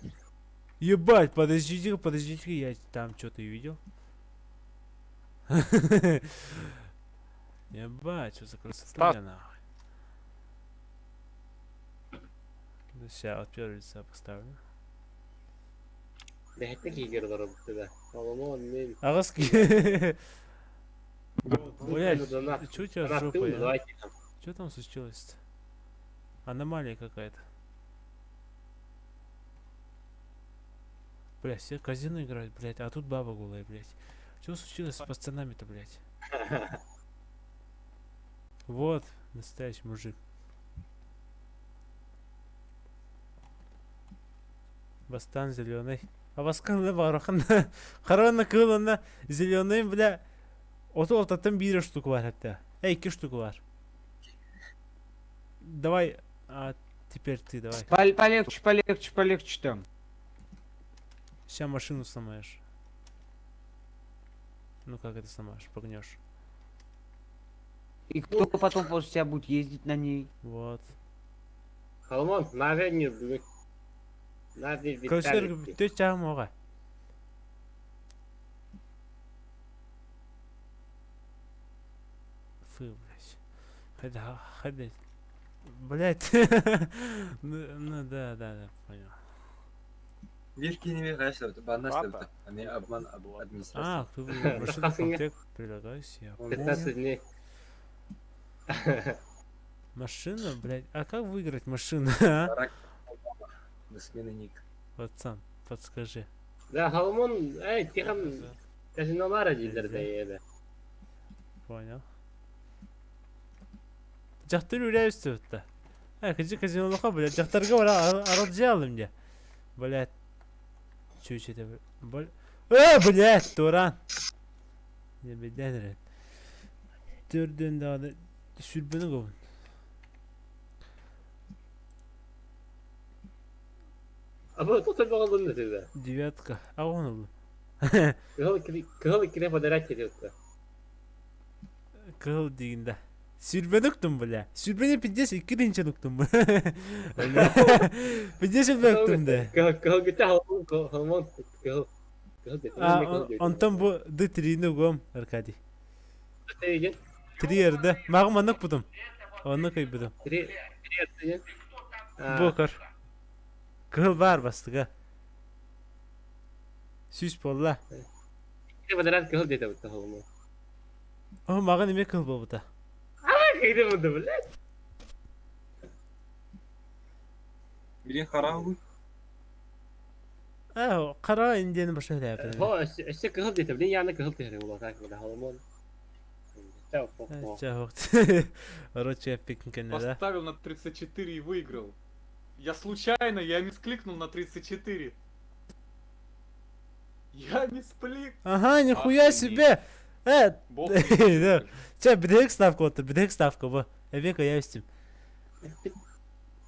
Ебать, подождите, подождите, я там что-то видел. Ебать, что за красота, нахуй. Сейчас от первого лица поставлю. Да, это кидер бутты, да. Соломон, мен. Агаски. Блядь, Блять, что у тебя с Донат жопой, а? давайте там. Что там случилось-то? Аномалия какая-то. Бля, все казино играют, блядь, а тут баба голая, блядь. Что случилось с пацанами-то, блядь? Вот, настоящий мужик. Бастан зеленый. А баскан барахан. Харана кылына зеленый, бля. Ото алтаттан бир штука бар хатта. Эй, iki штука бар. Давай, а теперь ты давай. Полегче, полегче, полегче там. Сейчас машину сломаешь. Ну как это сломаешь? Погнешь. И кто потом после тебя будет ездить на ней? Вот. Соломон, наверное, бүгін. Нави Короче, Виталий. ты чамога. Фу, блядь. Хода, хода. Блядь. Ну, ну да, да, да, понял. Бир кинеме конечно, банна Папа. слепта. А мне обман администрации. А, кто выиграл? Машину Хасанга. комплект предлагаюсь я. 15 дней. Машина, блядь. А как выиграть машину, а? Барак Обама. До смены ник. Пацан, подскажи. Да, Соломон, эй, тихан. Казинолар дииллэр да Понял. Дьахтар үлэ үстүбүттэ. Э, кыжы казинолоха, блядь, дьахтарга бара аралдьыалым дьэ. Блядь. Чүчүтэ бол. Э, блядь, туран. Не беден эрэ. Төрдөн даҕаны сүрбэни гобун. А bu тут баҕалын да. Девятка. А он oldu. Кыһыл иккине подарать етті. Кыһыл дигинде. Сүрбэни уктум, бля. Сүрбэни пиздец икки тыһыынчаны уктум. Пиздец сүрбэ уктум да. Кыһыл гитте холмон кыһыл. А, онтон бу ды трини угом, Аркадий. Три эрдэ. Мағым маннык бутум. Онну кыйбытым. Три три Бу көр. Кыһыл бар бастыга. Сүүс буолла. Квадрат кыһыл диэтэ бутта холмон. О, маған эме кыһыл буолбута. Кыйды буду, блядь. Билин харагы. А, қара индияны баша һэлээпин. Хо, өссө кыһыл диэтэ, блин, яны кыһыл түһэрэ буолла так, бля, холмон. Короче, пикник да? Поставил на 34 и выиграл. Я случайно, я мискликнул на 34. Я мисплик. Ага, нихуя себе! Э, Бог Че, бдек ставка вот, бдек ставка бу. Эбека я үстüm.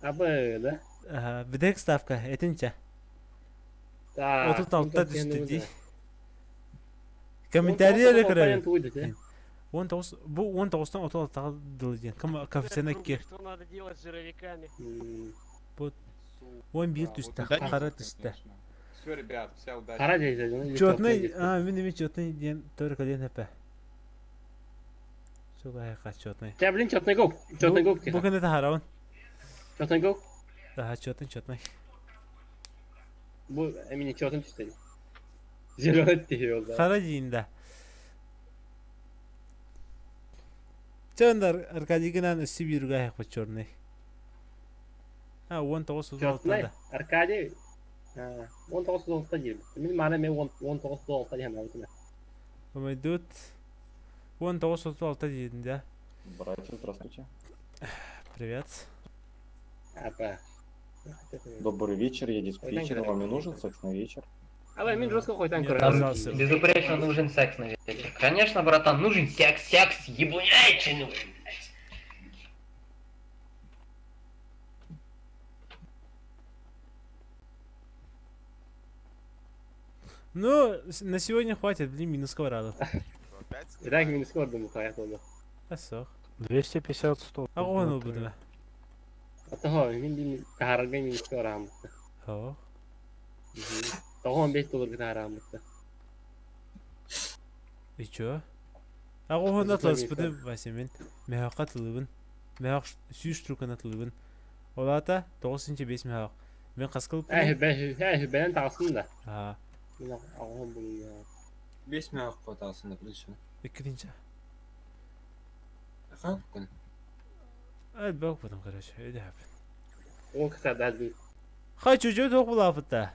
Абы, да? Ага, бдек ставка, этинче. Так. 36 түстү дии. Комментарий эле көрөбүн. 19 бу 19-тан 36-га дылы диэн. Коэффициент 2. Что надо делать с жировиками? Бу 11 түстэ, хара түстэ. Все, ребят, вся удача. Хара диэн. Четный, а, мин эми четный диэн только диэн эпэ. Сука, хайка четный. Ча, блин, четный гол. Четный гол. Бу күнэ тахарабын. Четный гол. Ага, четный, четный. Бу эмини четный түстэ. Зеленый тиһи да. Хара диин да. Чөндөр Аркадий гынан өссө бииргэ айахпыт черный. А, 19 Четный. да. Аркадий. 19 диир. Мин мана мен 19 диэн алдым. Омойдут 19 диин да. Братья, здравствуйте. Привет. Апа. Добрый вечер, я диспетчер. Вам не нужен секс на вечер? А мин жестко хойтан отказался. Безупречно нужен секс на вечер. Конечно, братан, нужен секс, секс, ебунячий нужен. Ну, на сегодня хватит, блин, минус сковороду. И так минус сковороду хватит. Асох. 250 100. А он был Того, мин бин тахарга минус сковорам. Хо. Того 5 доллар тахарам. И чё? А он атлас буду Вася мен. Мехаққа тылыбын. Мехақ сүйіш трукана тылыбын. Олата 9-5 мехақ. Мен қасқылып Эх, бә, бән тағсын да. А. Мин ағым бұл. 5 мега қотасында білші. Екінші. Ха, күн. Ай, бак потом, короче, иди хапын. Ол кісі дәлді. Хочу жо тоқ булапыта.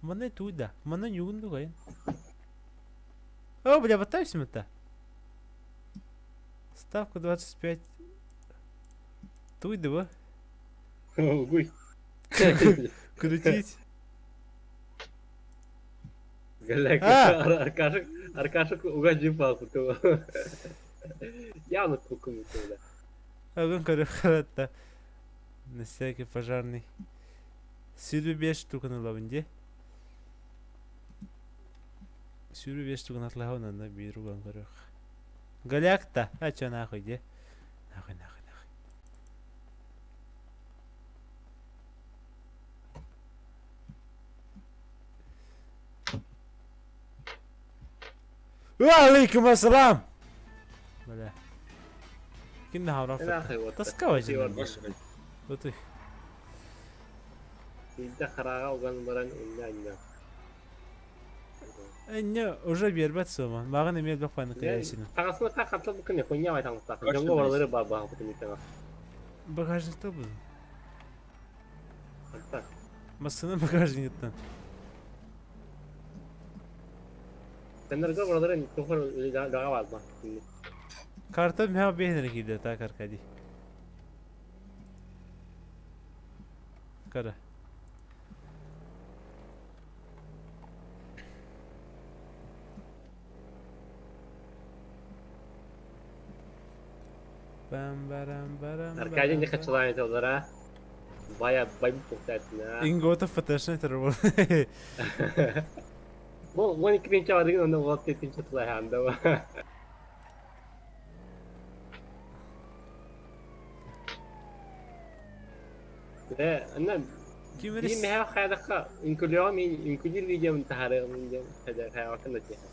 Маны туда, маны югунду гайын. О, бля, батайся мы-то. Ставка 25. Туй два. Гуй. Крутить. Гля, Аркашек, Аркашек угадил папу. Явно кукуму бля. Огонь көріп На всякий пожарный. Сүрбі 5 штуканы лабынде. Сүрбі 5 штуканы атлағын анда бір уган көріп. Галякта. А чё нахуй де? Нахуй, нахуй, нахуй. Алейкум ассалам! Бля. Ким хавра Таскава же. Вот их. Инде хараға уган баран инде анна. Не, уже бербет сома. Маған эме бек паны каясин. Тағасына та қатылып күне хуйня айтаңыз та. Жоңго баралары ба ба бүтүн итега. Багажникта был. Так. Машина багажниктан. Кэннэргэ бараларын тухар үлэҕэ баалма. Карта миэхэ биэһин киирдэ так Аркадий. Кара. Бам барам барам. Аркадий не хачылаан этэллэр Бая байбыт туохтаатына. Ингота ФТшный террор. Бу 12 пинча бардыгын онно 16 пинча тулайхаанда. Э, анна Ким биир мэһэ хайдахха үҥкүлүөҕүм үҥкүлүүр видеом таһаарыаҕым диэн хайда хайаҕаттан да тиэхэ.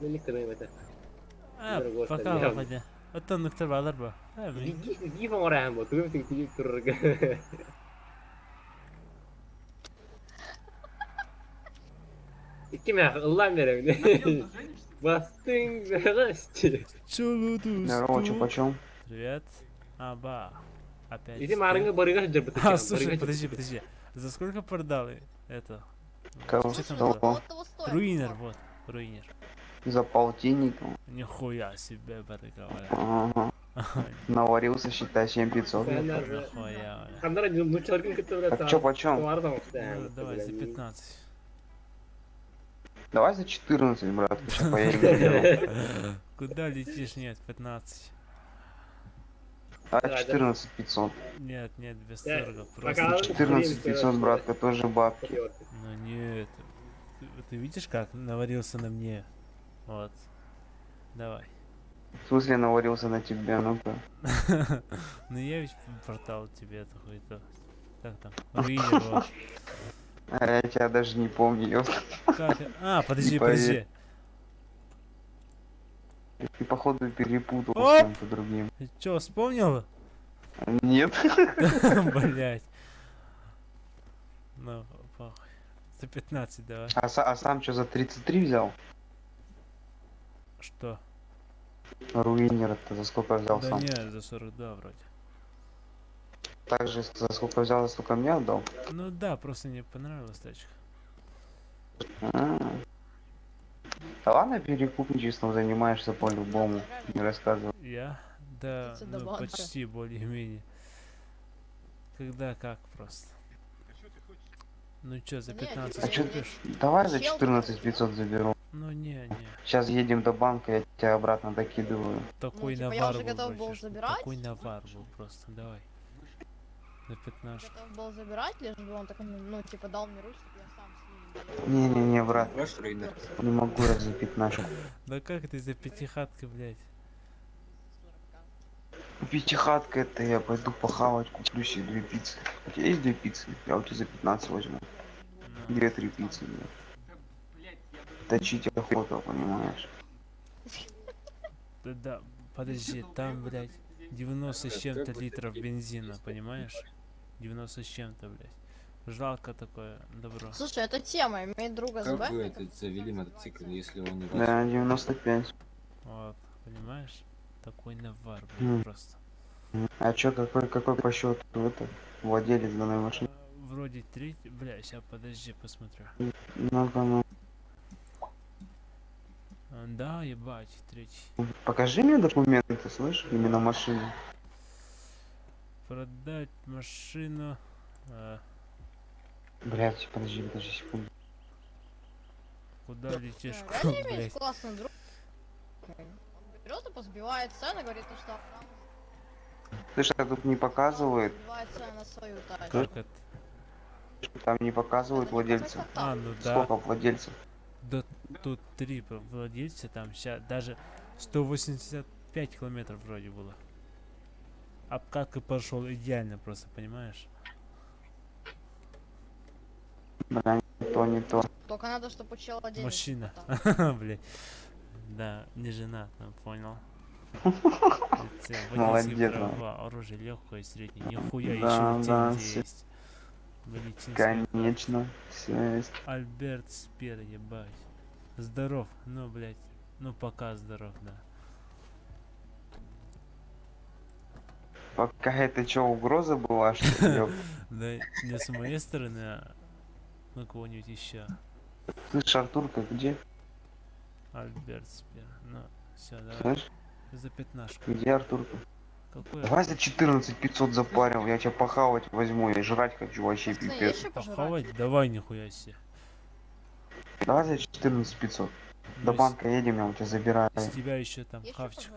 Мен кыныым этэ. А, пока выходи. Оттон нуктар баалар бу. Гиф оҥорааһын бу, тугу үҥкүлүүр турарга. Икки мэһэ ыллаан беремин. Бастыҥ бэҕэсчи. Здорово, чё почем? Привет. Аба. Опять. Ити маарыҥҥа барыга сылдьарбыт. А, слушай, подожди, подожди. За сколько продал это? Кого? Что там Кого? было? Руинер, вот. Руинер. За полтинник. Нихуя себе, барыга, бля. Ага. Наварился, считай, 7500. Нихуя, бля. Ханнара нучаларгын кытта Так чё почем? Ну, давай, за 15. Давай за 14, брат, сейчас поедем. заберу. Куда летишь? Нет, 15. А 14 500. Нет, нет, без Я- торга, пока- просто. 14 500, братка, тоже бабки. Ну нет. Ты видишь, как наварился на мне? Вот. Давай. В смысле наварился на тебя, ну-ка. Ну я ведь портал тебе такой то. Как там? Руинер, вот. А я тебя даже не помню, ёпта. Как? А, подожди, Не подожди. поверь. Ты походу перепутал с Оп! кем-то другим. Ты чё, вспомнил? Нет. Блять. Ну, похуй. За 15 давай. А, а сам что за 33 взял? Что? Руинер-то за сколько взял Да сам? не, за 42 вроде. Также за сколько взял, за сколько мне отдал? Ну да, просто не понравилась тачка. А. Да ладно, перекупничеством занимаешься по-любому. Не рассказывай. Я? Да, Птица до ну банка. почти более-менее. Когда как просто. Ну чё, за Не, 15 А чё купишь? Давай за Чел, 14 500 заберу. Ну не, не. Сейчас едем до банка, я тебя обратно докидываю. Такой типа, я навар уже был, готов был братишка, забирать. Такой навар был просто, давай. За 15. Готов был забирать, лишь бы он такой, ну, типа, дал мне руль, чтобы я сам с ним. Не-не-не, брат. Не могу я за 15. Да как ты за пятихатка, блядь? Пятихатка это я пойду похавать, куплю себе две пиццы. У тебя есть две пиццы? Я у тебя за 15 возьму. Две-три пиццы, блядь. Точить охота, понимаешь? Да, да, подожди, там, блядь, 90 с чем-то литров бензина, понимаешь? 90 с чем-то, блядь. Жалко такое добро. Слушай, это тема, иметь друга с Как вы бэхником. этот завели мотоцикл, если он не ваш? Да, 95. Вот, понимаешь? Такой навар, блядь, М. просто. А чё, какой по счету это владелец данной машины? Вроде третий, бля, сейчас подожди, посмотрю. Ну-ка, ну. А, Да, ебать, третий. Покажи мне документы, слышь, именно машину. Продать машину. А, Блять, подожди, подожди секунду. куда летишь, Реально иметь блядь? классный друг. Он берет и позбивает цены, говорит, то, что Слышь, а тут не показывает. сбивает цены на свою тачку. Как это? Там не показывают владельцев. А, ну да. Сколько владельцев? Да тут три владельца, там ща даже 185 километров вроде было. Обкатка пошел идеально просто, понимаешь? Бля, не то, не то. Только надо, чтобы у чела денег Мужчина. хватало. Блядь. Да, не жена, ну, понял. Лице, водительские Молодец, права, оружие легкое, среднее, нихуя, Да, еще да, лицензия всё. есть. Медицинская Конечно, все есть. Альберт Спер, ебать. Здоров, ну, блядь, ну пока здоров, да. Пока это что, угроза была, что ли? ёп? Да, не с моей стороны, а на кого-нибудь еще. Слышь, Артурка, где? Альберт Спир. Ну, все, давай. Слышь? За пятнашку. Где Артур? Какой Давай за 14 500 запарил, я тебя похавать возьму, я жрать хочу вообще пипец. Похавать? Давай, нихуя себе. Давай за 14 500. До Ну, банка едем, я у тебя забираю. С тебя еще там хавчик.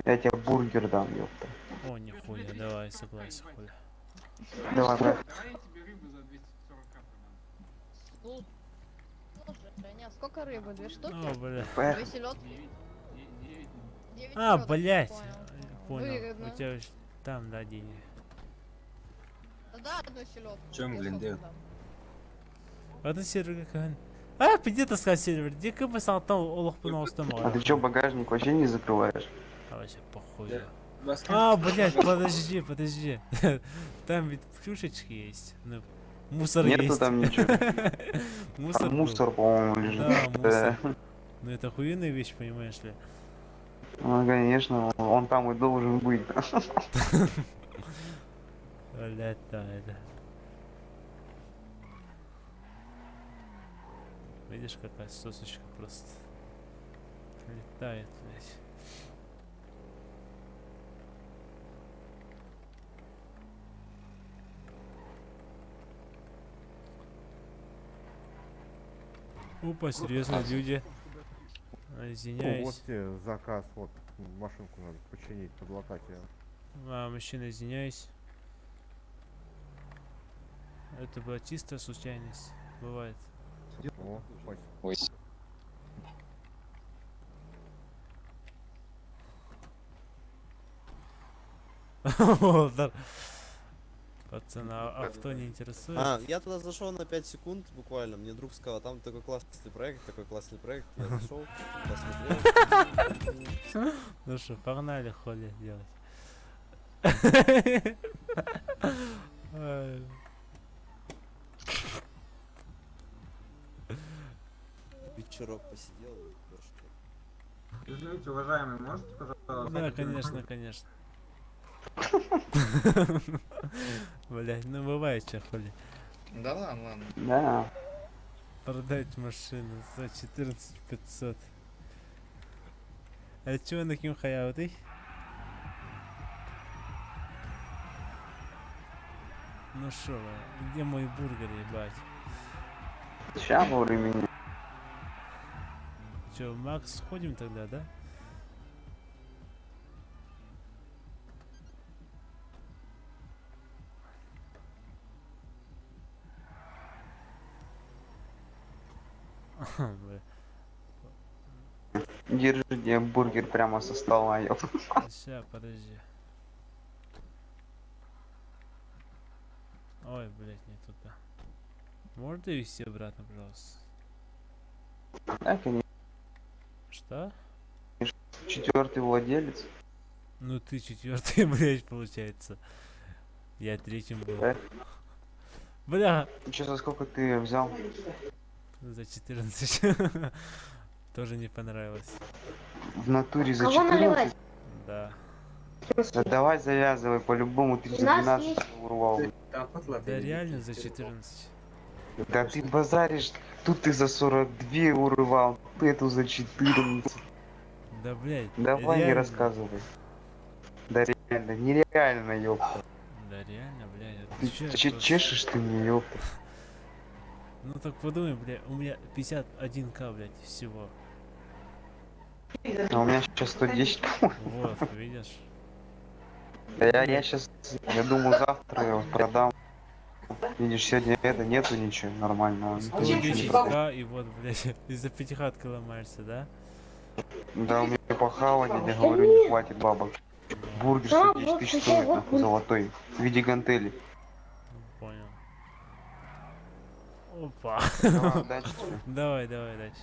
Я тебе бургер дам, ёпта. О, нихуя, давай, согласен, хуля. Давай, брат. Давай я тебе рыбу за 240 продам. Ну, слушай, не, сколько рыбы? Две штуки? О, бля. Две селедки? Девять А, селедок, блядь. понял. Понял. Выгодно. У тебя ж там, да, деньги. Да, да, одну селедку. Чем, Я блин, сколько где? дам? Атын серверге кыһын. А, пиздец таскал сервер. Где кыбы салтан олох А ты чё, багажник вообще не закрываешь? А вообще похуй. Вас А, блядь, подожди, подожди. Там ведь плюшечки есть. Ну, мусор Нету есть. там ничего. Мусор. Там был. мусор, по-моему, лежит. Да, Да. мусор. Ну это охуенная вещь, понимаешь ли. Ну, конечно, он там и должен быть. Блядь, да, это. Видишь, какая сосочка просто летает, блядь. Опа, серьезно, люди. А, О, Извиняюсь. вот тебе заказ, вот машинку надо починить, подлатать ее. А, мужчина, извиняюсь. Это была чистая случайность. Бывает. О, спасибо. Вот, Пацаны, а авто не интересует? А, я туда зашел на 5 секунд буквально. Мне друг сказал, «А там такой классный проект, такой классный проект. Я зашел, посмотрел. Ну что, погнали холи делать. Ай. Вечерок посидел и пошел. Извините, уважаемый, можете, пожалуйста? Да, конечно, конечно. Блять, ну бывает че хули. Да ладно, ладно. Да. Продать машину за 14 500. А чего на кем хаяутый? Ну шо вы, где мой бургер, ебать? Ща во времени. Че, Макс, сходим тогда, да? Бля. Держи тебе бургер прямо со стола, ёпта. Ща, подожди. Ой, блядь, не туда. Можешь довести обратно, пожалуйста? Да, конечно. Что? Четвертый владелец. Ну ты четвертый, блядь, получается. Я третьим был. Да? Бля! Че, за сколько ты взял? За 14. Тоже не понравилось. В натуре за Кого 14? наливать? Да. Да давай завязывай, по-любому ты за У нас 12 есть- урвал. Да реально за 14. Да ты базаришь, тут ты за 42 урвал, ты эту за 14. Да, блядь. Давай не реально. рассказывай. Да реально, нереально, ёпта. Да реально, блядь. Ты отвечаю че- просто. чешешь ты мне, ёпта. Ну так подумай, блядь, у меня 51к, блядь, всего. А у меня сейчас 110, по-моему. Вот, видишь? Да я сейчас, я думаю, завтра я продам. Видишь, сегодня это нету ничего нормального. Никто ничего не продает. 110к и вот, блядь, из-за пятихатки ломаешься, да? Да, у меня похавать, я тебе говорю, не хватит бабок. Бургер Да, 110 вот тысяч сейчас стоит, вот нахуй, золотой, в виде гантели. Понял. Опа. Давай, удачи тебе. Давай, давай, удачи.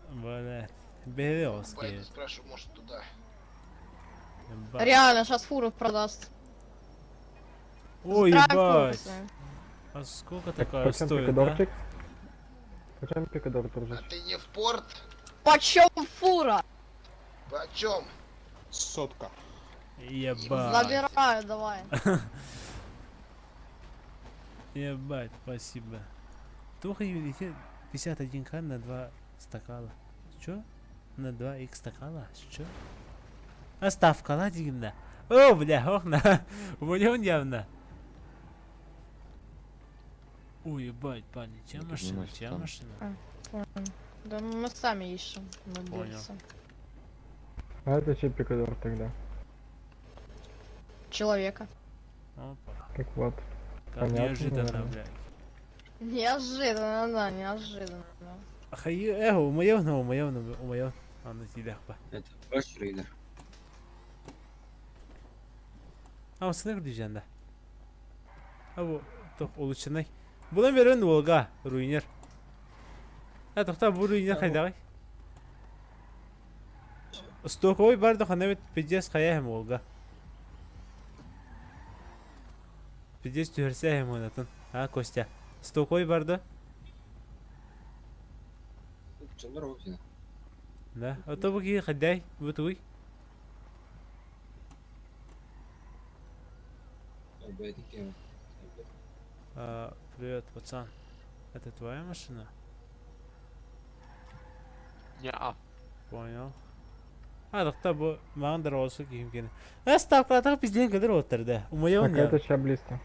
Бля. Березки. Пойду спрошу, может туда. Реально, сейчас фуру продаст. Ой, Забираем фуру, ебать. пацаны. А сколько такая Почем стоит, да? пикадорчик? Почем пикадор, дружище? А Ты не в порт? Почем фура? Почем? Сотка. Ебать. Забираю, давай. Ебать, спасибо. Туха 51к на 2 Стакала. Чё? На 2х стакала? Чё? А ставкала дигин да. О, бля, ох на. Умоён явно. Ой, ебать, парни, чья машина, чья машина? А, понял. Да мы сами ищем владельца. А это чей пикадор тогда? Человека. Опа. Так вот. Как Понятно, неожиданно, наверное. блядь. Неожиданно, да, неожиданно. Хай, э, умоён, умоён, умоён. Аны тилэхпа. Это ваш рейдер. А, сыныр дижен да. А бу тох улучшенный. Булан берен Волга, руинер. А тохта бу руинер хайдагай. Стоковой бар да хана бит пиздец хаяхым Волга. Пиздец түһәрсәһем онатын. А, Костя. Стоковой бар да? Чыннар вовсе. Да. А то бу ки хайдай, бу туй. А, привет, пацан. Это твоя машина? Не-а. Понял. А, тохта бу маған дарвозу киһим кени. А, ставкалатах пизден кадыр оттар да. Умоён Так, я. это чья близко?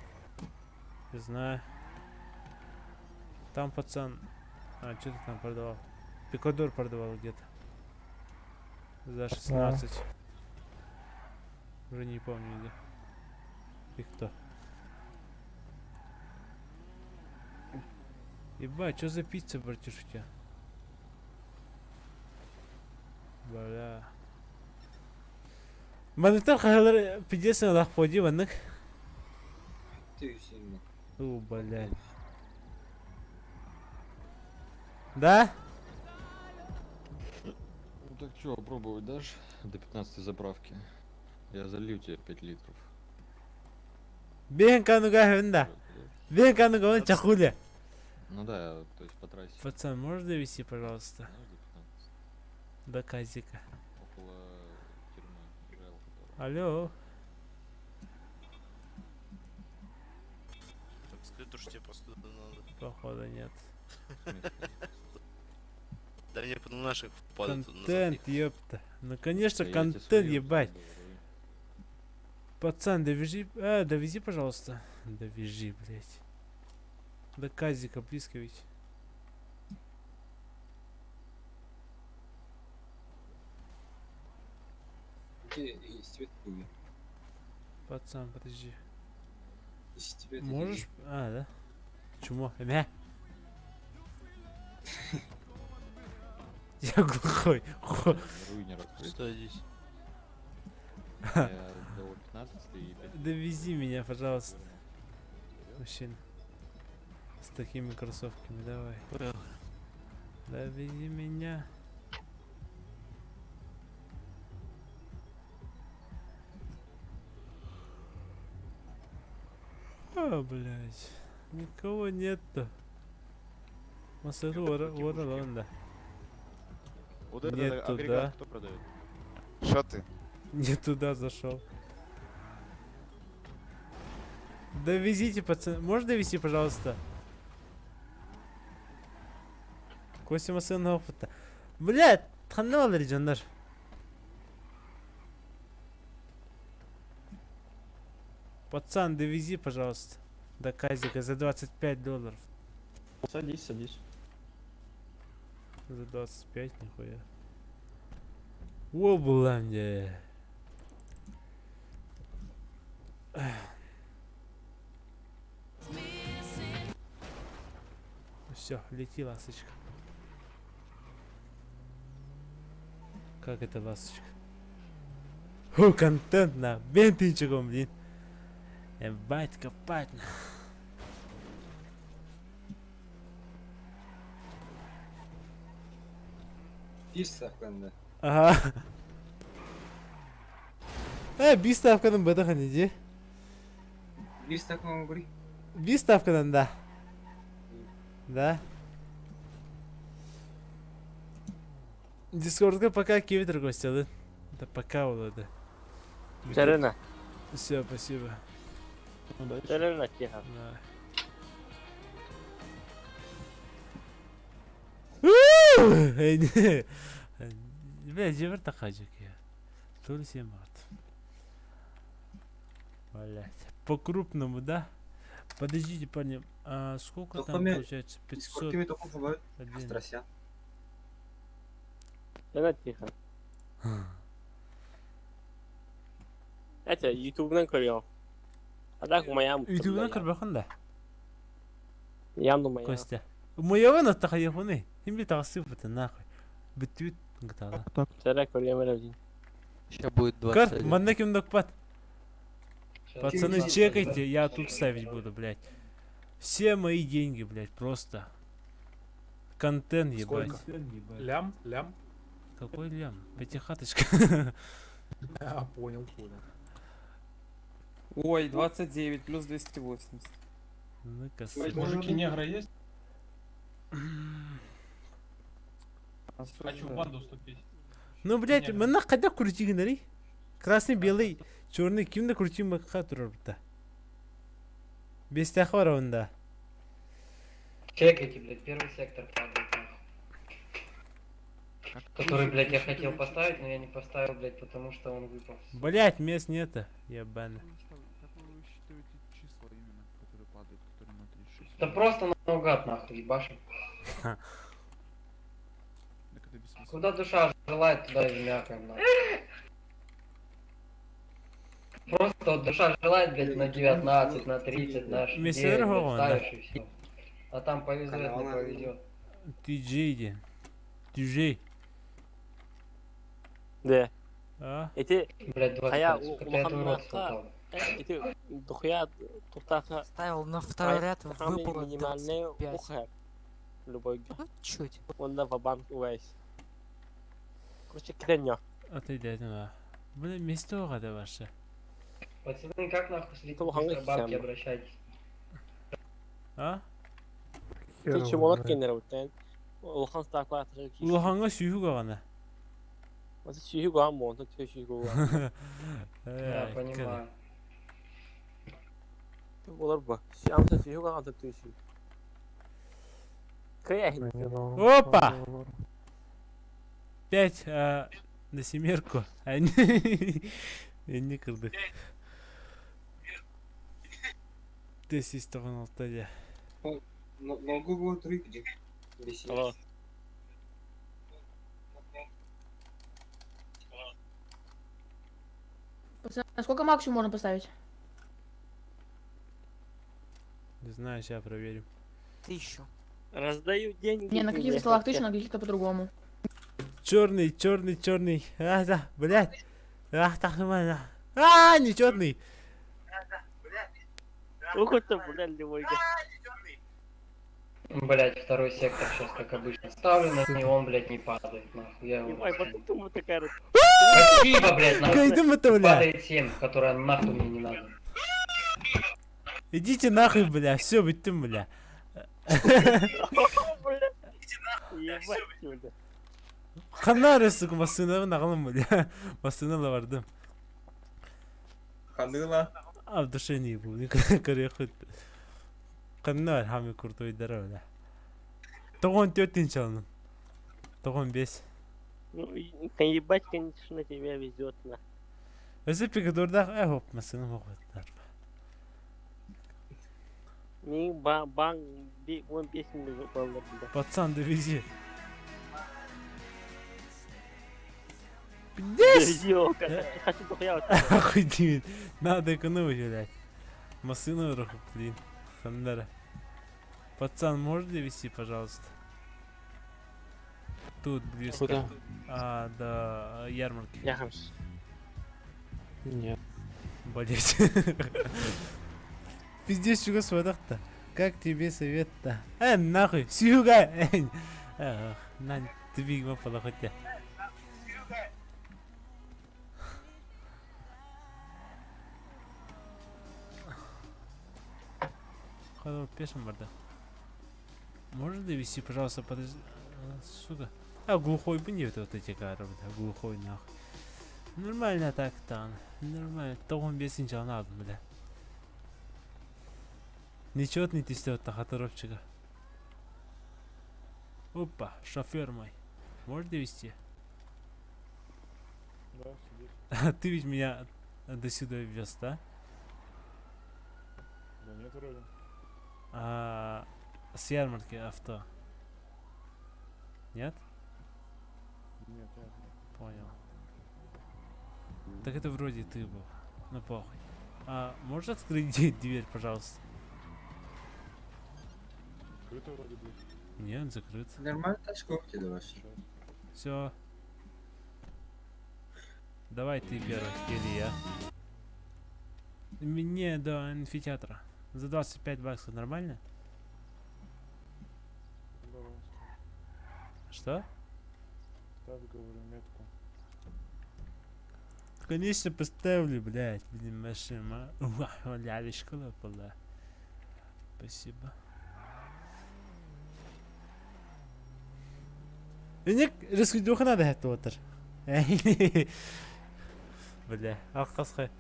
Не знаю. Там пацан... А, что ты там продавал? Пикадор продавал где-то. За 16. Уже не помню где. И кто. Ебать, что за пицца, братиш, у тебя? Бля. Манықтар қағалар пиздец лах поди ваннык. Ты сильно. У, блядь. Да? Ну так что, пробовать дашь до 15 заправки? Я залью тебе 5 литров. Бен кануга хвенда. Бен кануга он чахуля. Ну да, то есть по трассе. Пацан, можешь довести, пожалуйста? До казика. Около тюрьмы ЖЛ, которая. Алло. Так скажи, то, что тебе просто надо. Походу нет. Да мне потом наших падают назад. Контент, ёпта. Ну конечно, Да я тебе контент, свою ебать. Пацан, довези, а, довези, пожалуйста. Довези, блядь. До казика близко ведь. Где есть цвет хуя? Пацан, подожди. Если тебе это Можешь? А, да? Чмо? Мя. Я глухой. Хо. Руинер открыт. Что здесь? Я до 15 и 5 Довези меня, пожалуйста. Мужчина. С такими кроссовками, давай. Понял. Довези меня. А, блядь. Никого нету. Масару да. Вот этот Не агрегат туда. кто продает? Шо ты? Не туда зашел. Довезите, пацаны. Можно довести, пожалуйста? Костя машина опыта. Блядь, ханна жандар. Пацан, довези, пожалуйста. До Казика за 25 долларов. Садись, садись. За 25, нихуя. О, бланде. Все, лети, ласточка. Как это ласточка? Ху, контент на бентинчиком, блин. Ебать, копать на. Биир ставканы. Ага. Э, биир ставканан бытахан иди. Биир ставканы говори. Биир ставканан да. Да. Дискордка пока кивитер гостяды. Да пока улады. Чарына. Все, спасибо. Чарына, тихо. Да. Бля, дьиэбэр тахаадьык я. То ли семь баҕат. Блять. По-крупному, да? Подождите, парни, а сколько там получается? 500. Один. Лена тихо. Это ютубнан көрüyorum. А так моя Ютубнан көрбөхүн да? Ям моя. Костя. Моявын аттахайыхуны. Хим bir таҕысыыппытын нахуй. Бүттүбүт гытала. Сара көрüyorum öyle Сейчас будет Көр, 21. манна ким докпат. Пацаны, чекайте, я тут ставить буду, блядь. Все мои деньги, блядь, просто. Контент, ебать. Сколько? Лям? Лям? Какой лям? Пятихаточка. А, понял, понял. Ой, 29 плюс 280. Ну-ка, Мужики, негра есть? Хочу в банду вступить. Ну, блядь, манна қайда крутигінері? Красный, белый, черный, кимді крутим баққа тұрыр бұта. Бестәхі бар онда. Чекайте, блядь, первый сектор падает, нахуй. Который, блядь, я хотел поставить, но я не поставил, блядь, потому что он выпал. Блядь, мест нету, ебаный. Числа именно, которые падают, которые на 36. Да просто наугад, нахуй, ебашим. Так это бессмысленно. Куда душа желает, туда и мякаем, нахуй. Просто вот душа желает, блядь, на 19, на 30, на 9, Мессер блядь, Гогон, да. ставишь и все. А там повезет, не повезет. Тиджей де. Тиджей. Да. А? Эти Блядь, 25, Хая сука, ты это в рот султан. Эти дохуя тухтаха. Ставил на второй ряд, выпало минимальный 25. ухер. Любой. Ну, чуть. Он на банк увесь. Короче, киденьо. А ты дядя, а. Бля, место оғада ваше. Пацаны, как нахуй слить Кто хангай быстро бабки хисам? обращайтесь? А? Ты чего лот кенер вот Улахан стакла Улаханға сүйігі ғана. Осы сүйі гуам мон, ты сүйі гуам. Да, понимаю. Олар ба. Амса сүйі гуам, амса ты сүйі. Кая Опа! Пять а, на семерку. Они не кырдык. Ты систоғын алты Ногу было три где. Алло. Пацаны, а сколько максимум можно поставить? Не знаю, сейчас проверим. Тысячу. Раздаю деньги. Не, на каких-то столах тысячу, на каких-то по-другому. Черный, черный, черный. А, да, блядь. Ах, так нормально. А, не черный. Ух ты, блядь, любой. Блять, второй сектор сейчас, как обычно, ставлю на него, он, блядь, не падает, нахуй. Я его Ебать, потом думаю, такая Спасибо, блядь, нахуй. Кайдым это, бля. Падает 7, которая нахуй мне не надо. Идите нахуй, бля. Все, бүттім, бля. Ебать, бля. Қанар, сука, машинаны ағылым, бля. Машинала бардым. Ханыла. А в душе не был, корехут. Қанар, хами крутой дара, бля. Тоғын төртінші алным. Тоғын бес. Ну, ебать, конечно, тебя везет, на. Өзі пикадорда, э, хоп, машина оғыттар. Ми ба бан би он песни выпал, бля. Пацан, довези. Пиздец! Ёлка, хочу дохуя. Охуеть, надо экономить, блядь. Машину вверху, блин. Хандара. Пацан, можешь довести, пожалуйста? Тут близко. Куда? А, до ярмарки. Яхамс. Нет. Блять. Пиздец, чего свадах-то? Как тебе совет-то? Нахуй, сюга! Эх, на, ты бигма полохоте. Ходу пешим барда. Можешь довести, пожалуйста, подожди. А, Сука. А, глухой бы не вот эти кары, бля, глухой нахуй. Нормально так там. Нормально. Тоғын бесінші алын бля. Ничего не тестет хатаровчика. Опа, шофер мой. Можешь довести? Да, сидеть. Ты ведь меня до сюда вез, да? Да нет, вроде. А, с ярмарки авто. Нет? Нет, нет. Понял. Так это вроде ты был. Ну похуй. А можешь открыть дверь, пожалуйста? Открыто вроде дверь. Нет, закрыт. Нормально тачка у тебя вообще. Все. Давай ты первый, или я. Мне до амфитеатра. За 25 баксов нормально? Давай, ставь. Что? Ставь, говорю, метку. Конечно, поставлю, блядь, блин, машина. Лялечка была. Спасибо. Инек рискуйдуха надо это отыр. Бля, алқасқа.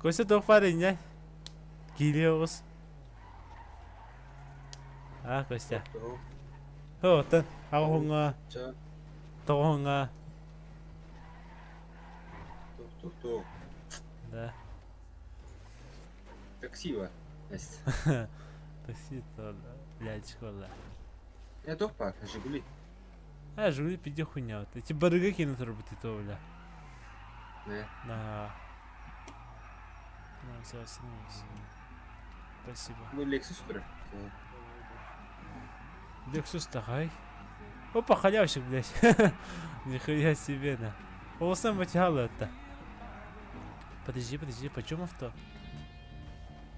Костя тоқ парень, не? Килиоғыз. А, Костя. О, тан, ағуңа. Ча. Тоғыңа. Тух-тух-тух. Да. Такси, Настя. Такси то, блядь, школа. Я тух пар, Жигули. А, Жигули пиде хуйня. Вот. Эти барыга кинут работы то, бля. Да. Да. Ну, все, остановился. Спасибо. Ну, Lexus, что ли? Lexus тагай. Опа, халявщик, блядь. Нихуя себе, да. Полосам вытягало это. Подожди, подожди, почем авто?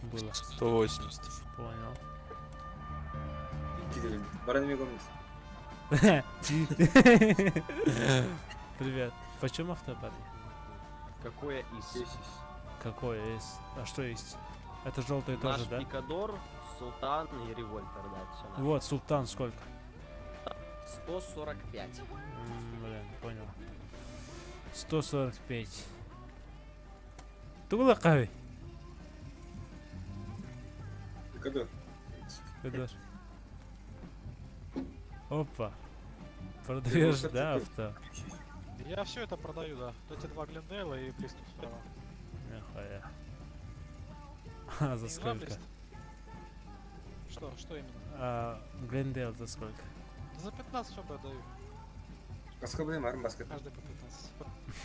Было. 180. Понял. Баранами гомес. Привет. Почем авто, парни? Какое из? Какое есть? А что есть? Это желтое Наш тоже, да? Пикадор, Султан и Револьтер, да, все. Вот, Султан сколько? 145. Блин, понял. 145. Тугла кави. Пикадор. Пикадор. Опа. Продаешь, да, авто? Я все это продаю, да. Вот эти два Глендейла и Приступ справа. Нихуя. А, за Не сколько? Блист? Что, что именно? А, Глендейл за сколько? За 15 все продаю. А сколько блин, баскет? Каждый по 15.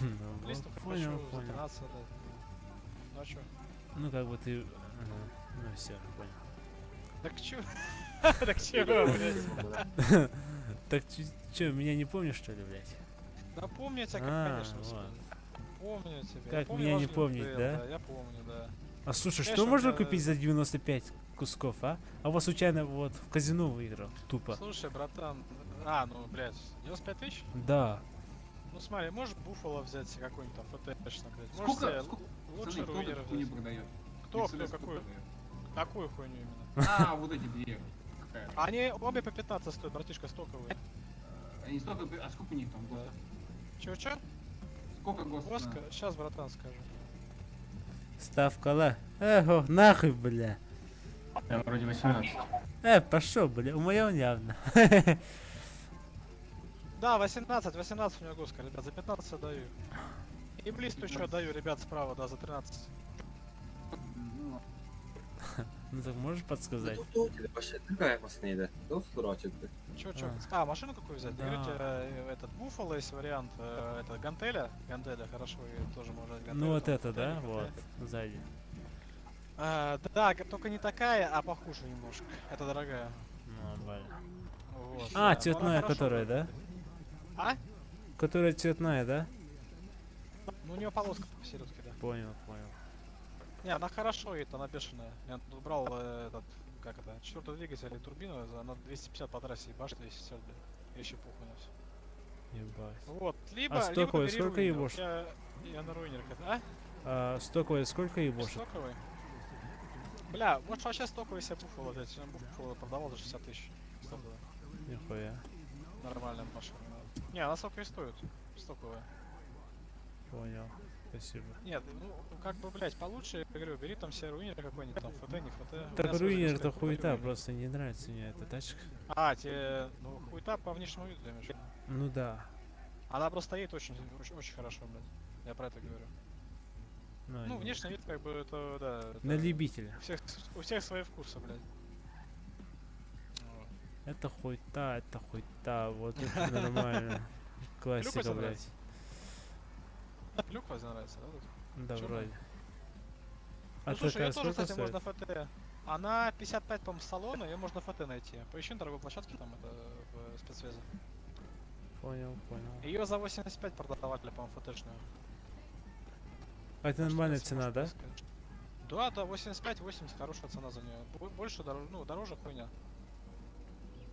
Ну, Приступ понял, хочу за понял. 13 отдать. Ну а чё? Ну как бы ты... Ну все, понял. Так чё? Так чего, блядь? Так чё, меня не помнишь, что ли, блядь? Да помню я тебя, А, конечно, вот. Помню тебя. Как Помню меня не ваш помнить, Глендейл, да? Я помню, да. А слушай, что Конечно, можно да. купить за 95 кусков, а? А вот случайно вот в казино выиграл, тупо. Слушай, братан, а, ну, блядь, 95 тысяч? Да. Ну смотри, можешь Буффало взять себе какой-нибудь там ФТшный, блядь. Можешь Сколько, себе сколько, лучше пацаны, кто руинер эту хуйню взять. продает? Кто, кто, Мерседес какую? продает? Какую хуйню именно? А, вот эти две. Какая? Они обе по 15 стоят, братишка, стоковые. Они столько, а сколько у них там ГОСТ? Чё-чё? Сколько ГОСТ? Госка? Сейчас, братан, скажу. Ставка ла. Эхо, нахуй, бля. Там вроде 18. Пошел, бля, у моего явно. Да, 18, 18 у него госка, ребят, за 15 отдаю. И Блисту еще отдаю, ребят, справа, да, за 13. Ну так можешь подсказать? Чё, чё? А, машину какую взять? Да. Говорю тебе, этот Буффало есть вариант, это Гантеля. Гантеля хорошо, ее тоже можно взять. Ну Гантеля, вот там это, да? Гантеля, Вот, Гантеля. сзади. А, да, только не такая, а похуже немножко. Это дорогая. Нормально. Вот, А, да. Но она цветная, хорошо которая, да? А? Которая цветная, да? Ну у нее полоска посередке, да. Понял, понял. Не, она хорошо едет, она бешеная. Я тут брал этот, как это, четвертый двигатель и турбину, она 250 по трассе ебашит, 260, блин. И еще похуй на все. Ебать. Вот, либо, А либо стоковый бери сколько руинер. ебошит? Я на руинер, а? А, стоковый сколько ебошит? Стоковый? Бля, может вообще стоковый себе Буффало взять? Я Буффало продавал за 60 тысяч. Стоковый. Нихуя. Нормальная машина. да. Не, она столько и стоит. Стоковая. Понял. Спасибо. Нет, ну, как бы, блядь, получше, я говорю, бери там себе руинер какой-нибудь, там, ФТ, не ФТ. У Так меня свой руинер это запускает, бери хуета, руинер. просто не нравится мне эта тачка. А, тебе, ну, хуета по внешнему виду, я имею в виду. Ну да. Она просто стоит очень, очень, очень хорошо, блядь. Я про это говорю. Ну, Ну, не- внешний вид, как бы, это, да. На это любителя. У всех свои вкусы, блядь. Вот. Это хуета, это хуета, вот это нормально. Классика, тебе блядь. нравится? Клюква тебе нравится, да? Тут? Да, Чёрная? вроде. Ну, А слушай, такая ее тоже, сколько кстати, можно стоит? ФТ. Она 55, по-моему, салона, ее можно ФТ найти. Поищи на торговой площадке там, это, в спецсвязи. Понял, понял. Ее за 85 продавали, по-моему, ФТшную. А это нормальная цена, да? Да, да, 85-80, хорошая цена за нее. Больше, дороже, ну, дороже хуйня.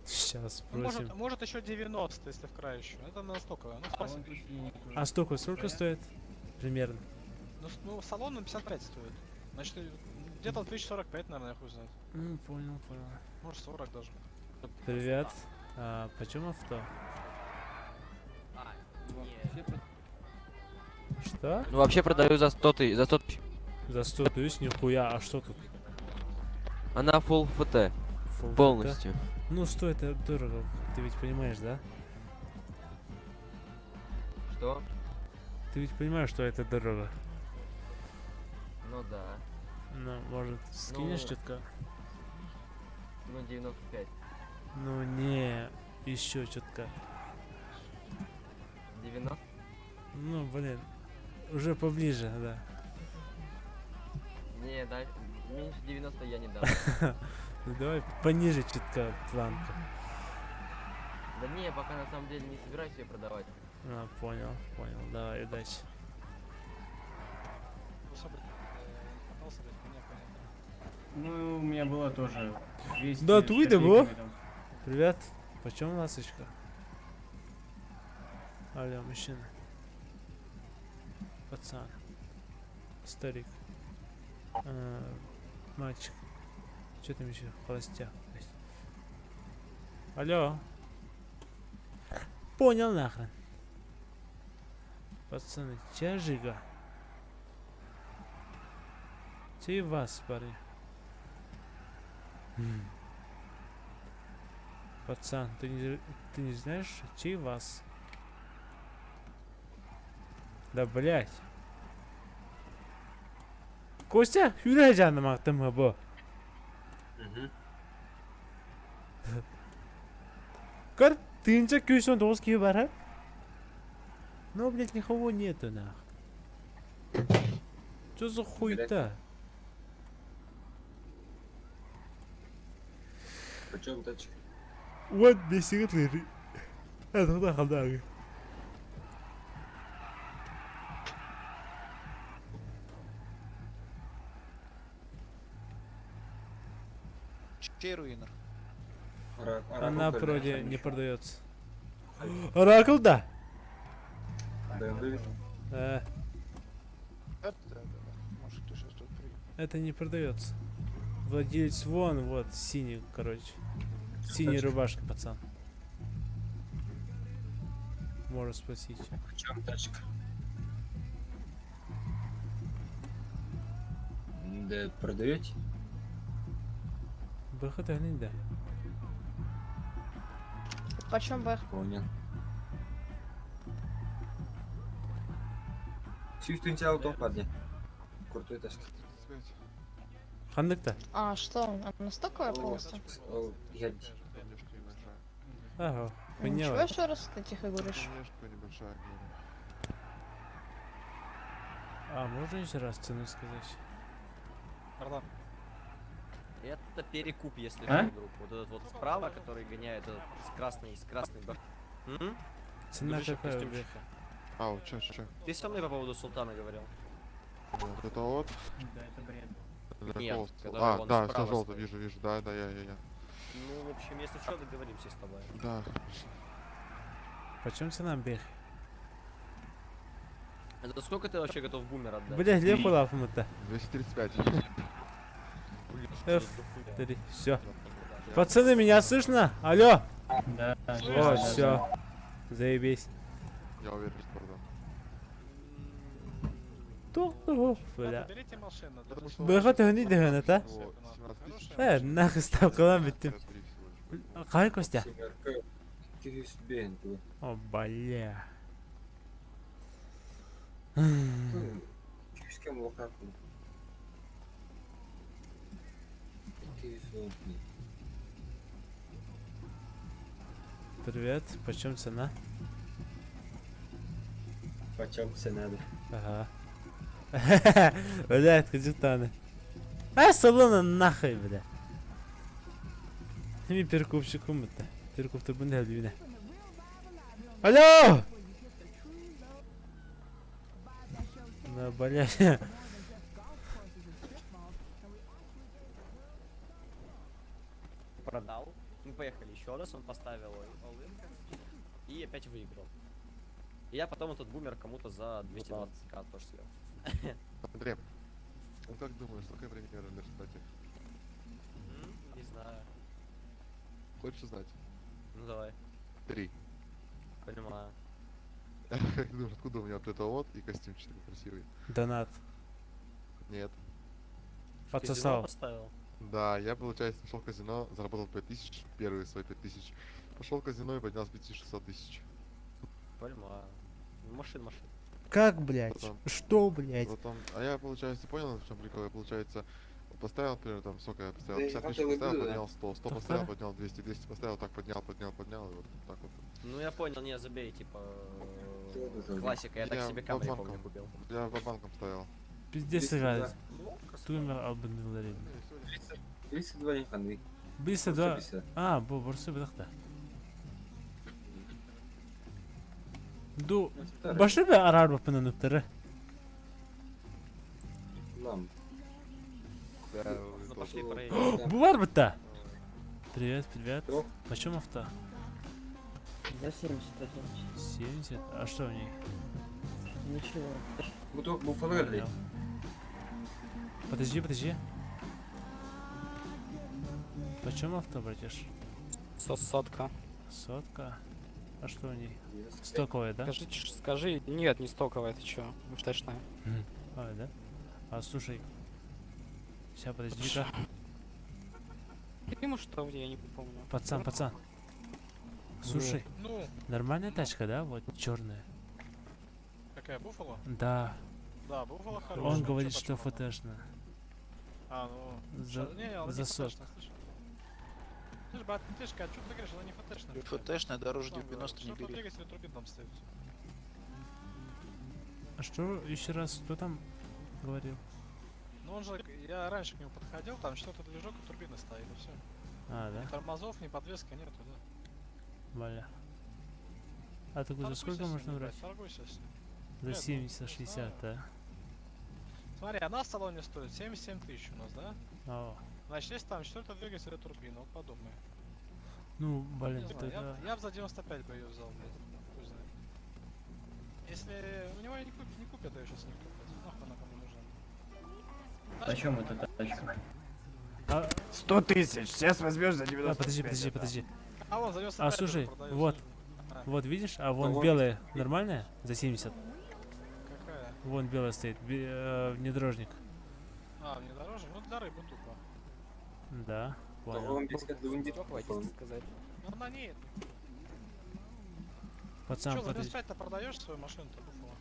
Сейчас Ну, может, спросим. может еще 90, если в край еще. Это настолько, ну, спросим. А столько сколько стоит? Примерно. Ну, ну, салон на 55 стоит. Значит, где-то 1045, наверное, я хуй знает. Ну, понял, понял. Может, 40 даже. Привет. А, почем авто? Что? Ну вообще продаю за 100 тысяч, за 100 тысяч. За 100 тысяч? Нихуя, а что тут? Она full ФТ. Full Полностью. ФТ? Ну, 100 это дорого, ты ведь понимаешь, да? Что? Ты ведь понимаешь, что это дорого? Ну да. Ну, может, скинешь Ну, чутка? Ну 95. Ну, не, еще чутка. 90? Ну, блин, уже поближе, да. Не, да, меньше 90 я не дам. Ну, давай пониже чутка планку. Да не, пока на самом деле не собираюсь ее продавать. А, понял, понял, давай, удачи. Ну, у меня было тоже 200 Да, с ты да, бо. копейками там. Привет, почем ласточка? Алло, мужчина. Пацан. Старик. Мальчик. Че там еще? Холостяк. блядь. Алло. Понял нахрен. Пацаны, чья жига? Чей вас, парни? Пацан, ты не знаешь, чей вас? Да блять. Костя, hüreceğim aklımı bu. Көр, тыынча 219 киһи бар, а? Ну, блядь, никого нету, нах. Что за хуета? Почем тачка? Вот бесигит лири. Это куда халдагы. Чей руинер? Она вроде не продается. Оракул, да? BMW. Да, да, да. Может, кто сейчас тут приедет. Это не продается. Владелец вон, вот, синий, короче. Синяя Тачка. рубашка, пацан. Можно спросить. Почем тачка? Да, продаете? Бэха да. Почем бэх? Понял. Чувствуете ауто, парни? Крутой тачка. Хандыкта. А, что? Она стоковая полностью? Я Ага, Ничего поняла. еще раз ты тихо говоришь? небольшая, А, можно еще раз цену сказать? Братан. Это перекуп, если А? что, друг. Вот этот вот справа, который гоняет этот с красной М? Цена Дружище в какая у костюмчике. Бэха? Ау, чё, чё? Ты со мной по поводу султана говорил? Вот это вот? Да, это бред. Для Нет, какого который А, вон да, справа все желтый, стоит. вижу, вижу, да, да, я. Ну, в общем, если что, договоримся с тобой. Да. Почем цена Бэхи? Это сколько ты вообще готов бумер отдать? Блядь, лепо лапом-то. 235. F, 3, все. Пацаны, меня слышно? Алло! Да. Вот, все. Заебись. Я уверен, что продам. Туох бля. Быха төһөнүй дөһөн ата? Э, нахуй ставкалаан бүттүм. Хай Костя? 205 О, бля. Күүскэ муохааппын. 210. Привет, почем цена? Почем цена да? Ага. Блядь, кадютаны. А, салона нахуй, бля. Ми перекупщикум это. Перекуптурбун да Алло! Да, блядь. Продал. Мы поехали еще раз, он поставил all-in и опять выиграл. И я потом этот бумер кому-то за 220к тоже слил. Андрей, ну как думаешь, сколько я примерно в штате? Не знаю. Хочешь узнать? Ну давай. Три. Понимаю. Как ты думаешь, откуда у меня вот это вот и костюмчик такой красивый? Донат. Нет. Подсосал. поставил? Да, я, получается, пошел в казино, заработал 5000, первые свои 5000. Пошел в казино и поднял с 5600 тысяч. Понимаю. Машин, машин. Как, блядь? Потом- Что, блядь? Потом, а я, получается, понял, в чем прикол? Я, получается, поставил, например, там, сколько я поставил, Да, 50 я тысяч хотел поставил, игру, да. поднял 100, 100 Повтори. поставил, поднял 200, 200 поставил, так поднял, поднял, поднял, и вот так вот. Ну я понял, не, забей, типа... Классика, я так себе по Камри, банкам- помню, купил. Я по банкам ставил. Пиздец 202. играет. Тумер албанылары. 32 не ханды. 32. 150. А, бу бурсы быдакта. Ду башы бе арар бапынан үптері. Нам. Ну пошли проедем. Бу бар бітті. Привет, привет. Почем авто? За 70 70? А что в ней? Ничего. Бу буфалар Понял. Подожди, подожди. Почем авто, братиш? Сотка. Сотка? А что в ней? Стоковая, да? Скажи, скажи, нет, не стоковая, ты чё, втечная. А, да? А, слушай. Сейчас, подожди-ка. Ему что в ней, я не помню. Пацан, пацан. Слушай, Ну. нормальная тачка, да? Вот черная. Какая, Буффало? Да. Да, Буффало хорошая. Он говорит, что ФТшная. А, ну... За, не, она за не сот. ФТшная, слышь. Слышь, брат, Тишка, а что ты говоришь, она не ФТшная? ФТшная дороже Там, 90 не что-то бери. двигатель турбин там стоит. А что еще раз, кто там говорил? Ну он же, я раньше к нему подходил, там что-то движок и турбина стоит, и все. А, да? Ни тормозов, ни подвеска нету, да. Валя. А такую за Торгуйся сколько с ним, можно ебать, брать? Торгуйся с ним. За Нет, ну, 70, 60, да? Смотри, она в салоне стоит 77 тысяч у нас, да? О. Значит, если там четвертый двигатель и турбина, вот подумай. Ну, блин, Не знаю, я, тогда... я бы за 95 бы ее взял, блядь. Хуй знает. Если у него не, куп, не купят ее сейчас никто, блядь. Нахуй она кому нужна. Почем эта тачка? А... 100 тысяч, сейчас возьмешь за 95. А, подожди, подожди, подожди. А вон за 95 А, слушай, продается. вот. А. Вот, видишь? А вон вон. белая нормальная? За 70. Какая? Вон белая стоит, внедорожник. А, внедорожник? Ну для рыбы тупо. Да, понял. сказать. Ну на ней. Пацан, Че, за подожди. 95-то продаешь свою машину-то, Буффало?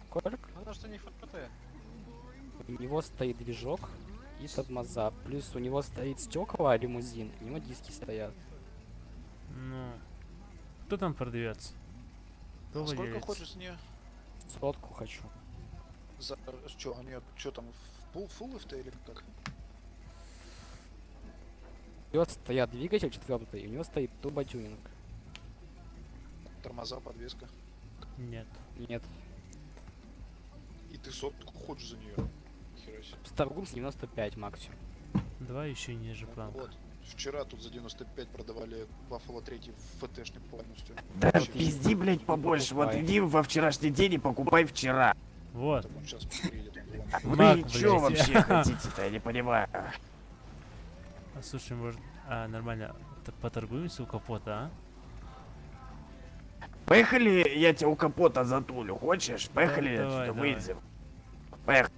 Сколько? Она что не ФПТ. У него стоит движок и тормоза. Плюс у него стоит стекла, лимузин, у него диски стоят. Ну, кто там продается? Кто А сколько владелец? хочешь с нее? Сотку хочу. За что, у нее что там, фул, фул FT или как? У него стоят двигатель четвертый, и у него стоит турботюнинг. Тормоза, подвеска. Нет. Нет. И ты сотку хочешь за нее? Хера себе. С торгом с 95 максимум. Давай еще ниже планка. Вот. Вчера тут за 95 продавали Buffalo 3 ФТшный полностью. Да пизди, блядь, побольше. Вот иди во вчерашний день и покупай вчера. Вот. Он сейчас приедет. он Вы Мак, чё блядь. вообще хотите-то, я не понимаю. А, слушай, может, а, нормально, поторгуемся у капота, а? Поехали, я тебя у капота затулю, хочешь? Поехали Да, давай, отсюда давай. выйдем. Поехали.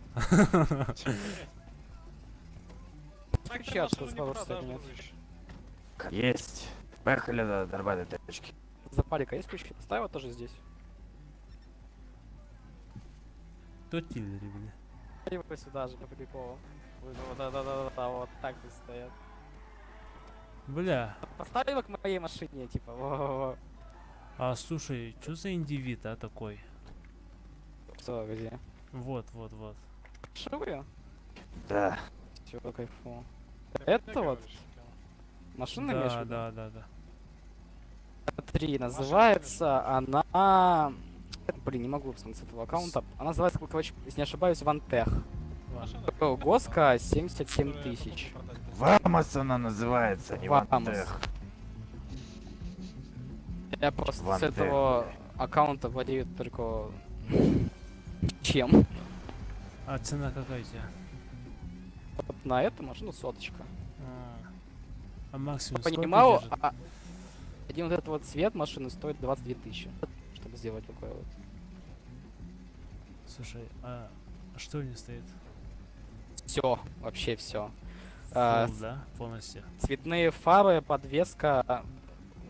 Ключи от Запорожца или нет? Есть. Поехали до нормальной тачки. Запалика есть ключи? Ставь его тоже здесь. Кто киллеры, бля? Его сюда же по приколу. Да-да-да-да, вот так здесь стоят. Бля. Поставь его к моей машине, типа. Во-во-во. А слушай, что за индивид, а, такой? Что, где? Вот, вот, вот. Шивые? Да. Всё, кайфу. Это вот? Машина Да, имеешь в виду? да, да, да. 3 называется она... Блин, не могу вспомнить с этого аккаунта. Она называется, короче, если не ошибаюсь, Вантех. Госка 77 тысяч. Вамос она называется, не Вамос. Вантех. Я просто с Вантех, этого аккаунта владею только... Чем? А цена какая у тебя? Вот на эту машину соточка. А максимум сколько Понимал, держит? а один вот этот вот цвет машины стоит 22 тысячи, чтобы сделать такой вот. Слушай, а что в ней стоит? Все, вообще все. Full, да? Полностью. Цветные фары, подвеска,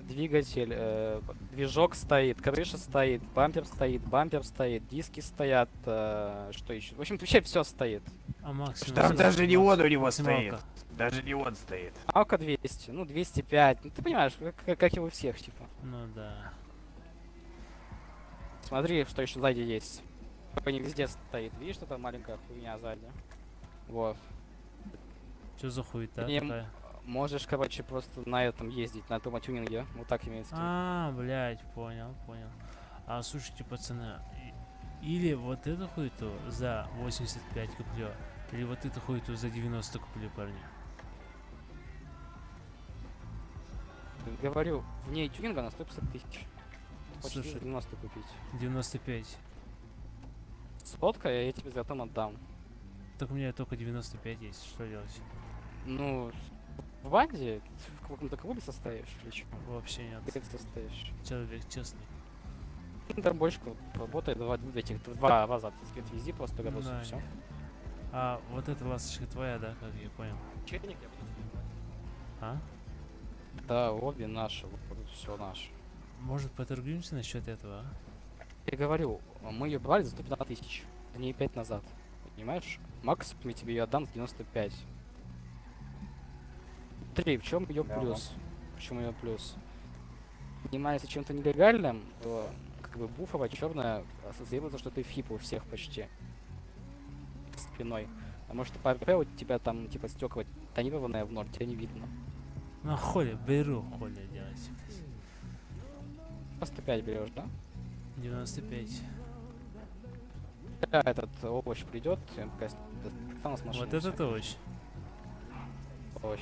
двигатель, движок стоит, крыша стоит, бампер стоит, диски стоят, что еще? В общем, вообще все стоит. А максимум? Там сколько? даже не он у него Максималка. стоит. Даже не он стоит. Алка 200, ну 205, ну ты понимаешь, как и у всех, типа. Ну да. Смотри, что еще сзади есть. Не везде стоит. Видишь, что там маленькая хуйня сзади? Вот. Что за хуета Не, такая? Можешь, короче, просто на этом ездить, на турботюнинге. Вот так имеется в виду. А, блядь, понял, понял. А слушайте, пацаны, или вот эту хуету за 85 куплю, или вот эту хуету за 90 куплю, парни. Говорю, в ней тюнинга на 150 тысяч. Хочешь Слушай, за 90 купить. 95. Сотка, я тебе за потом отдам. Так у меня только 95 есть, что делать? Ну, в банде? В каком-то клубе состоишь или чё? Вообще нет. Где ты состоишь? Человек честный. Ну, Там больше работает, два, этих, два раза ты отвези просто Ну градусов, да, всё. не. А вот эта ласточка твоя, да, как я понял? Чайник я буду тебе брать. А? Да, обе наши, вот все наше. Может, поторгуемся насчет этого, а? Я говорю, мы ее брали за 115 тысяч, дней 5 назад. Понимаешь? Максимум я тебе ее отдам за 95. Три, в чем ее Да, плюс? Почему ее плюс? Занимаешься чем-то нелегальным, то как бы буфовая черная ассоциируется, что ты фип у всех почти. Спиной. Потому что по РП у тебя там типа стекла тонированное в ноль, тебя не видно. Ну хули, беру, хули делать. 95 берешь, да? 95. Когда этот овощ придет, я пока достану с машины. Вот этот овощ. Овощ.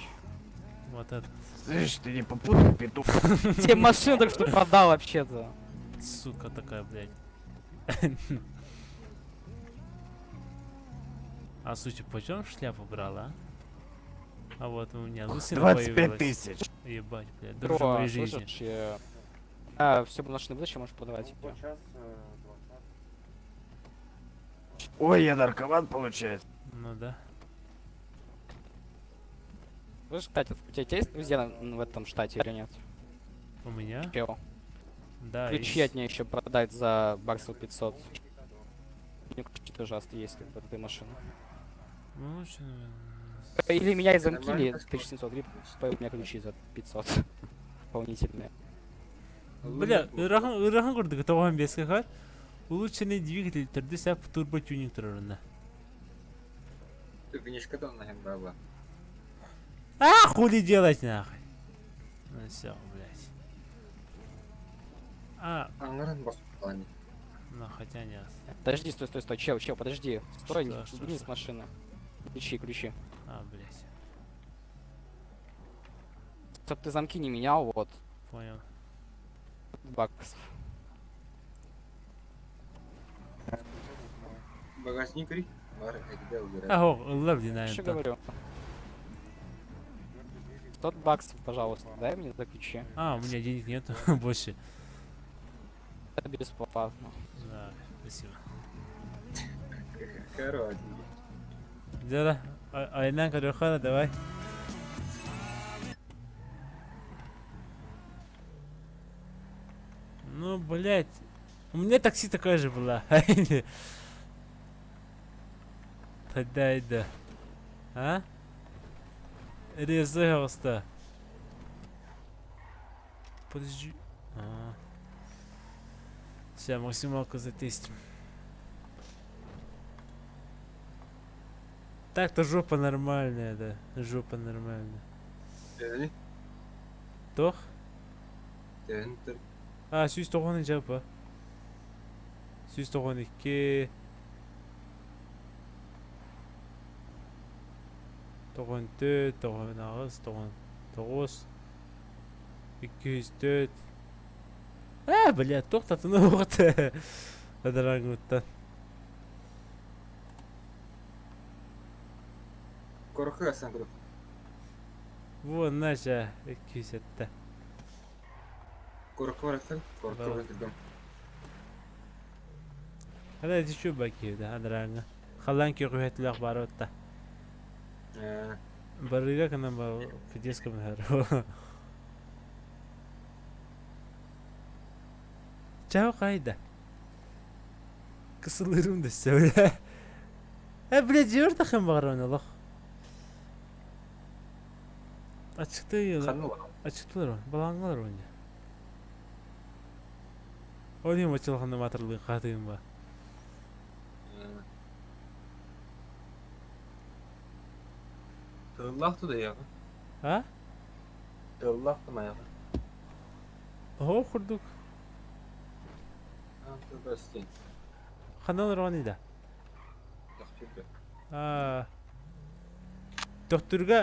Вот этот. Слышь, ты не попутал петух? Тебе машину только что продал вообще-то. Сука такая, блядь. А слушай, почем шляпу брала? А вот у меня лысина 25 появилась. тысяч. Ебать, блядь, дружи О, моей жизни. слышишь, я... А, все, машины выдачи можешь продавать. Ой, я наркоман, получается. Ну да. Слышь, кстати, у тебя есть друзья в этом штате или нет? У меня? Чел. Да, Ключи есть. от нее еще продать за баксов 500. У меня ключи тоже есть, как бы, от этой машины. Ну, лучше, наверное, Или меня и замки, Нормально или 1700, или у меня ключи за 500. Дополнительные. Бля, ырахан курдук тоҕон беске хар. Улучшенный двигатель төрдүс ап турбо тюнинг турарына. Ты внешка там нахрен баба. А, хули делать нахуй. Ну все, блядь. А. Аңырын басып Ну хотя нет. Подожди, стой, стой, стой, чел, чел, подожди. Стой, Что, не что, вниз что? с машины. Ключи, ключи. А, блядь. Чтоб ты замки не менял, вот. Понял. Баксов. Багажник ри. Бар, где убирать? Аго, ловли на Что это. говорю? 100 баксов, пожалуйста, дай мне за ключи. А, у меня денег нету больше. Это бесплатно. Да, спасибо. Короче. Дьэ, айынан көрүөххэ давай. Ну, блядь. У меня такси такая же была. Тогда да. А? Резался. Подожди. А. Сейчас максималку затестим. Так-то жопа нормальная, да. Жопа нормальная. Тох? А, 190 жапа. 192. 94, 98, 99, 204. Ээ, блядь, туох татыны уоҕут Адарааҥҥыттан. Корохы асан курдук. Вон, наша, 207. Корохы барахсан, корохы баран түргөм. Хада ити чуба киирдэ адарааҥҥа. Халлаан күөх баар отта. Барыга кынан бар пиздец кымыһар. Чао кайда. Кысылырым дөссө бля. Э, бля, жер тахым бағаран олох. Ачыкты Ачыктылар, балаңгалар ойна. Ойнайм ачылханна матырлыгын хатыым ба. Тыллаах тудайаҕа. А? Тыллаах тумайаҕа. Оһо курдук. Ханан орон ида? Төхтүргө. Аа. Төхтүргө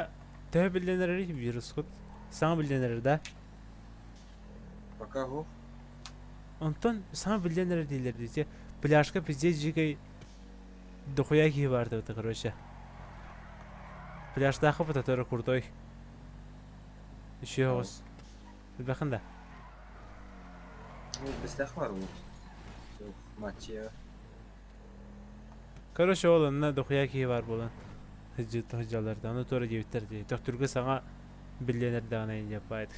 төһө билинэр вирус кут? Саҥа билинэр да? Пока ху. Онтон саҥа билинэр дииллэр дии. Пляжка пиздец дьиикэй дохуя киһи баар это короче. Пляжтаахы потаторы крутой. Еще оҕус. Билбэхин да? Ну, бистэх бар бу. Матчия. Короче, ол онно дохуя киһи баар буолан сылдьаллар ону туора диэбиттэр дии. Төхтүргэ саҥа биллэнэр даҕаны диэппаайдык.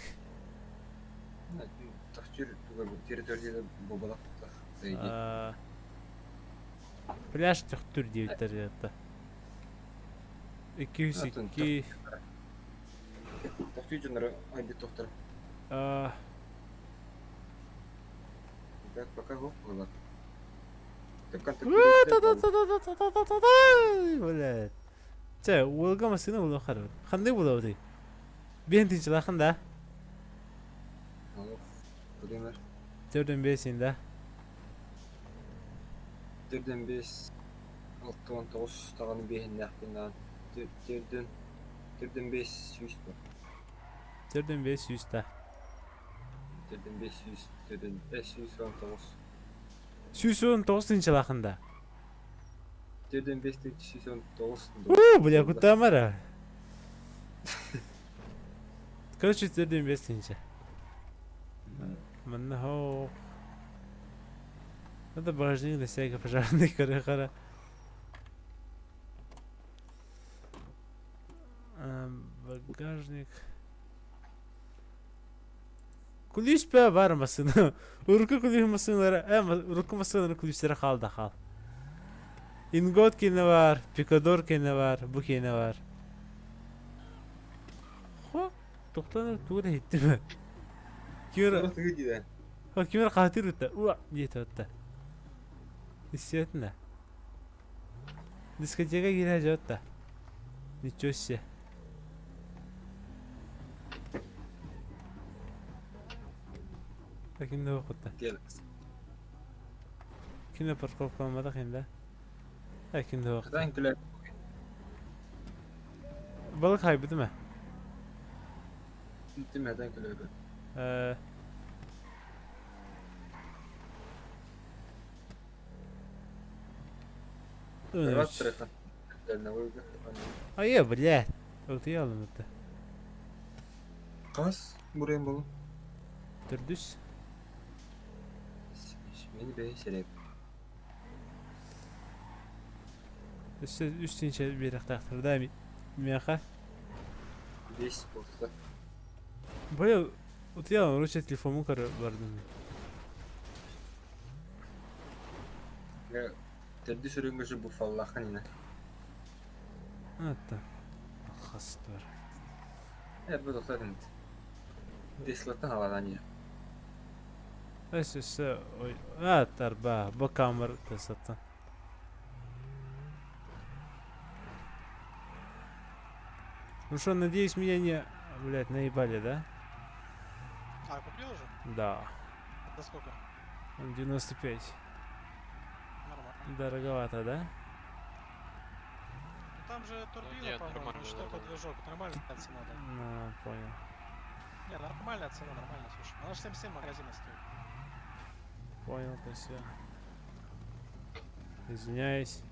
Төхтүр территорияда буолбатах. Пляж Төхтүр диэбиттэр диэтэ. 202 Төхтүр дьоннору айбыт тохтор. Так, пока го было. Блядь. Чэ, уолга массыына булуох харабыт. Ханнык булабытый? Биэн тыынчылаахын да? Төрдөн бесин да? Төрдөн бес, 69 даҕаны биэһиннээхпин даҕаны. Төрдөн, төрдөн бес сүүс буо. Төрдөн бес сүүс да. Төрдөн бес сүүс, төрдөн бес сүүс он тоҕус. 119 тыынчалаахын да? Төрдөн бес тыынча сүүс он тоҕус. Уу, бля, куттаамара. Короче, төрдөн бес тыынча. Манна хоох. Это багажник на всякий пожарный кара Багажник. Күлүүс баа бар массыына. Урукку күлүүс массыыналара, э, урукку массыыналары күлүүстэрэ хаал да хаал. Ингот киэнэ бар, Пикадор киэнэ бар, бу киэнэ бар. Хо, тохтон тугу да иһиттим. Кимэр кимэр хаатыр ытта. Уа, диэтэ ытта. Истиэтинэ. Дискотека киирэ дьоотта. Ничего себе. Кимде окутта? Кимде парковкаламматах инде? Э, кимде окутта? Балык хайбыт ме? Тимэдэн күлөбү. Э. Айа, блядь. Утуйа алынытта. Хас бурайым болу? Төрдүс. Мени бэйи сереп. Өссө үс тыһыынча биэриэхтээхтэр да миэхэ. Бес буолла. Бля, вот я короче телефоммун көрө бардым. Төрдүс үрүҥ же буфаллахан ина. Ата. Хастар. Э, бу доктор Теслаттан аладан я. Өссө ой, а тарба, бу камер Теслаттан. Ну что, надеюсь, меня не, блядь, наебали, да? А, купил уже? Да. За сколько? 95. Нормально. Дороговато, да? Ну там же турбина, нет, по-моему, нормально, что-то движок. Нормальная цена, да. Ну, понял. Не, нормальная цена, нормально, слушай. Она же 77 магазина стоит. Понял, спасибо. Извиняюсь.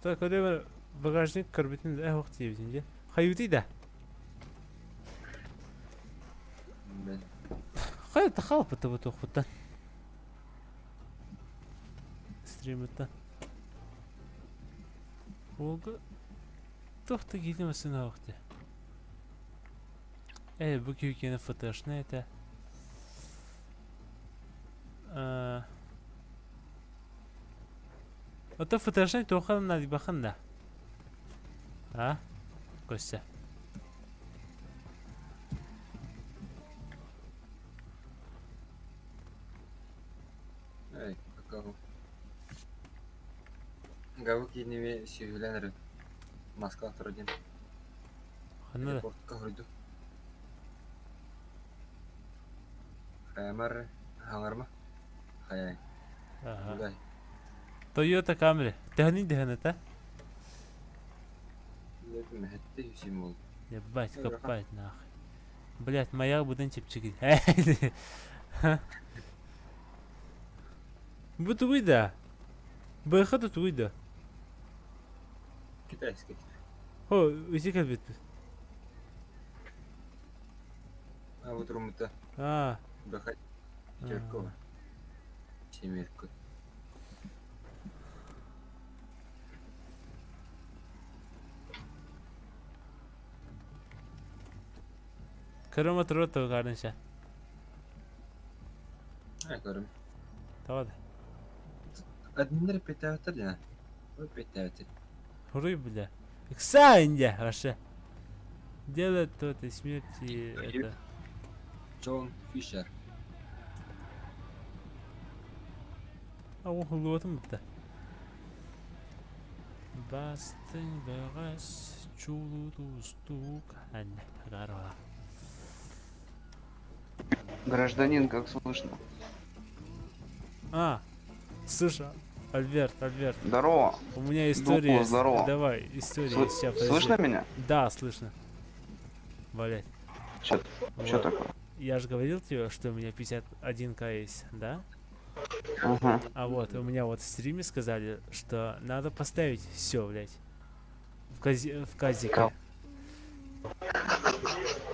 Так, көрө багажник көрбүтүн э ох диэбитин дьэ. Хайыытый да? Хайа тахалпыта бу туохпуттан. Стримыттан. Уолга туох да киитин массыына ох дии. Э, бу киһи ФТшный этэ. Ото ФТшный туохха наадыйбаххын да? А? Костя. Эй, какого? Гавы киинеме сүүһүлэн эрэ. Москва турар диэн. Ханна да? Аэропортка хоруйдум. Хайамар хаҥарма. Хайай. Ага. Гай. Toyota Camry. Төһөнүй дөһөн это? Мэхэтти үсүм бол. Ебать, Ой, раха. копать нахуй. Блять, моя быдан чэпчэки. Бу тугуй да? БХ да тугуй да? Китайский. Хо, үси кэлбит. А вот румыта. А. БХ. Пятеркова. Семерка. Көрөмө турар тугаарынша. Ай, көрүм. Тоҕо да? Админнер петәвәтер дина. Ой, петәвәтер. Хуруй, бля. Икса инде, вообще. Дело тот и смерти это. Джон Фишер. А уһуллубатым бутта. Бастыҥ бөҕөс чулуу тустуук Анна Агарова. Гражданин, как слышно? А, слушай, Альберт, Альберт. Здорово. У меня история Дупло, есть. здорово. Давай, история Сл- есть. Ща, подожди. слышно меня? Да, слышно. Блять. Чё, чё такое? Я же говорил тебе, что у меня 51к есть, да? Мгм. А вот, у меня вот в стриме сказали, что надо поставить все, блядь. В, кази- в казике.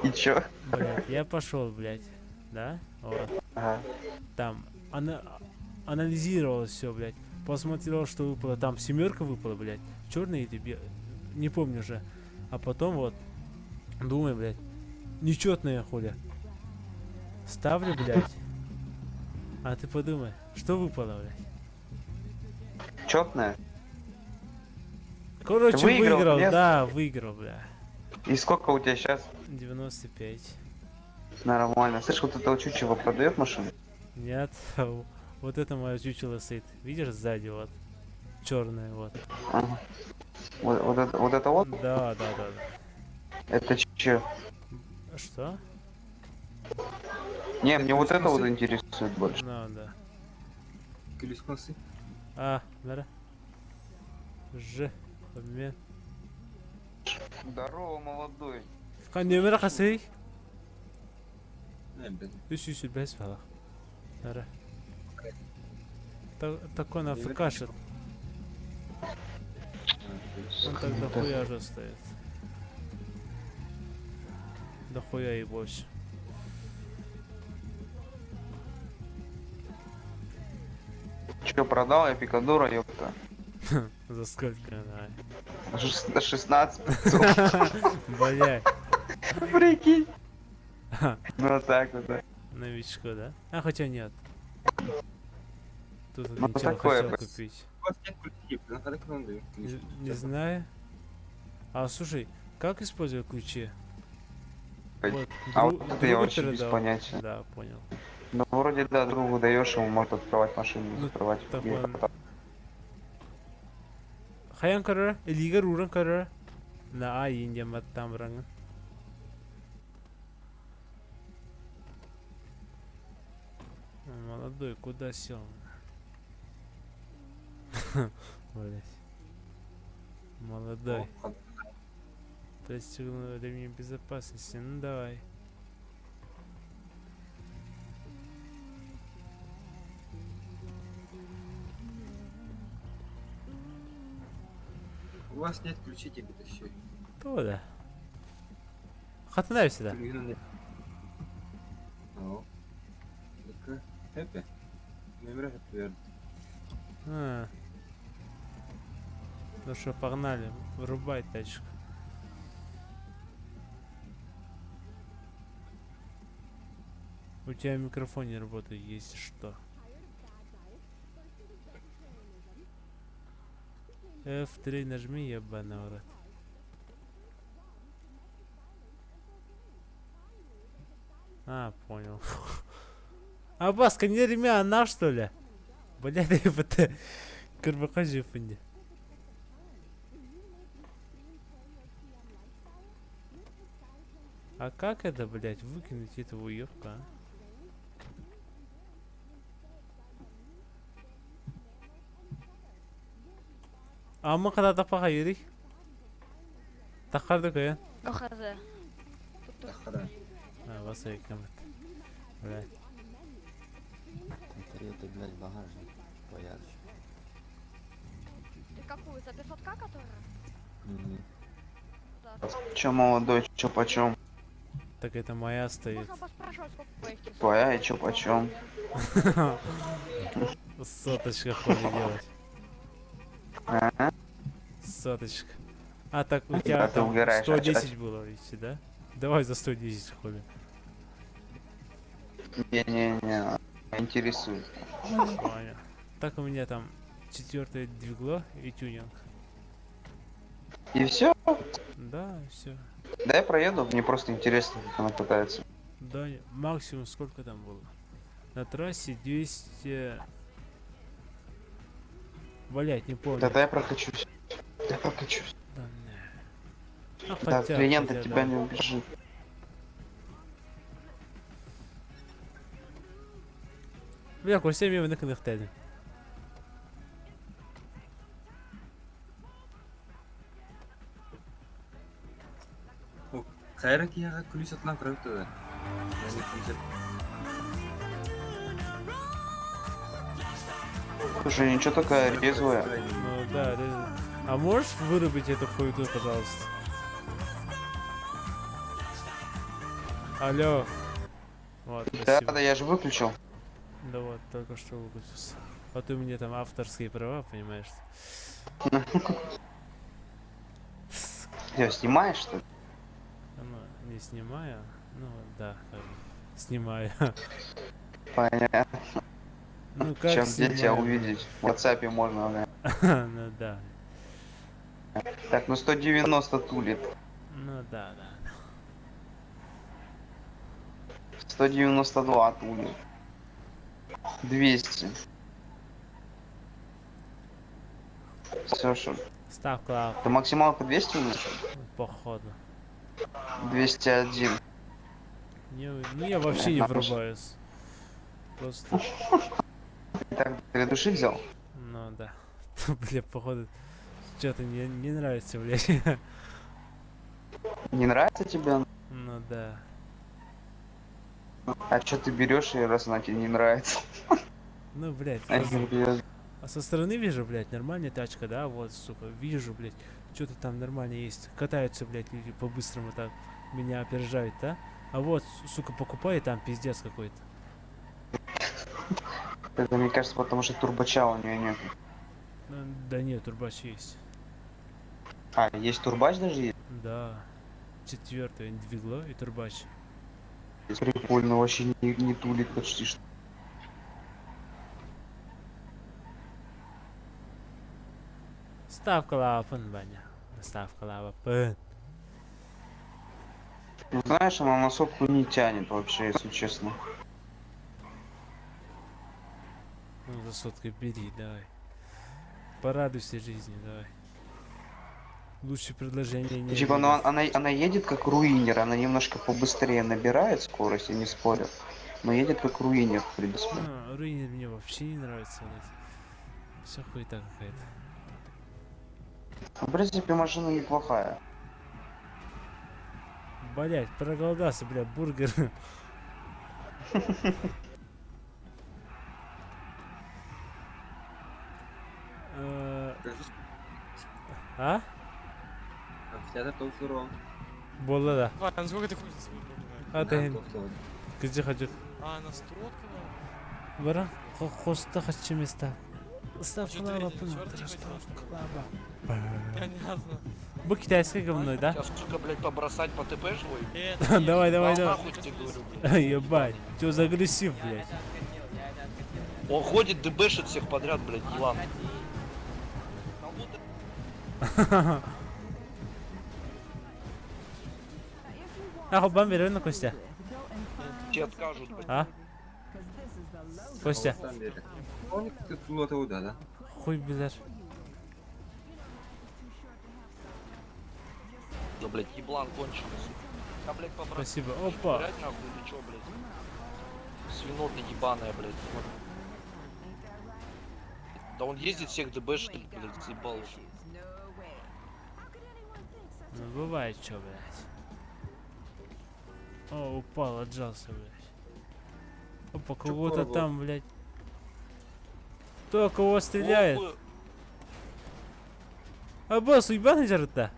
И чё? Блядь, я пошел, блядь. Да? Вот. Ага. Там она анализировала все, блядь. Посмотрела, что выпало. Там семерка выпала, блядь. Черный или бе... Не помню уже. А потом вот, думаю, блядь, нечетная хуля. Ставлю, блядь. А ты подумай, что выпало, блядь? Четная? Короче, Ты выиграл, выиграл, нет? да, выиграл, бля. И сколько у тебя сейчас? 95. Нормально. Слышь, вот этого чучело продает машину? Нет, вот это мое чучело стоит. Видишь сзади вот? Черное вот. Ага. Вот, вот это, вот это вот? Да, да, да, да. Это че? Что? Не, мне вот это вот интересует больше. Ну, да. Күлүс А, да. Ж. Обмен. Здорово, молодой. Қан нөмірі қасый? Не, блин. Үс үс бәс бала. Нара. Так он афкашит. Он так дохуя же стоит. Дохуя и больше. Че, продал я Пикадора, ёпта? За сколько? Давай. 16 500. Блядь. Прикинь. Ну вот так вот, да. Новичку, да? А, хотя нет. Тут Ну, один чел такое хотел по- купить. У вас нет ключей, на ходу вам даю. Не, не знаю. А, слушай, как использовать ключи? Вот, А дру- вот это я другу вообще без передал. понятия. Да, понял. Ну, вроде, да, другу даешь, ему может открывать машину, Ну, закрывать. так И он- потом- Хайан көрөр, илиигэр ууран көрөр. На а индия маттан бараҥын. Молодой, куда сел? Блять. Молодой. Пристегну ремень безопасности. Ну давай. У вас нет ключей, тебе тащи. То да. Хатынай всегда. Хэппи. Номера хэппи. А. Ну что, погнали. Врубай тачку. У тебя микрофон не работает, если что. F3 нажми, ебаный в рот. А, понял. А баска не ремя, она что ли? Блядь, это Кырбака жефинде. А как это, блядь, выкинуть этого уёбка, а? Ама когда тапаға ерик. Таққарды көйен. Охаза. А, баса екемет. Блядь. Ты, блядь, багажник поярче. Ты какую? За 500к, которая? Да. Чё, молодой, чё почем? Так это моя стоит. Можно поспрашивать, сколько поехать. Твоя и чё почем? Соточка хули делать. А? Соточка. А так у тебя Да, ты там угораешь, а 110 было ведь, да? Давай за 110 хули. Не-не-не, интересует. Понял. Так у меня там четвертое двигло и тюнинг. И все? Да, все. Да я проеду, мне просто интересно, как она катается. Да, максимум сколько там было? На трассе 200... Блять, не помню. Да, да я прокачусь. Я прокачусь. Да, не. А, Да, хотя, клиент хотя, от тебя да. не убежит. Бля, көрсем мен міне кынықтадым. Хайра кияға күлі сатылан көріп тұрды. Слушай, ничего такая резвая. Ну да, резвая. А можешь вырубить эту хуету, пожалуйста? Алло. Вот, Да, спасибо. да, я же выключил. Да вот, только что выключился. А ты у меня там авторские права, понимаешь? Ты снимаешь, что ли? Ну, не снимаю. Ну, да, как бы, снимаю. Понятно. Ну как Чем где тебя снимаю? увидеть? В WhatsApp можно, да. Ну да. Так, ну 190 тулит. Ну да, да. 192 тулит. 200. Все, что? Ставка. Ты максималка 200 у нас? Походу. 201. Не, ну я вообще не Нахуй. врубаюсь. Просто. Ты так для души взял? Ну да. Бля, походу, что-то не нравится, блядь. Не нравится тебе? Ну да. А что ты берешь ее, раз она тебе не нравится? Ну, блядь, А просто- не берешь. А со стороны вижу, блядь, нормальная тачка, да, вот, сука, вижу, блядь, что-то там нормально есть. Катаются, блядь, люди по-быстрому так, меня опережают, да? А вот, сука, покупаю, там пиздец какой-то. Это, мне кажется, потому что турбоча у нее нет. Да нет, турбач есть. А, есть турбач даже есть? Да. Четвертый двигло и турбач. Прикольно, вообще не тулит почти что. Ставка лапын, Ваня. Ставка лапын. Ну, знаешь, она на сотку не тянет вообще, если честно. Ну, за соткой бери, давай. Порадуйся жизни, давай. Лучше предложение не Типа, ну она едет как руинер, она немножко побыстрее набирает скорость, я не спорю. Но едет как руинер, в принципе. А, руинер мне вообще не нравится, блядь. Все хуета какая-то. В принципе, машина неплохая. Блять, проголодался, бля, бургер. А? Амфитеатр Толсурон. Буолла да. Вань, сколько ты хочешь за свою бургер? А ты Где хочу? А, на сотку? Бара, хоста хочу места. Ставка Чё, третий, лапа, четвертый хотел, что ли? Понятно. Бу китайское говно, да? Сейчас, сука, блядь, побросать по ТП свой? Давай, давай, Да давай. нахуй тебе говорю, блядь. Ебать, чё за агрессив, блядь? Он ходит, дебешит всех подряд, блядь, еблан. А, бам берем на Костя. Тебе откажут, блядь. А? Костя. Он тут да, да? Хуй билер. Да, блядь, еблан конченый, сука. А, блядь, побросать. Спасибо. Опа. Блядь, нахуй или чё, блядь? Свинота ебаная, блядь. Да он ездит всех дебешит, блядь, заебал уже. Ну бывает чё, блядь. О, упал, отжался, блядь. Опа, кого-то пробовал? там, блядь. Кто кого стреляет? Охуй. А босс, уебаный жарта?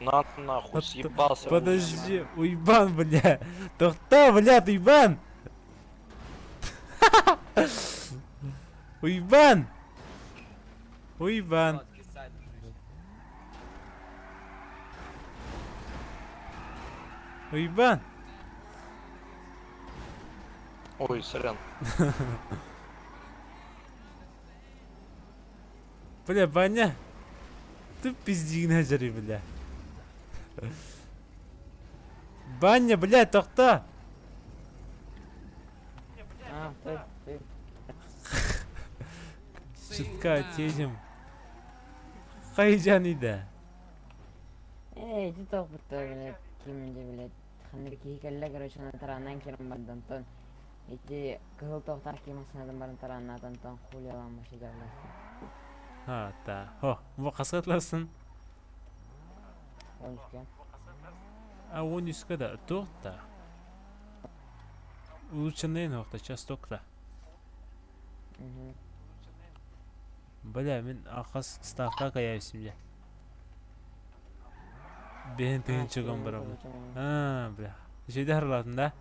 На нахуй, съебался. Подожди, уебан, бля. Да кто, бля, ты уебан? Уебан! Уебан. Уебан! Ой, сорян. Бля, Ваня, ты пизди нажри, бля. Баня, бля, тохта! А, ты, ты. Чутка отъедем. Хайджан ида. Эй, ты тоқпытта, блядь, кимде, блядь. Ханыр кихикелле, короче, на таранан кирим бардан тон. Эти кызыл тоқтар кимасынадан барын тараннатан тон хули алам машина блядь. А, та. Хо, бу каскатласын. Он үскә. А он үскә да, тоқта. Улучшенный нохта, час токта. Угу. Бля, мен ахас ставка каяйсым я. Бен тыгын чыгым барам. А, бля. Жейде харладым да?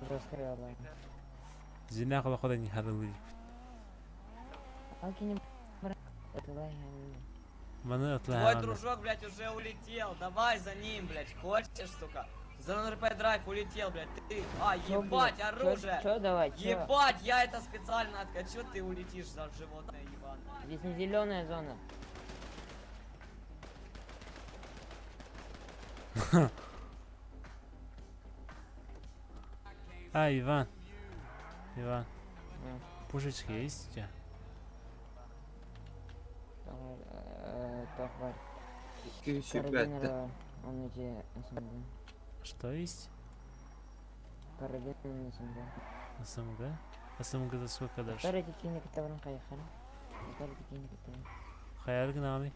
Жестко ялай. Зина кыла хода не харлы. Маны Твой атлай. дружок, блядь, уже улетел. Давай за ним, блядь. Хочешь, сука? За 0,5 драйв улетел, блядь. Ты, а, Чё, ебать, блядь? оружие. Чё, чё давай, чё? Ебать, я это специально откачу, ты улетишь за животное ебаное. Здесь не зеленая зона. А, Иван. Иван. Пушечки есть у тебя? Тохвар. 205, да. Он эти СМГ. Что есть? Карабин СМГ. СМГ? СМГ за сколько дашь? Который такие некоторые хайхары. Который такие некоторые. Хайар гнами.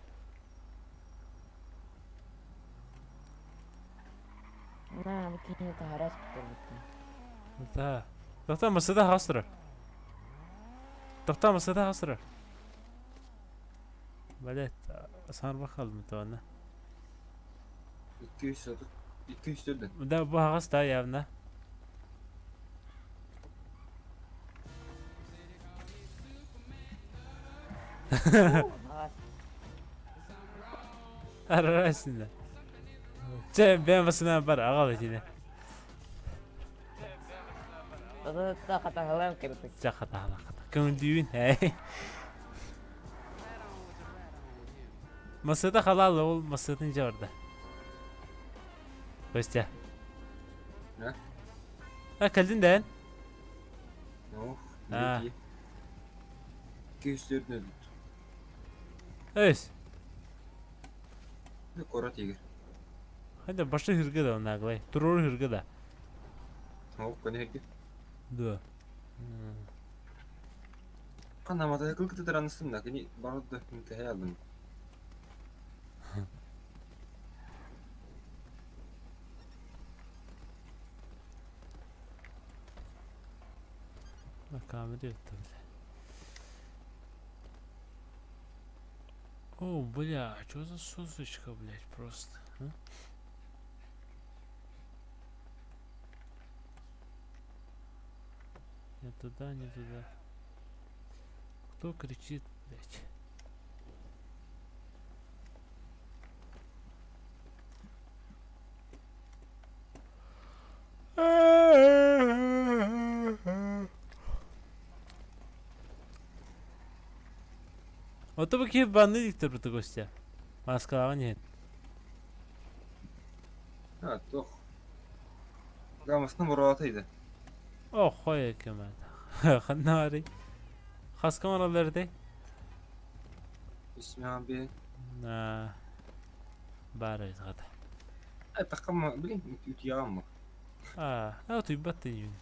На, выкинь это гараж, который Да. Тоқта, мысыда хастырар. Тоқта, мысыда хастырар. Блять, сарба қалдым туана. 230, 204. Да, бу хагас да явно. хата. Арасина. Чэ, бэйэм басынан бар, аҕал итини. Та хатаһалаан кыртык. Чэ, хатаһала, хата. Көҥүлдүүбүн, эй. Масыта халаал, ол масытын дьэ барда. Костя. А? А, кэлдин дээн? Ну, А. Күүстүрдүн. Өс. Куорат игр. Хайда башы хыргы да наглай. Турор хыргы да. Ол көнө хиргэ. Да. Ханна мотоцикл кытыдыраныстым да, кини барыды мүкәһэ алдым. Камера это, бля. О, бля, а что за сосочка, блядь, просто, а? Не туда, не туда. Кто кричит, блядь? Ото бу киһи банны диктор бу Костя. Москваҕа иһин. А, туох. Гамасны буруатайды. Охой кемат. Ханна барый? Хаска мараллар Исмя би. На. Баар эбит Э, такама, блин, утуйаҕым А, а утуйбат деймин.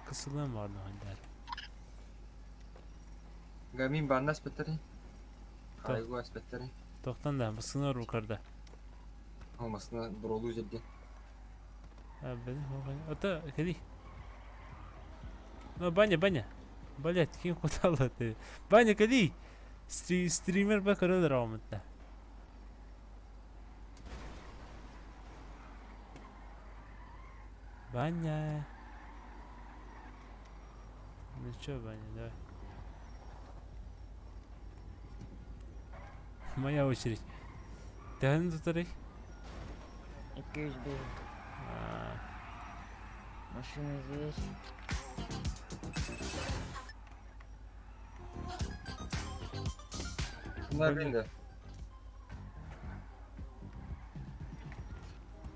Кысылыам бар нохандар. Гамин банна аспеттери. Хайгу аспеттери. Тоқтан да, басына рукарда. Алмасына буролу жерде. А, блин, Ата, кели. Ну, баня, баня. Блять, ким кутала ты. Баня, кели. Стример ба көрөлөр аумытта. Баня. Ну чё, Баня, давай. Моя очередь. Төһөнү тутарый? 205. Машина здесь. Bunlar benim de.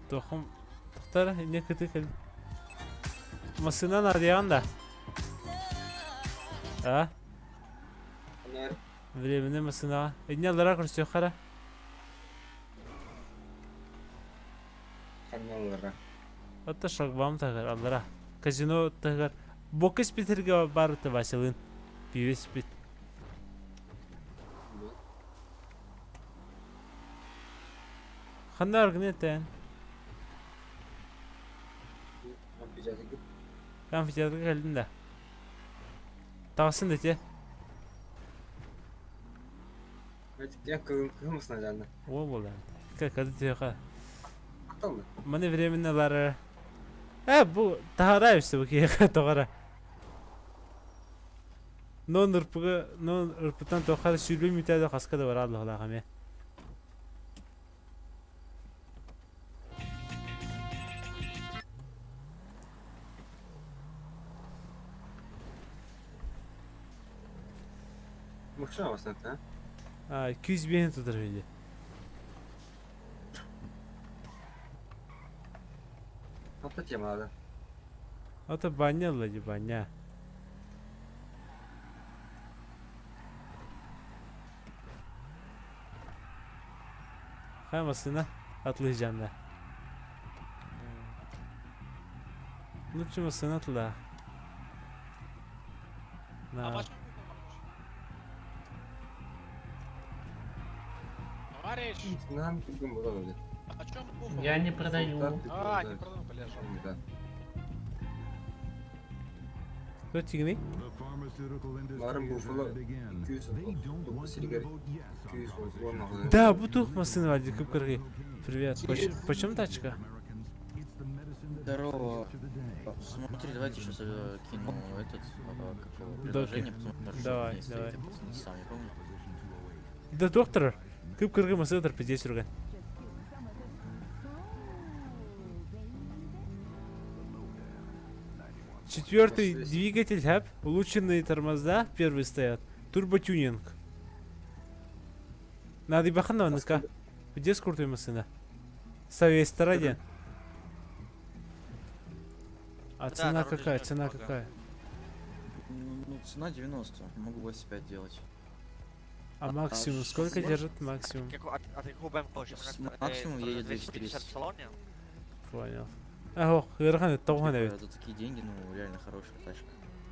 Тохом тохтар не кыты кэл. Масына надыян да. А? Bunlar Временный масына. Эдне алара көрсө хара. каналлара. Ата шлагбаум тагар аллара. Казино тагар. Бокс питерге бар та Василын. Пивес пит. Ханна аргнетен. Амфитеатрга. Амфитеатрга кэлдим да. Таҕысын да те. Я кымысына жанна. О буолан. Как тыха. Атталды. Маны временно лары. Э, бу таһарайбысы бу киһиэхэ тоҕора. Нон ырпыгы, нон ырпытан тохар сүүрбэ мүтээдэ хаска да барааллах эмиэ. Машина басына та. А, 205 тутар виде. Ата темада. Ата баня лади баня. Хайа масына атлыйжан да. Лучше масына атла. На. Товарищ! Нам бүгін болады. О чем буфом? Я не продаю. А, не продаю, бля, жалко. Да. Кто тигни? Барым буфала 200 силигер 200 Да, бу тух масына вади кып кыргы. Привет. Почем тачка? Здорово. Смотри, давайте сейчас кину этот как его, Доки. приложение, посмотрим, что Давай, в ней стоит. давай. Я просто не сам не помню. Да доктор, кып-кыргы масыдыр пиздец үрген. Четвертый двигатель, хэп, улучшенные тормоза, первый стоят. Турботюнинг. Надо и баханова ныка. Где крутой машина? Совесть ради. А Да, цена на руле какая? жмёт Цена много. какая? Ну, цена 90, могу 85 делать. А максимум сколько держит максимум? А ты какую БМ хочешь? С максимум едет 250 в 230. салоне? Понял. Ах, ыарахан тоҕон Типа, эбит. За такие деньги, ну, реально хорошая тачка.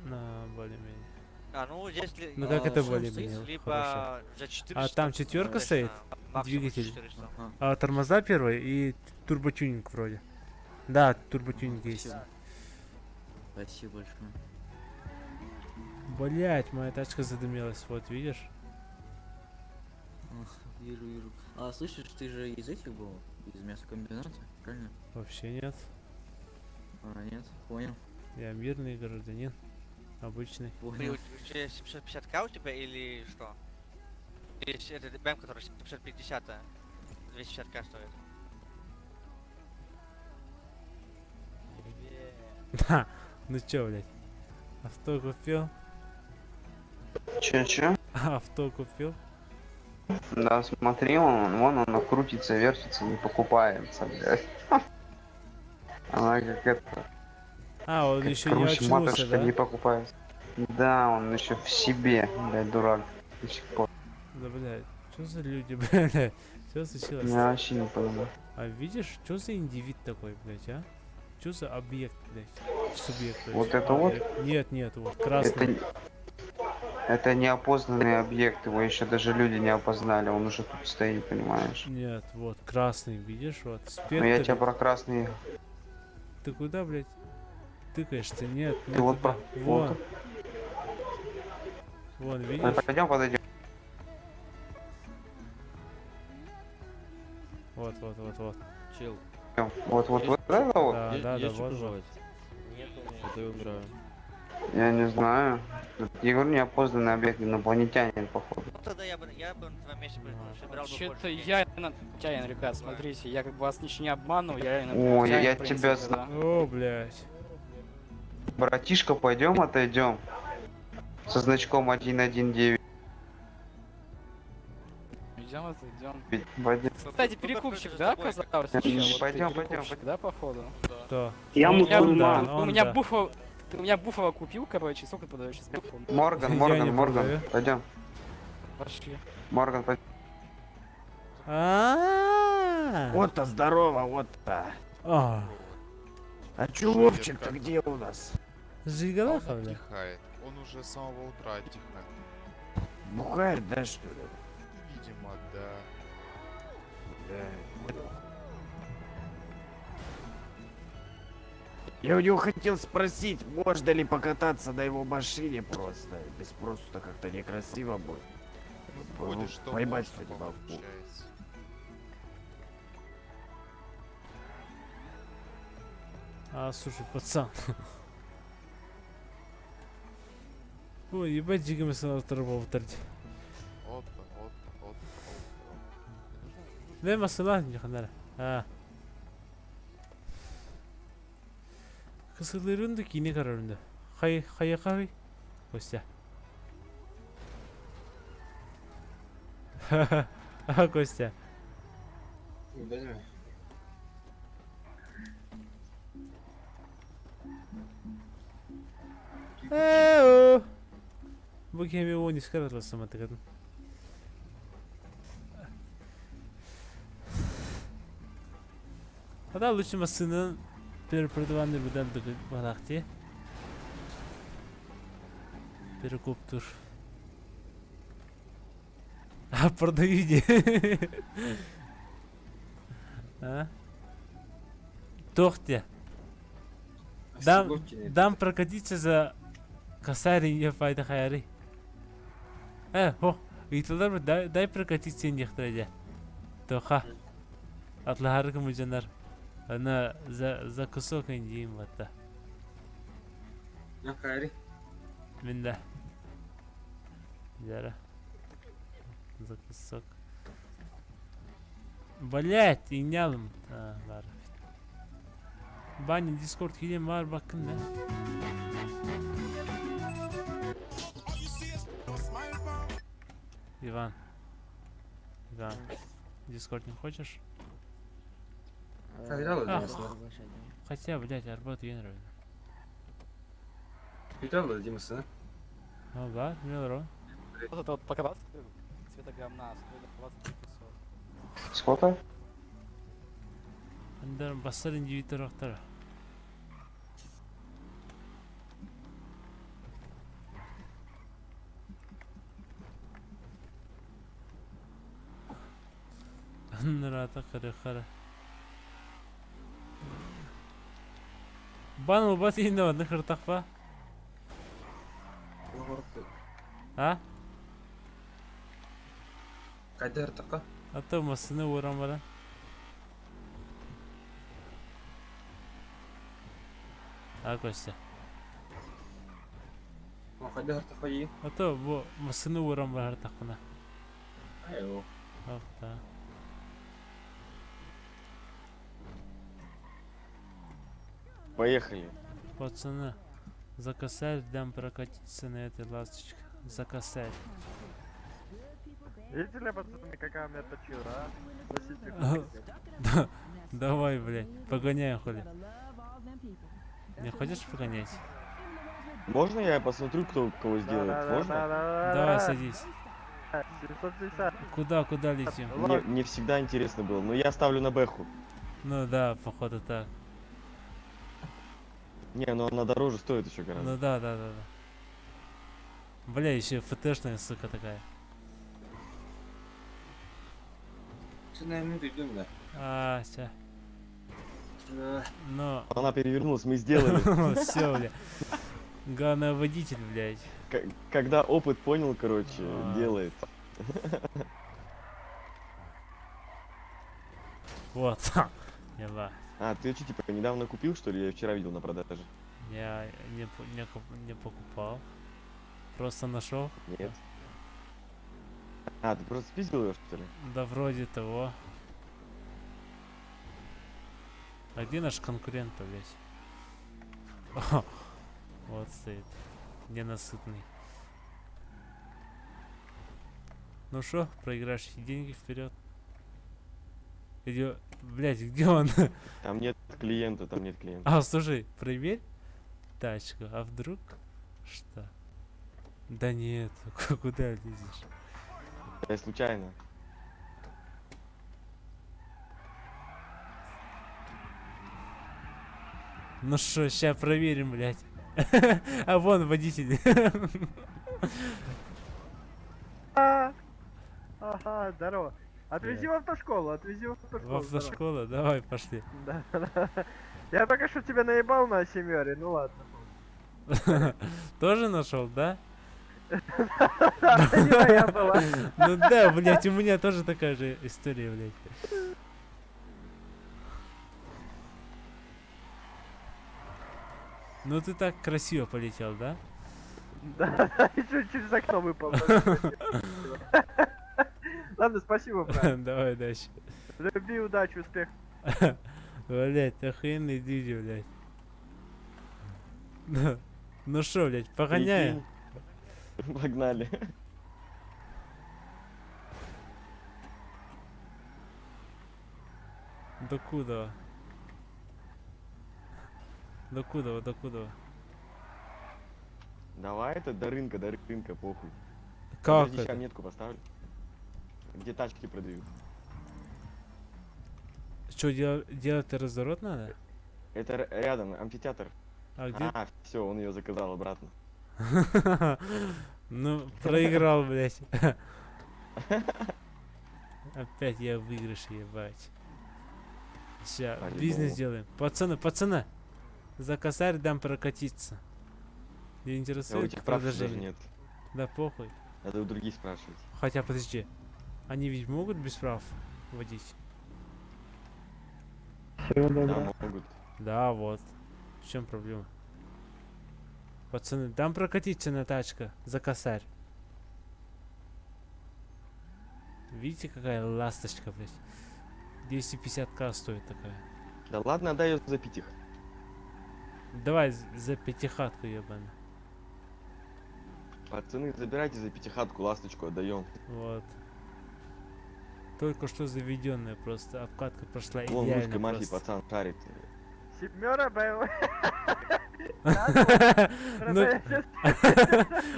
На, более-менее. А, ну если... Ну как это что более-менее Либо хорошая? за 400. А там четверка конечно, стоит, максимум двигатель. 400. А тормоза первые и турботюнинг вроде. Да, турботюнинг есть. Спасибо. Спасибо большое. Блять, моя тачка задымилась, вот видишь? Ах, вижу, вижу. А слышишь, ты же из этих был? Из мясокомбината, правильно? Вообще нет. А, нет, понял. Я мирный гражданин. Обычный. Блин, у тебя 750к у тебя или что? Или это БМ, который 750 250к стоит. Да, ну чё, блять? Авто купил? Че, че? Авто купил? Да, смотри, он, вон оно крутится, вертится, не покупается, блядь. Она как это... А, он как еще не Русь очнулся, матушка да? не покупается. Да, он еще в себе, блядь, дурак. До сих пор. Да, блядь, что за люди, блядь? Что случилось? Я вообще не понимаю. А видишь, что за индивид такой, блядь, а? Что за объект, блядь? Субъект. то Вот есть. это вот? Объект. Нет, нет, вот красный. Это, это неопознанный объект, его еще даже люди не опознали, он уже тут стоит, понимаешь? Нет, вот красный, видишь, вот спектр. Но Ну, я тебя про красный... Ты куда, блядь? Тыкаешь-то? Нет, не Ты вот туда. про- Вон. вот. Вон, Ну, видишь? Пойдем подойдем. Вот, вот, вот, вот. Чел. Вот, вот, вот это вот? Да, да, да, есть что вот, вот. пожевать? А то я умираю. Я не знаю. Я говорю, неопознанный объект, инопланетянин, походу. Ну тогда я бы, я бы на твоем месте бы собирал бы Вообще-то больше денег. я инопланетянин, ребят, смотрите, я как бы вас ничего не обманываю, я О, инопланетянин, я в принципе, тебя да. знаю. О, блядь. Братишка, пойдем отойдем. Со значком 119. Идем, идем. Пойдем. Кстати, перекупщик, да, оказался? чел? Вот ты Пойдем, пойдем, перекупщик, да, походу? Да. Я Он мусульман. да, У он меня да. буфо... Ты у меня Буфова купил, короче, сколько ты продаешь сейчас Буфова? Морган, Я Морган, не Морган, продаю. пойдем. Пошли. Морган, пойдем. А. Вот-то здорово, вот-то. А. А чё Вовчик-то где у нас? Жигалаха, Он бля. отдыхает. Он уже с самого утра отдыхает. Бухарь, да, что ли? Видимо, да. Да, понял. Я у него хотел спросить, можно ли покататься на его машине просто. Без просто как-то некрасиво будет. Ну, выходит, что Поймать можно, что не могу. получается. А, слушай, пацан. Ой, ебать, дикими сенаторов Отто, отто, отто, отто. Дай масына, не ханара. А. Кысылырынды кине карарынды. Хай, хайакави. Костя. А, Костя. Возьми. Эу. Бу кеми он искарат саматыгын. Хада лучше масынын перепродаванды будан барахти. Перекуптур. А продаю не. А? Тохте. Дам, дам прокатиться за косарь не файда хайри. Э, хо, ыйтылар дай, дай прокатиться некоторые. Тоха. Атлахары мужанар. Она за кусок индиим батта. Накари. Мин да. Зара. За кусок. Блять, инялым. А, бар. Баня Дискорд киирэн бар баккын да. Иван. Иван. Дискорд не хочешь? Играл Ах, хотя, блядь, Арбат Генри. Играл Димаса. Ну да, Милро. Вот это вот покататься цвета говна стоит 23 500. Сколько? Андер басар индивидуал актара. Нрата хара хара. Бан убат инде ванны хыртакпа. А? Кайда хыртакка? А то масыны уоран баран. А, Костя. Кайда хыртакка и? А то бу масыны уоран баран хыртакпына. Айо. Ах, да. Поехали. Пацаны, за косарь дам прокатиться на этой ласточке. За косарь. Видели, пацаны, какая у меня точила, а? Носите Да, давай, блядь, погоняем хули. Не хочешь погонять? Можно я посмотрю, кто кого сделает? Можно? Давай, садись. 750. Куда, куда летим? Мне всегда интересно было, но я ставлю на бэху. Ну да, походу так. Не, ну она дороже стоит еще гораздо. Ну да. Бля, еще ФТшная, сука, такая. Ты на минуту идем, да? А, ща. Но... Она перевернулась, мы сделали. Все, бля. Главное, водитель, блядь. Когда опыт понял, короче, делает. Вот. Еба. А, ты что, типа, недавно купил, что ли? Я вчера видел на продаже. Я не покупал. Просто нашел. Нет. А, ты просто спиздил ее, что ли? Да вроде того. А где наш конкурент-то, блядь? Вот стоит. Ненасытный. Ну шо, проиграешь деньги вперед. Иди, блядь, где он? Там нет клиента, там нет клиента. А, слушай, проверь тачку, а вдруг что? Да нет, куда лезешь? Я случайно. Ну шо, ща проверим, блядь. А вон водитель. Ага, здорово. Отвези в автошколу, отвези в автошколу. В автошколу? Давай, пошли. Да, да. Я только что тебя наебал на семере, ну ладно. Тоже нашел, да? Не моя была. Ну да, блядь, у меня тоже такая же история, блядь. Ну ты так красиво полетел, да? Да, еще через окно выпал. Ладно, спасибо, брат. Давай дальше. Люби, удачи, успех. Блять, охуенный дидя, блядь. Ну шо, блядь, погоняем? Погнали. До куда? До куда, до куда? Давай это до рынка, похуй. Как Подожди, это? ща метку поставлю. Где тачки продают. Что, делать разворот надо? Это рядом, амфитеатр. А где? А, все, он ее заказал обратно. Ну, проиграл, блядь. Опять я в выигрыше, ебать. Ща, бизнес делаем. Пацаны, пацаны! За косарь дам прокатиться. Не А у интересует этих прав даже продолжение? нет. Да похуй. Надо у других спрашивать. Хотя, подожди. Они ведь могут без прав водить? Всего Да, могут. Да, вот. В чем проблема? Пацаны, дам прокатиться на тачка за косарь. Видите, какая ласточка, блядь? 250к стоит такая. Да ладно, отдай ее за пятих. Давай за пятихатку, ебаный. Пацаны, забирайте за пятихатку, ласточку отдаем. Вот. Только что заведенная просто. Обкатка прошла Вон идеально русской мафии просто. пацан шарит. Семера БМВ. Ну,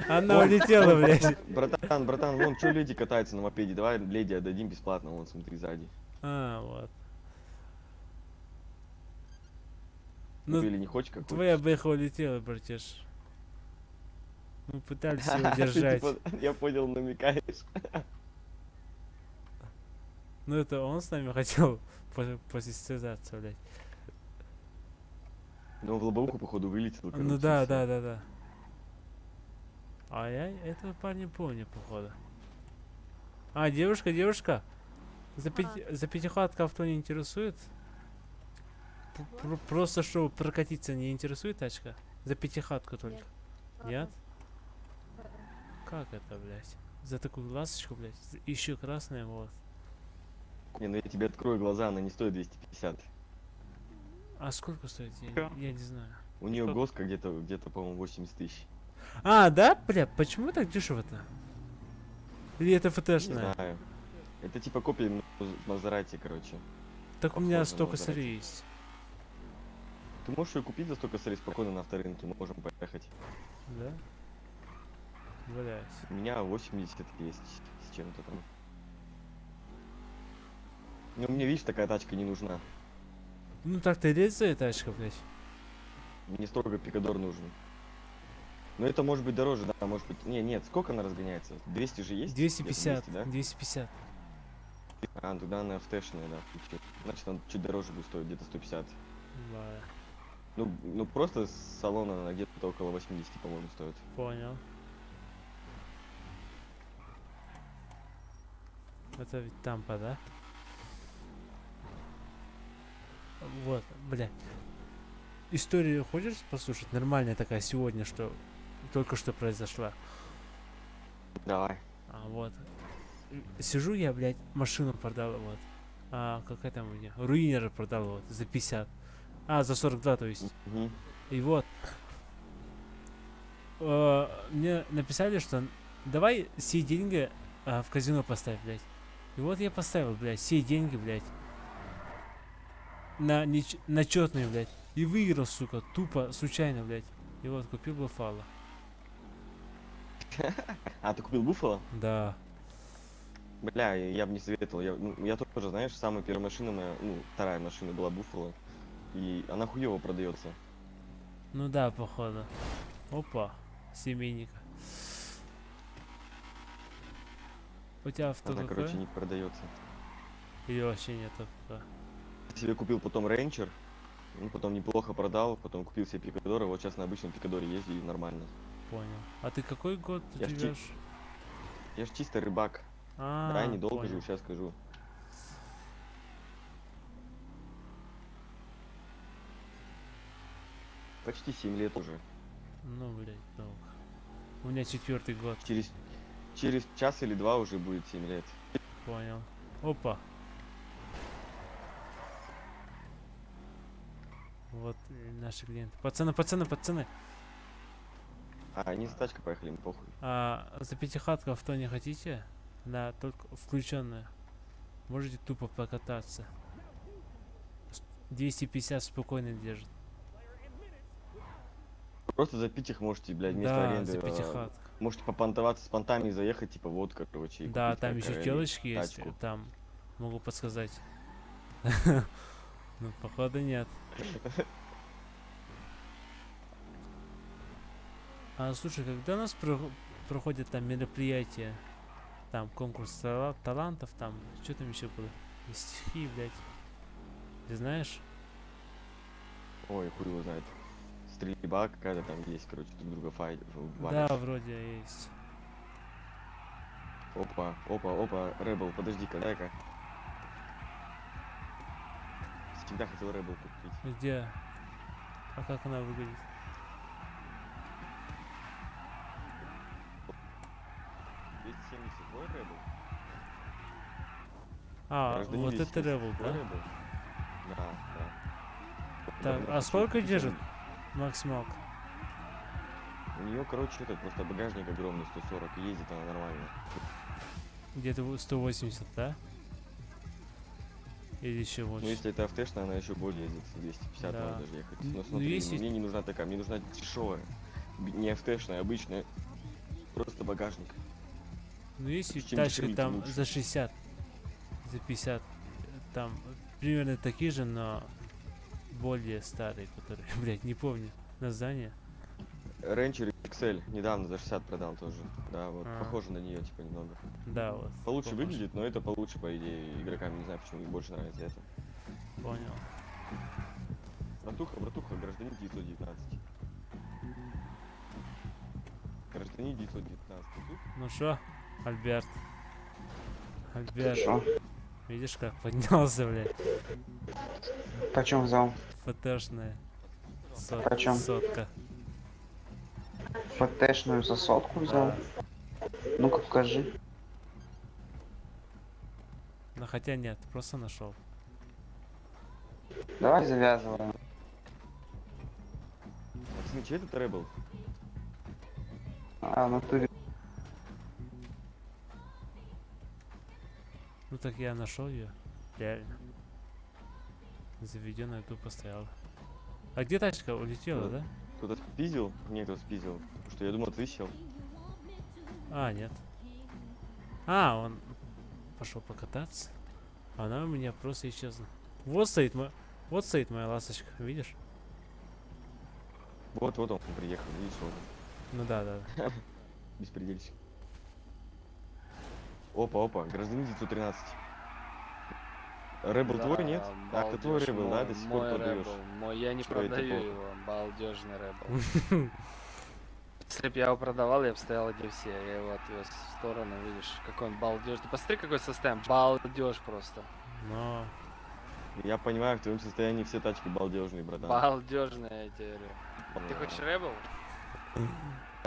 она улетела, блядь. Братан, братан, вон, что леди катается на мопеде? Давай леди отдадим бесплатно, вон, смотри, сзади. А, вот. Ну, или не хочешь, как Твоя бэха улетела, братиш. Мы пытались ее Ты, удержать. типа, Я понял, намекаешь. Ну это он с нами хотел посостязаться, блядь. Ну, он в лобовуху, походу, вылетел, Ну короче, да, и всё. да. А я этого парня помню, походу. А, девушка, девушка. За пятихатку авто не интересует? Просто чтобы прокатиться не интересует тачка? За пятихатку только. Нет? Как это, блядь? За такую ласточку, блядь? Еще красная, вот. Не, ну я тебе открою глаза, она не стоит 250. А сколько стоит? Я не знаю. У нее госка где-то, по-моему, 80 тысяч. А, да? Бля, почему так дешево-то? Или это Не ФТшная? знаю. Это типа копия Мазерати, короче. Так у меня Похоже на столько Мазерати. сырей есть. Ты можешь ее купить за столько сырей спокойно на авторынке, можем поехать. Да? Блять. У меня 80 есть с чем-то там. Ну, мне, видишь, такая тачка не нужна. Ну так ты резая тачка, блядь. Мне строго Пикадор нужен. Но это может быть дороже, да, может быть. Не, нет, сколько она разгоняется? 200 же есть? Где-то 250, 200, да? 250. А, ну тогда она ФТшная, да, включу. Значит, она чуть дороже будет стоить, где-то 150. Да. Ну просто с салона она где-то около 80, по-моему, стоит. Понял. Это ведь Тампа, да? Вот, бля. Историю хочешь послушать? Нормальная такая сегодня, что только что произошла. Давай. А, вот. Сижу я, блядь, машину продал, вот. А, какая там у меня? Руинера продал, вот, за 50. А, за 42, то есть. И вот. Мне написали, что давай все деньги в казино поставь, блядь. И вот я поставил, блядь, все деньги, блядь. На, на четные, блядь. И выиграл, сука, тупо, случайно, блядь. И вот купил Буффало. А, ты купил Буффало? Да. Бля, я бы не советовал. Я, ну, я тоже, знаешь, самая первая машина моя, ну, вторая машина была Буффало. И она хуево продается. Ну да, походу. Опа, семейника. У тебя авто Она, какое? короче, не продается. Или вообще нету пока? Себе купил потом Рейнджер, ну, потом неплохо продал, потом купил себе Пикадор, и вот сейчас на обычном Пикадоре езжу и нормально. Понял. А ты какой год Я ж, живешь? я ж чисто рыбак. А, да, недолго понял. живу, сейчас скажу. Почти 7 лет уже. Ну, блядь, долго. У меня четвертый год. Через час или два уже будет 7 лет. Понял. Опа. Вот наши клиенты. Пацаны, пацаны, пацаны. А, они за тачкой поехали, им похуй. А, за пятихатку авто не хотите? Да, только включенная. Можете тупо покататься. 250 спокойно держит. Просто за их можете, блядь, вместо Да, аренды. за пятихатку. Можете попонтоваться с понтами и заехать, типа, вот, короче. и Да, купить, там как, еще телочки есть, тачку. там могу подсказать. Ну, походу нет. А слушай, когда у нас проходят там мероприятия, там конкурс талантов, там, что там еще было? И стихи, блядь. Ты знаешь? Ой, хуй его знает. Стрельба какая-то там есть, короче, друг друга файт. Да, вроде есть. Опа, опа, опа, Rebel, подожди-ка, дай-ка. всегда хотел Rebel купить. Где? А как она выглядит? 270 твой Rebel? А, Гражданин вот это 270 Rebel, твой да? Rebel? Да, да. Так, Я а хочу сколько купить держит Rebel. максималка? У нее, короче, этот просто багажник огромный, 140, и ездит она нормально. Где-то 180, да? Или еще больше? Ну, если это автешная, она еще более ездит, 250 Да. может даже ехать. Но Ну, смотри, есть ведь- мне не нужна такая, мне нужна дешевая. Не автешная, обычная. Просто багажник. Ну, есть ведь Чем тачки дешевле, тем там лучше. за 60, за 50, там примерно такие же, но более старые, которые, блядь, не помню название. Rancher XL недавно за 60 продал тоже. Да, вот, А. похоже на нее, типа, немного. Да, вот. Получше похоже. выглядит, но это получше, по идее, игрокам. Не знаю, почему им больше нравится это. Понял. Братуха, братуха, гражданин 919. Гражданин 919, ты тут? Ну шо, Альберт? Альберт. Шо? Видишь, как поднялся, блядь. Почем взял? ФТшная. Сот, Почем? Сотка. ФТшную за сотку взял? Ну-ка покажи. Но хотя нет, просто нашел. Давай завязываем. Пацаны, чей это Rebel? А, натуре. Ну так я нашел ее. Реально. Заведенная тупо стояла. А где тачка? Улетела, да? Кто-то спиздил? Не, кто спиздил. Потому что я думал, ты сел. А, нет. А, он пошел покататься. Она у меня просто исчезла. Вот стоит моя, вот стоит моя ласточка, видишь? Вот, вот он приехал, видишь, вот. Ну да, да. да. Беспредельщик. Опа, опа, гражданин 913. Rebel твой, нет? А, это твой балдеж, Rebel, да? мой- До сих пор мой продаешь. Rebel, мой, я не Что это продаю плохо? его, балдежный Rebel. Если б я его продавал, я бы стоял где все. Я его отвез в сторону, видишь, какой он балдежный. Посмотри, какой состояние. Балдеж просто. Но. Я понимаю, в твоем состоянии все тачки балдежные, братан. Балдежный, я тебе говорю. Ты хочешь Rebel?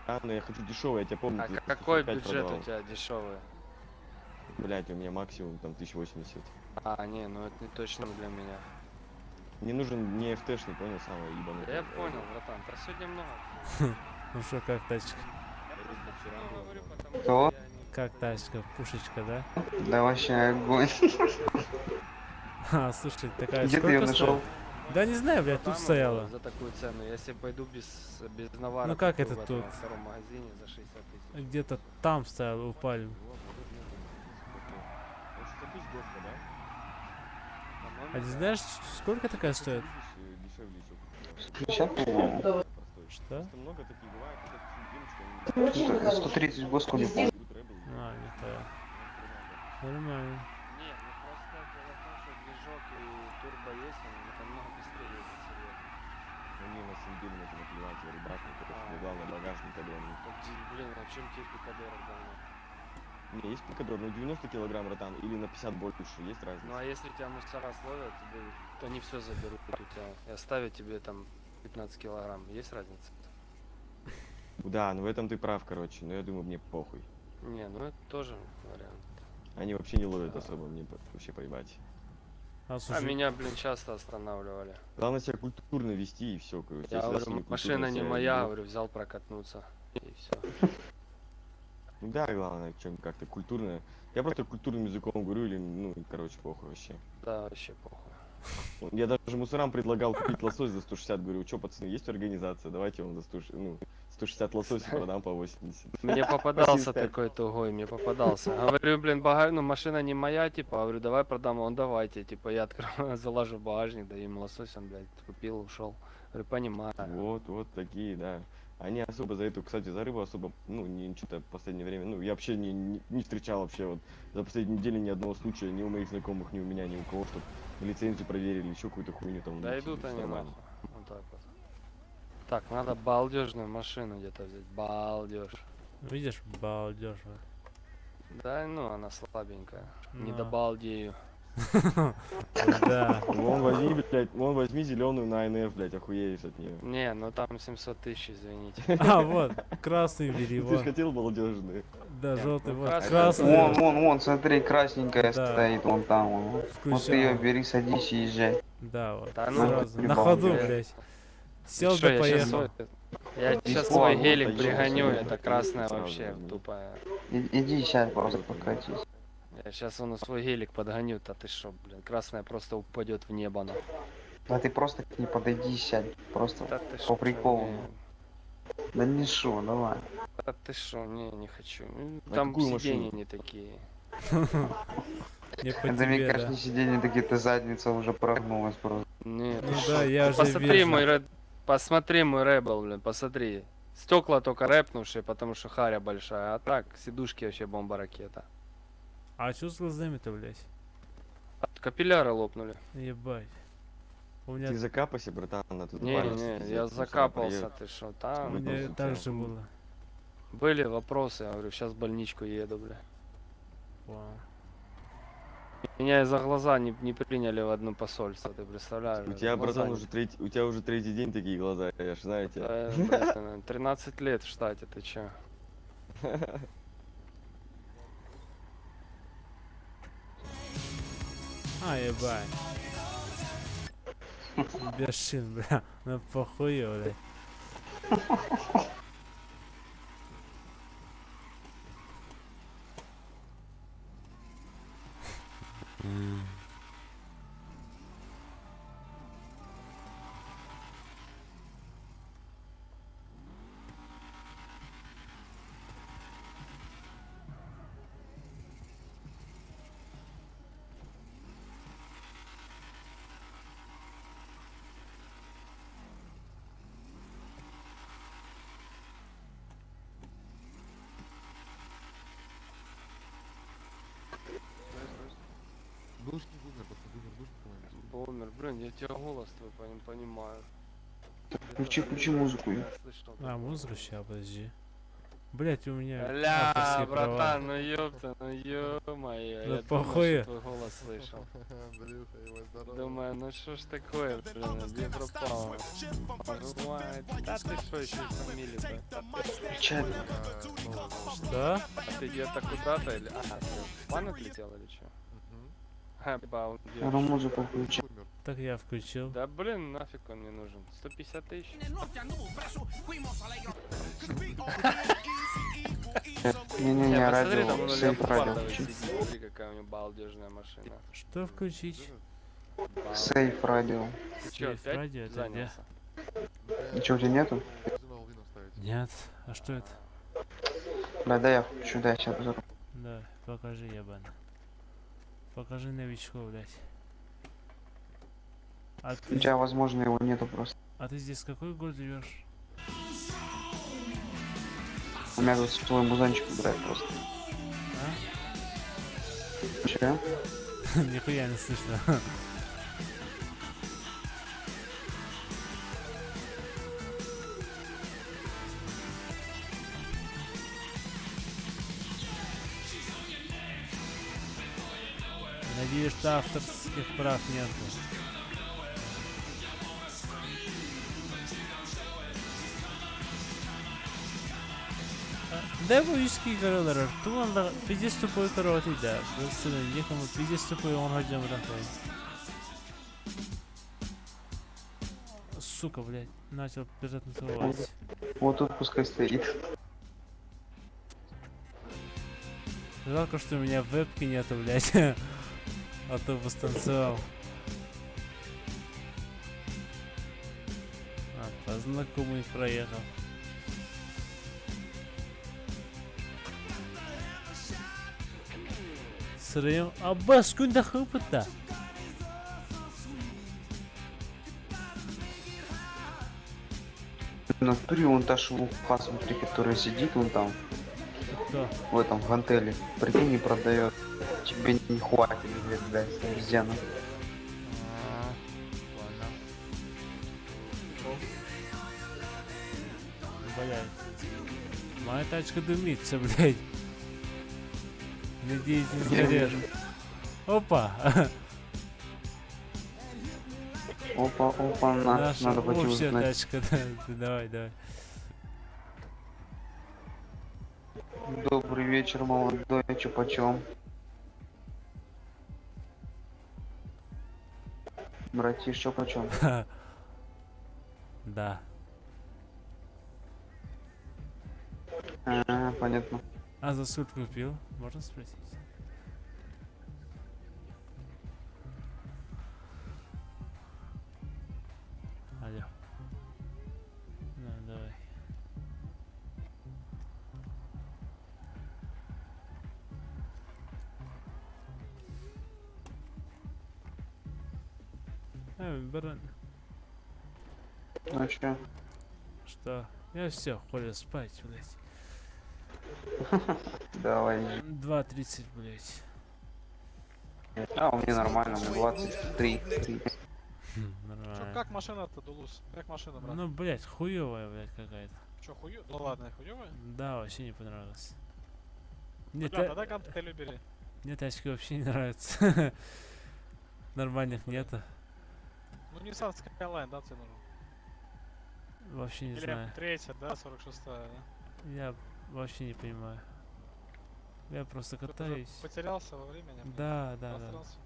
Да, но я хочу дешевый, я тебя помню. А ты за какой 145 бюджет продавал. у тебя дешевый? Блять, у меня максимум там 1080. А, не, ну это не точно для меня. Мне нужен не FT-шный, понял, самый ебанутый. Я понял, братан, про сегодня много. Ну что, как тачка? Кто? Как тачка? Пушечка, да? Да вообще огонь. А, слушай, такая Где ты её сколько нашел? стоит? Да не знаю, блядь, тут Продам его стояла. За такую цену. Я себе пойду без, без навара. Ну как куплю это в этом, тут? во втором магазине за 60 тысяч. Где-то там стояла у пальм. А ты знаешь, сколько такая стоит? 50, по-моему. Что? Много таких бывает, вот это 130 госку не помню. А, не понял. Нормально. Не, ну просто дело в том, что движок и турбо есть, он намного быстрее едет, серьезно. Ну, мне на самом деле на это наплевать, я ребят, короче, мне главное багажник огромный. Так, Блин, а чем тебе пикадор говно? Не, есть пикадор, ну 90 килограмм, братан, или на 50 больше, есть разница? Ну а если тебя мусора словят, тебе, то они все заберут у тебя и оставят тебе там 15 килограмм. Есть разница? Да, ну в этом ты прав, короче, но я думаю, мне похуй. Не, ну это тоже вариант. Они вообще не ловят особо, мне вообще поебать. А, А меня, блин, часто останавливали. Главное себя культурно вести и все, короче. Я Если говорю, даже не машина культурно не себя моя, веду- говорю, взял прокатнуться. И все. Ну да, главное, чем как-то культурно. Я просто культурным языком говорю или, ну, короче, похуй вообще. Да, вообще похуй. Я даже мусорам предлагал купить лосось за 160, говорю, что, пацаны, есть организация, давайте я вам за 100, ну, 160 лососей продам по 80. Мне попадался 85. такой тугой, мне попадался. Говорю, блин, бага... ну машина не моя, типа, говорю, давай продам, он давайте, типа, я открою, залажу в багажник, даю ему лосось, он, блядь, купил, ушел. Говорю, понимаю. Вот, вот такие, да. Они особо за эту, кстати, за рыбу особо, ну, не что-то в последнее время, ну, я вообще не встречал вообще вот за последнюю неделю ни одного случая, ни у моих знакомых, ни у меня, ни у кого, чтобы лицензию проверили, еще какую-то хуйню там. Да ну, идут всё они нормально. нахуй. Вот так вот. Так, надо балдежную машину где-то взять. Балдеж. Видишь, балдеж. Да, ну она слабенькая. Не Да. добалдею. Да. Вон возьми, блядь, вон возьми зеленую на НФ, блядь, охуеешь от нее. Не, ну там 700 тысяч, извините. А, вот, красный бери, Ты ж вот. хотел балдежные. Да, желтый, ну вот, красный. красный. Вон, вон, вон, смотри, красненькая Да. стоит, вон там, вон. Вот ты Включай. ее бери, садись и езжай. Да, вот, Да ну, сразу. На ебал, ходу, блядь. блядь. Сел Ты да шо, я щас поехал. свой, я Бесплатно, щас свой гелик поехал, пригоню, сразу. это красная Сразу вообще возьми. тупая. Иди сядь, просто прокатись. Я сейчас он свой гелик подгоню, а ты шо, блин, красная просто упадет в небо на. Да ты просто к ней подойди и сядь. Просто Да ты по шо, приколу. не. Да не шо, давай. Да ты шо, не, не хочу. На Там какую сиденья машину? не такие. Не по Это, мне тебе, кажется, да. не сиденье такие, ты задница уже прогнулась просто. Не, Ну ты шо. да, я Ты уже посмотри вижу. мой Red... Посмотри мой Rebel, блин, посмотри. Стекла только рэпнувшие, потому что харя большая, а так сидушки вообще бомба-ракета. А что с глазами-то, блядь? Капилляры лопнули. Ебать. У меня, Ты закапайся, братан, а тут Не, паришься, не, пиздец, я ну, сюда закапался, приедешь. ты шо, у там меня Выползу так тебя. же было. были вопросы, я говорю, сейчас в больничку еду, бля. Вау. Меня из-за глаза не приняли в одно посольство, ты представляешь? У блядь, тебя, глаза братан, не- уже третий, у тебя уже третий день такие глаза, я ж знаю тебя. Да, блядь, наверное, 13 лет в штате, ты чё? А, ебать. Без шин, бля. На похую, блядь. Душник бумер, пацаны, бумер, душник кому-нибудь. Бумер, блин, я тебя голос твой понимаю. Включи, включи музыку. Я слышал. А, музыку ща, подожди. Блять, у меня Бля, авторские права. братан, ну ёпта, ну ё-моё, Да я думал, похуй. что твой голос слышал. Андрюха, ебать, здорово. Думаю, ну что ж такое, блин, где пропал? Бывает. Да ты шо еще и фамилию-то? Включай. Что? А ты где-то куда-то или... А, ты в план отлетел или чё? Обалдеть. Надо музыку включай. Так я включил. Да блин, нафиг он мне нужен. 150 тысяч? Не-не-не, Не, посмотри, радио, там он сейф радио леопардовый включи. сидит. Смотри, какая у него балдежная машина. Что включить? Сейф радио. Ты чё, Сейф опять радио, это где? занялся? Ничего у тебя нету? Нет. А что это? Бля, да я включу, да, я сейчас обзор. Да, покажи, ебан. Покажи новичку, блядь. А У ты, тебя, возможно, его нету просто. а ты здесь какой год живешь? У меня тут свой музончик играет просто. А? Че? Нихуя не слышно. Надеюсь, что авторских прав нету. Да войски görэлэр туганда пиздец тупой короче да. Просто некому пиздец тупой он хотел такой. Сука, блядь, начал перетанцевать. Вот тут пускай стоит. Жалко, что у меня вебки нету, блядь. А то бы станцевал. А, по знакомый проехал. Сырым. Аббас, күндә хыпыта. В натуре вон та шелуха, смотри, которая сидит вон там. Кто? В этом в гантеле. Прикинь, не продает. Тебе не хватит, блядь, блядь, обезьяна. Блядь. Моя тачка дымится, блядь. Надеюсь, не Я сгоришь. вижу. Опа! Опа, опа, на, Наша надо пойти общая узнать. тачка, да, давай, давай. Добрый вечер, молодой, чё почем? Братиш, чё почем? Да. А, понятно. А за сколько купил? Можно спросить? Алло. Ну, давай. Э, баран. Ну чё? Что? Я все, хули спать, блядь. Давай. 2.30, блядь. А, у меня нормально, у меня 23. 30. Чё, Нормально. как машина-то, Дулус? Как машина, брат? Ну, блядь, хуевая, блядь, какая-то. Чё, хую? Да ладно, хуёвая? Да, вообще не понравилось. Мне, Бля, та- тогда коктейль бери. Мне тачки вообще не нравятся. Нормальных нету. Ну, Nissan Skyline, да, тебе нужен? Вообще не Или знаю. третья, да, 46-я, да? Я вообще не понимаю. Я просто Ты уже катаюсь. Потерялся во времени? блин? Да, да, да. Пространстве?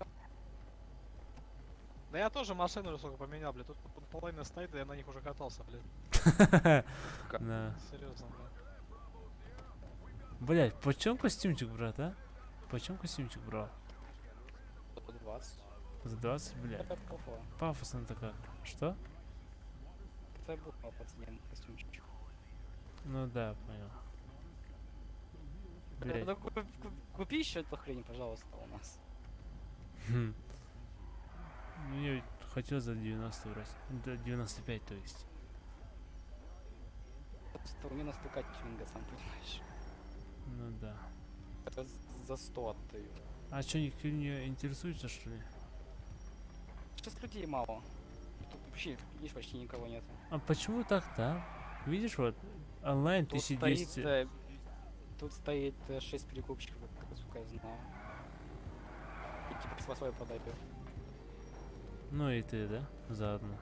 Да я тоже машину уже сколько поменял, блядь. Тут половина стоит, да я на них уже катался, блядь. Да. Серьезно, блядь. Блять, почем костюмчик, брат, а? Почем костюмчик брал? 120. За 20, блядь. Это похуй. Пафосно-то как. Что? Это бухало по цене костюмчик. Ну да, понял. Блядь. Да купи еще эту хрень, пожалуйста, у нас. Хм. Ну, я хотел за 90 брать. Да, 95, то есть. Просто у меня настолько тюнинга, сам понимаешь. Ну да. Это за 100 отдаю. А что, никто не интересуется, что ли? Сейчас людей мало. Тут вообще, видишь, почти никого нет. А почему так-то, а? Видишь, вот, онлайн Тут 1200. стоит, тут стоит 6 перекупщиков, как, сука, я знаю. И типа свой продаю. Ну и ты, да? Заодно.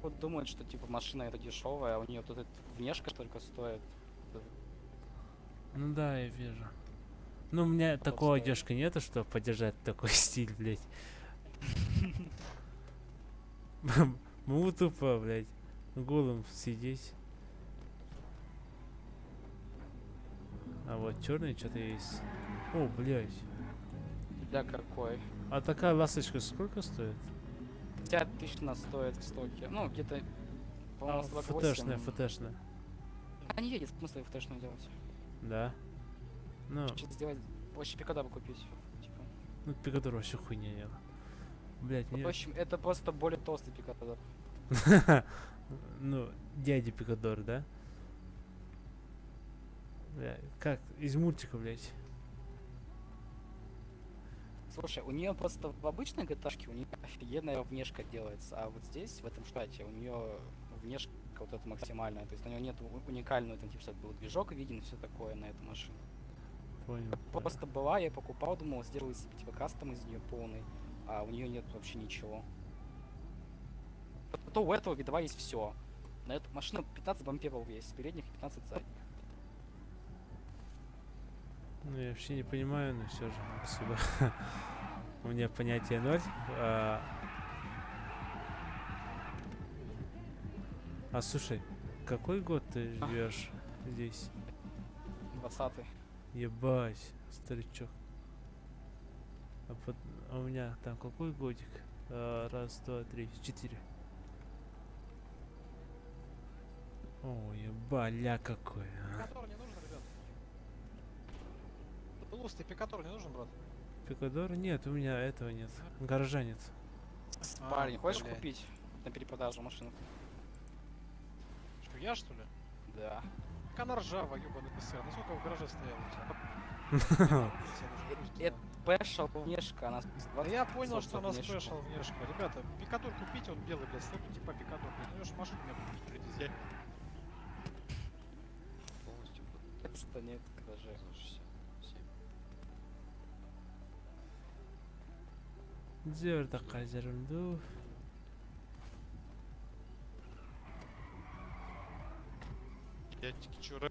Вот думают, что типа машина эта дешевая, а у нее тут эта внешка только стоит. Ну да, я вижу. Ну, у меня такого одежка нету, чтобы поддержать такой стиль, блядь. Могу тупо, блядь, голым сидеть. А вот черный что-то есть. О, блядь. Да какой? А такая ласточка сколько стоит? 50 тысяч она стоит в стоке. Ну, где-то, по-моему, А, 48. ФТшная, ФТшная. А не едет, смысл ФТшную делать. Да. Ну, Сейчас сделать, проще пикадор купить. Типа. ну пикадор вообще хуйня дело. Блядь, мне... В общем, это просто более толстый пикадор. Ну, дядя Пикадор, да? Бля, как из мультика, блядь. Слушай, у нее просто в обычной ГТАшке у нее офигенная внешка делается, а вот здесь, в этом штате, у нее внешка вот эта максимальная, то есть на нее нет уникального, там, типа, чтобы был движок виден, все такое на эту машину. Понял. Просто была, я покупал, думал, сделаю себе, типа, кастом из нее полный, а у нее нет вообще ничего. Зато у этого видова есть все. На эту машину 15 бамперов есть, передних и 15 задних. Ну, я вообще не понимаю, но все же, спасибо. У меня понятия ноль. А слушай, какой год ты живешь здесь? 20-й. Ебать, старичок. А у меня там какой годик? Раз, два, три, четыре. О, ебаля какой, а. Пикадор не нужен, ребят? Луз, тебе пикадор не нужен, брат? Пикадор? Нет, у меня этого нет. Гаража нет. Парень, хочешь блядь. купить на перепродажу машину? Что, я что ли? Да. Так она ржавая, ёбаный сыр. Ну сколько в гараже стояла у тебя? Это спешл внешка, она Да я понял, что она внешку. спешл внешка. Ребята, пикадор купите, он белый, блядь, стоит, типа пикадор, блядь. Ну я ж машину мне купить, блядь, Полностью Просто нет гаража. Дёр такая зерунду. Я вчера...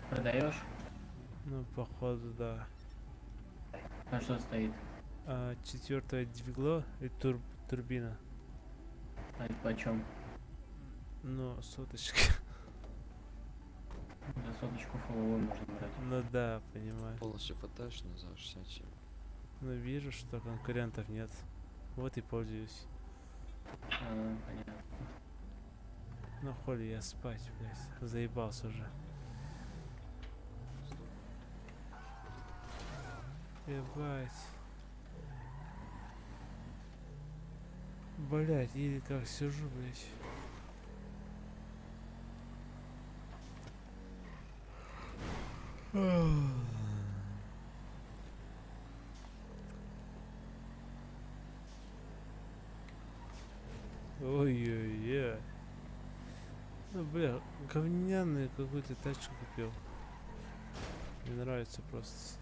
Продаешь? Ну, походу, да. А что стоит? А, четвертое двигло и тур турбина. А это почем? Ну, соточка. За соточку фолловой можно брать. Ну да, понимаю. Полностью фотошно за 67. Ну вижу, что конкурентов нет. Вот и пользуюсь. А, понятно. Ну хули я спать, блядь. Заебался уже. Ебать. Блять, или как сижу, блять. Ой-ой-ой. Ну, бля, говняную какую-то тачку купил. Мне нравится просто.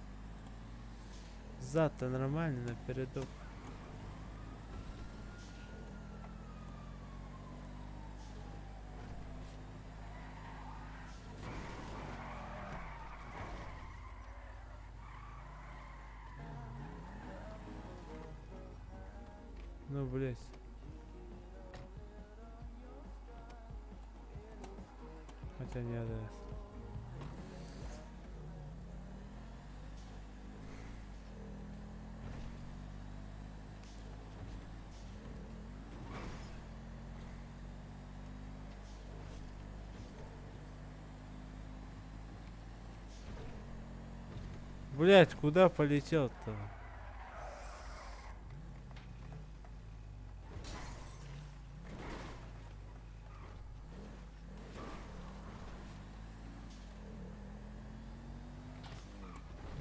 Зад-то нормальный, на передок. Ну, блять. Хотя не да. Блять, куда полетел-то?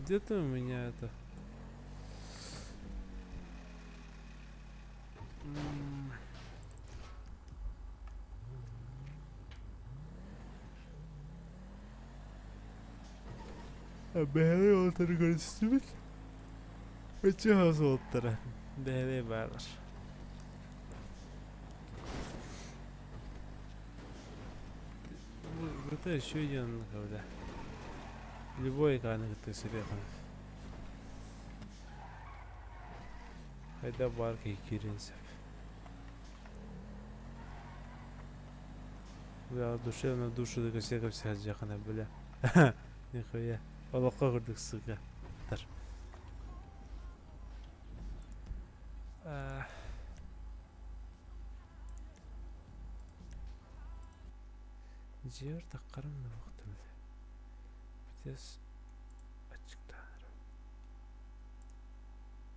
Где ты у меня это? М. Бэһэлэй олтары көрүстүбүт. Өчө суоттара. Бэһэлэй баалар. Это еще один, когда. Любой каны ты себе Хайда бар киринсеп. Бля, душевно душу до всех вся жакына, бля. Нихуя. Олоққа көрдік, сука. Тар. Жер таққарым да бақтым. Бітес.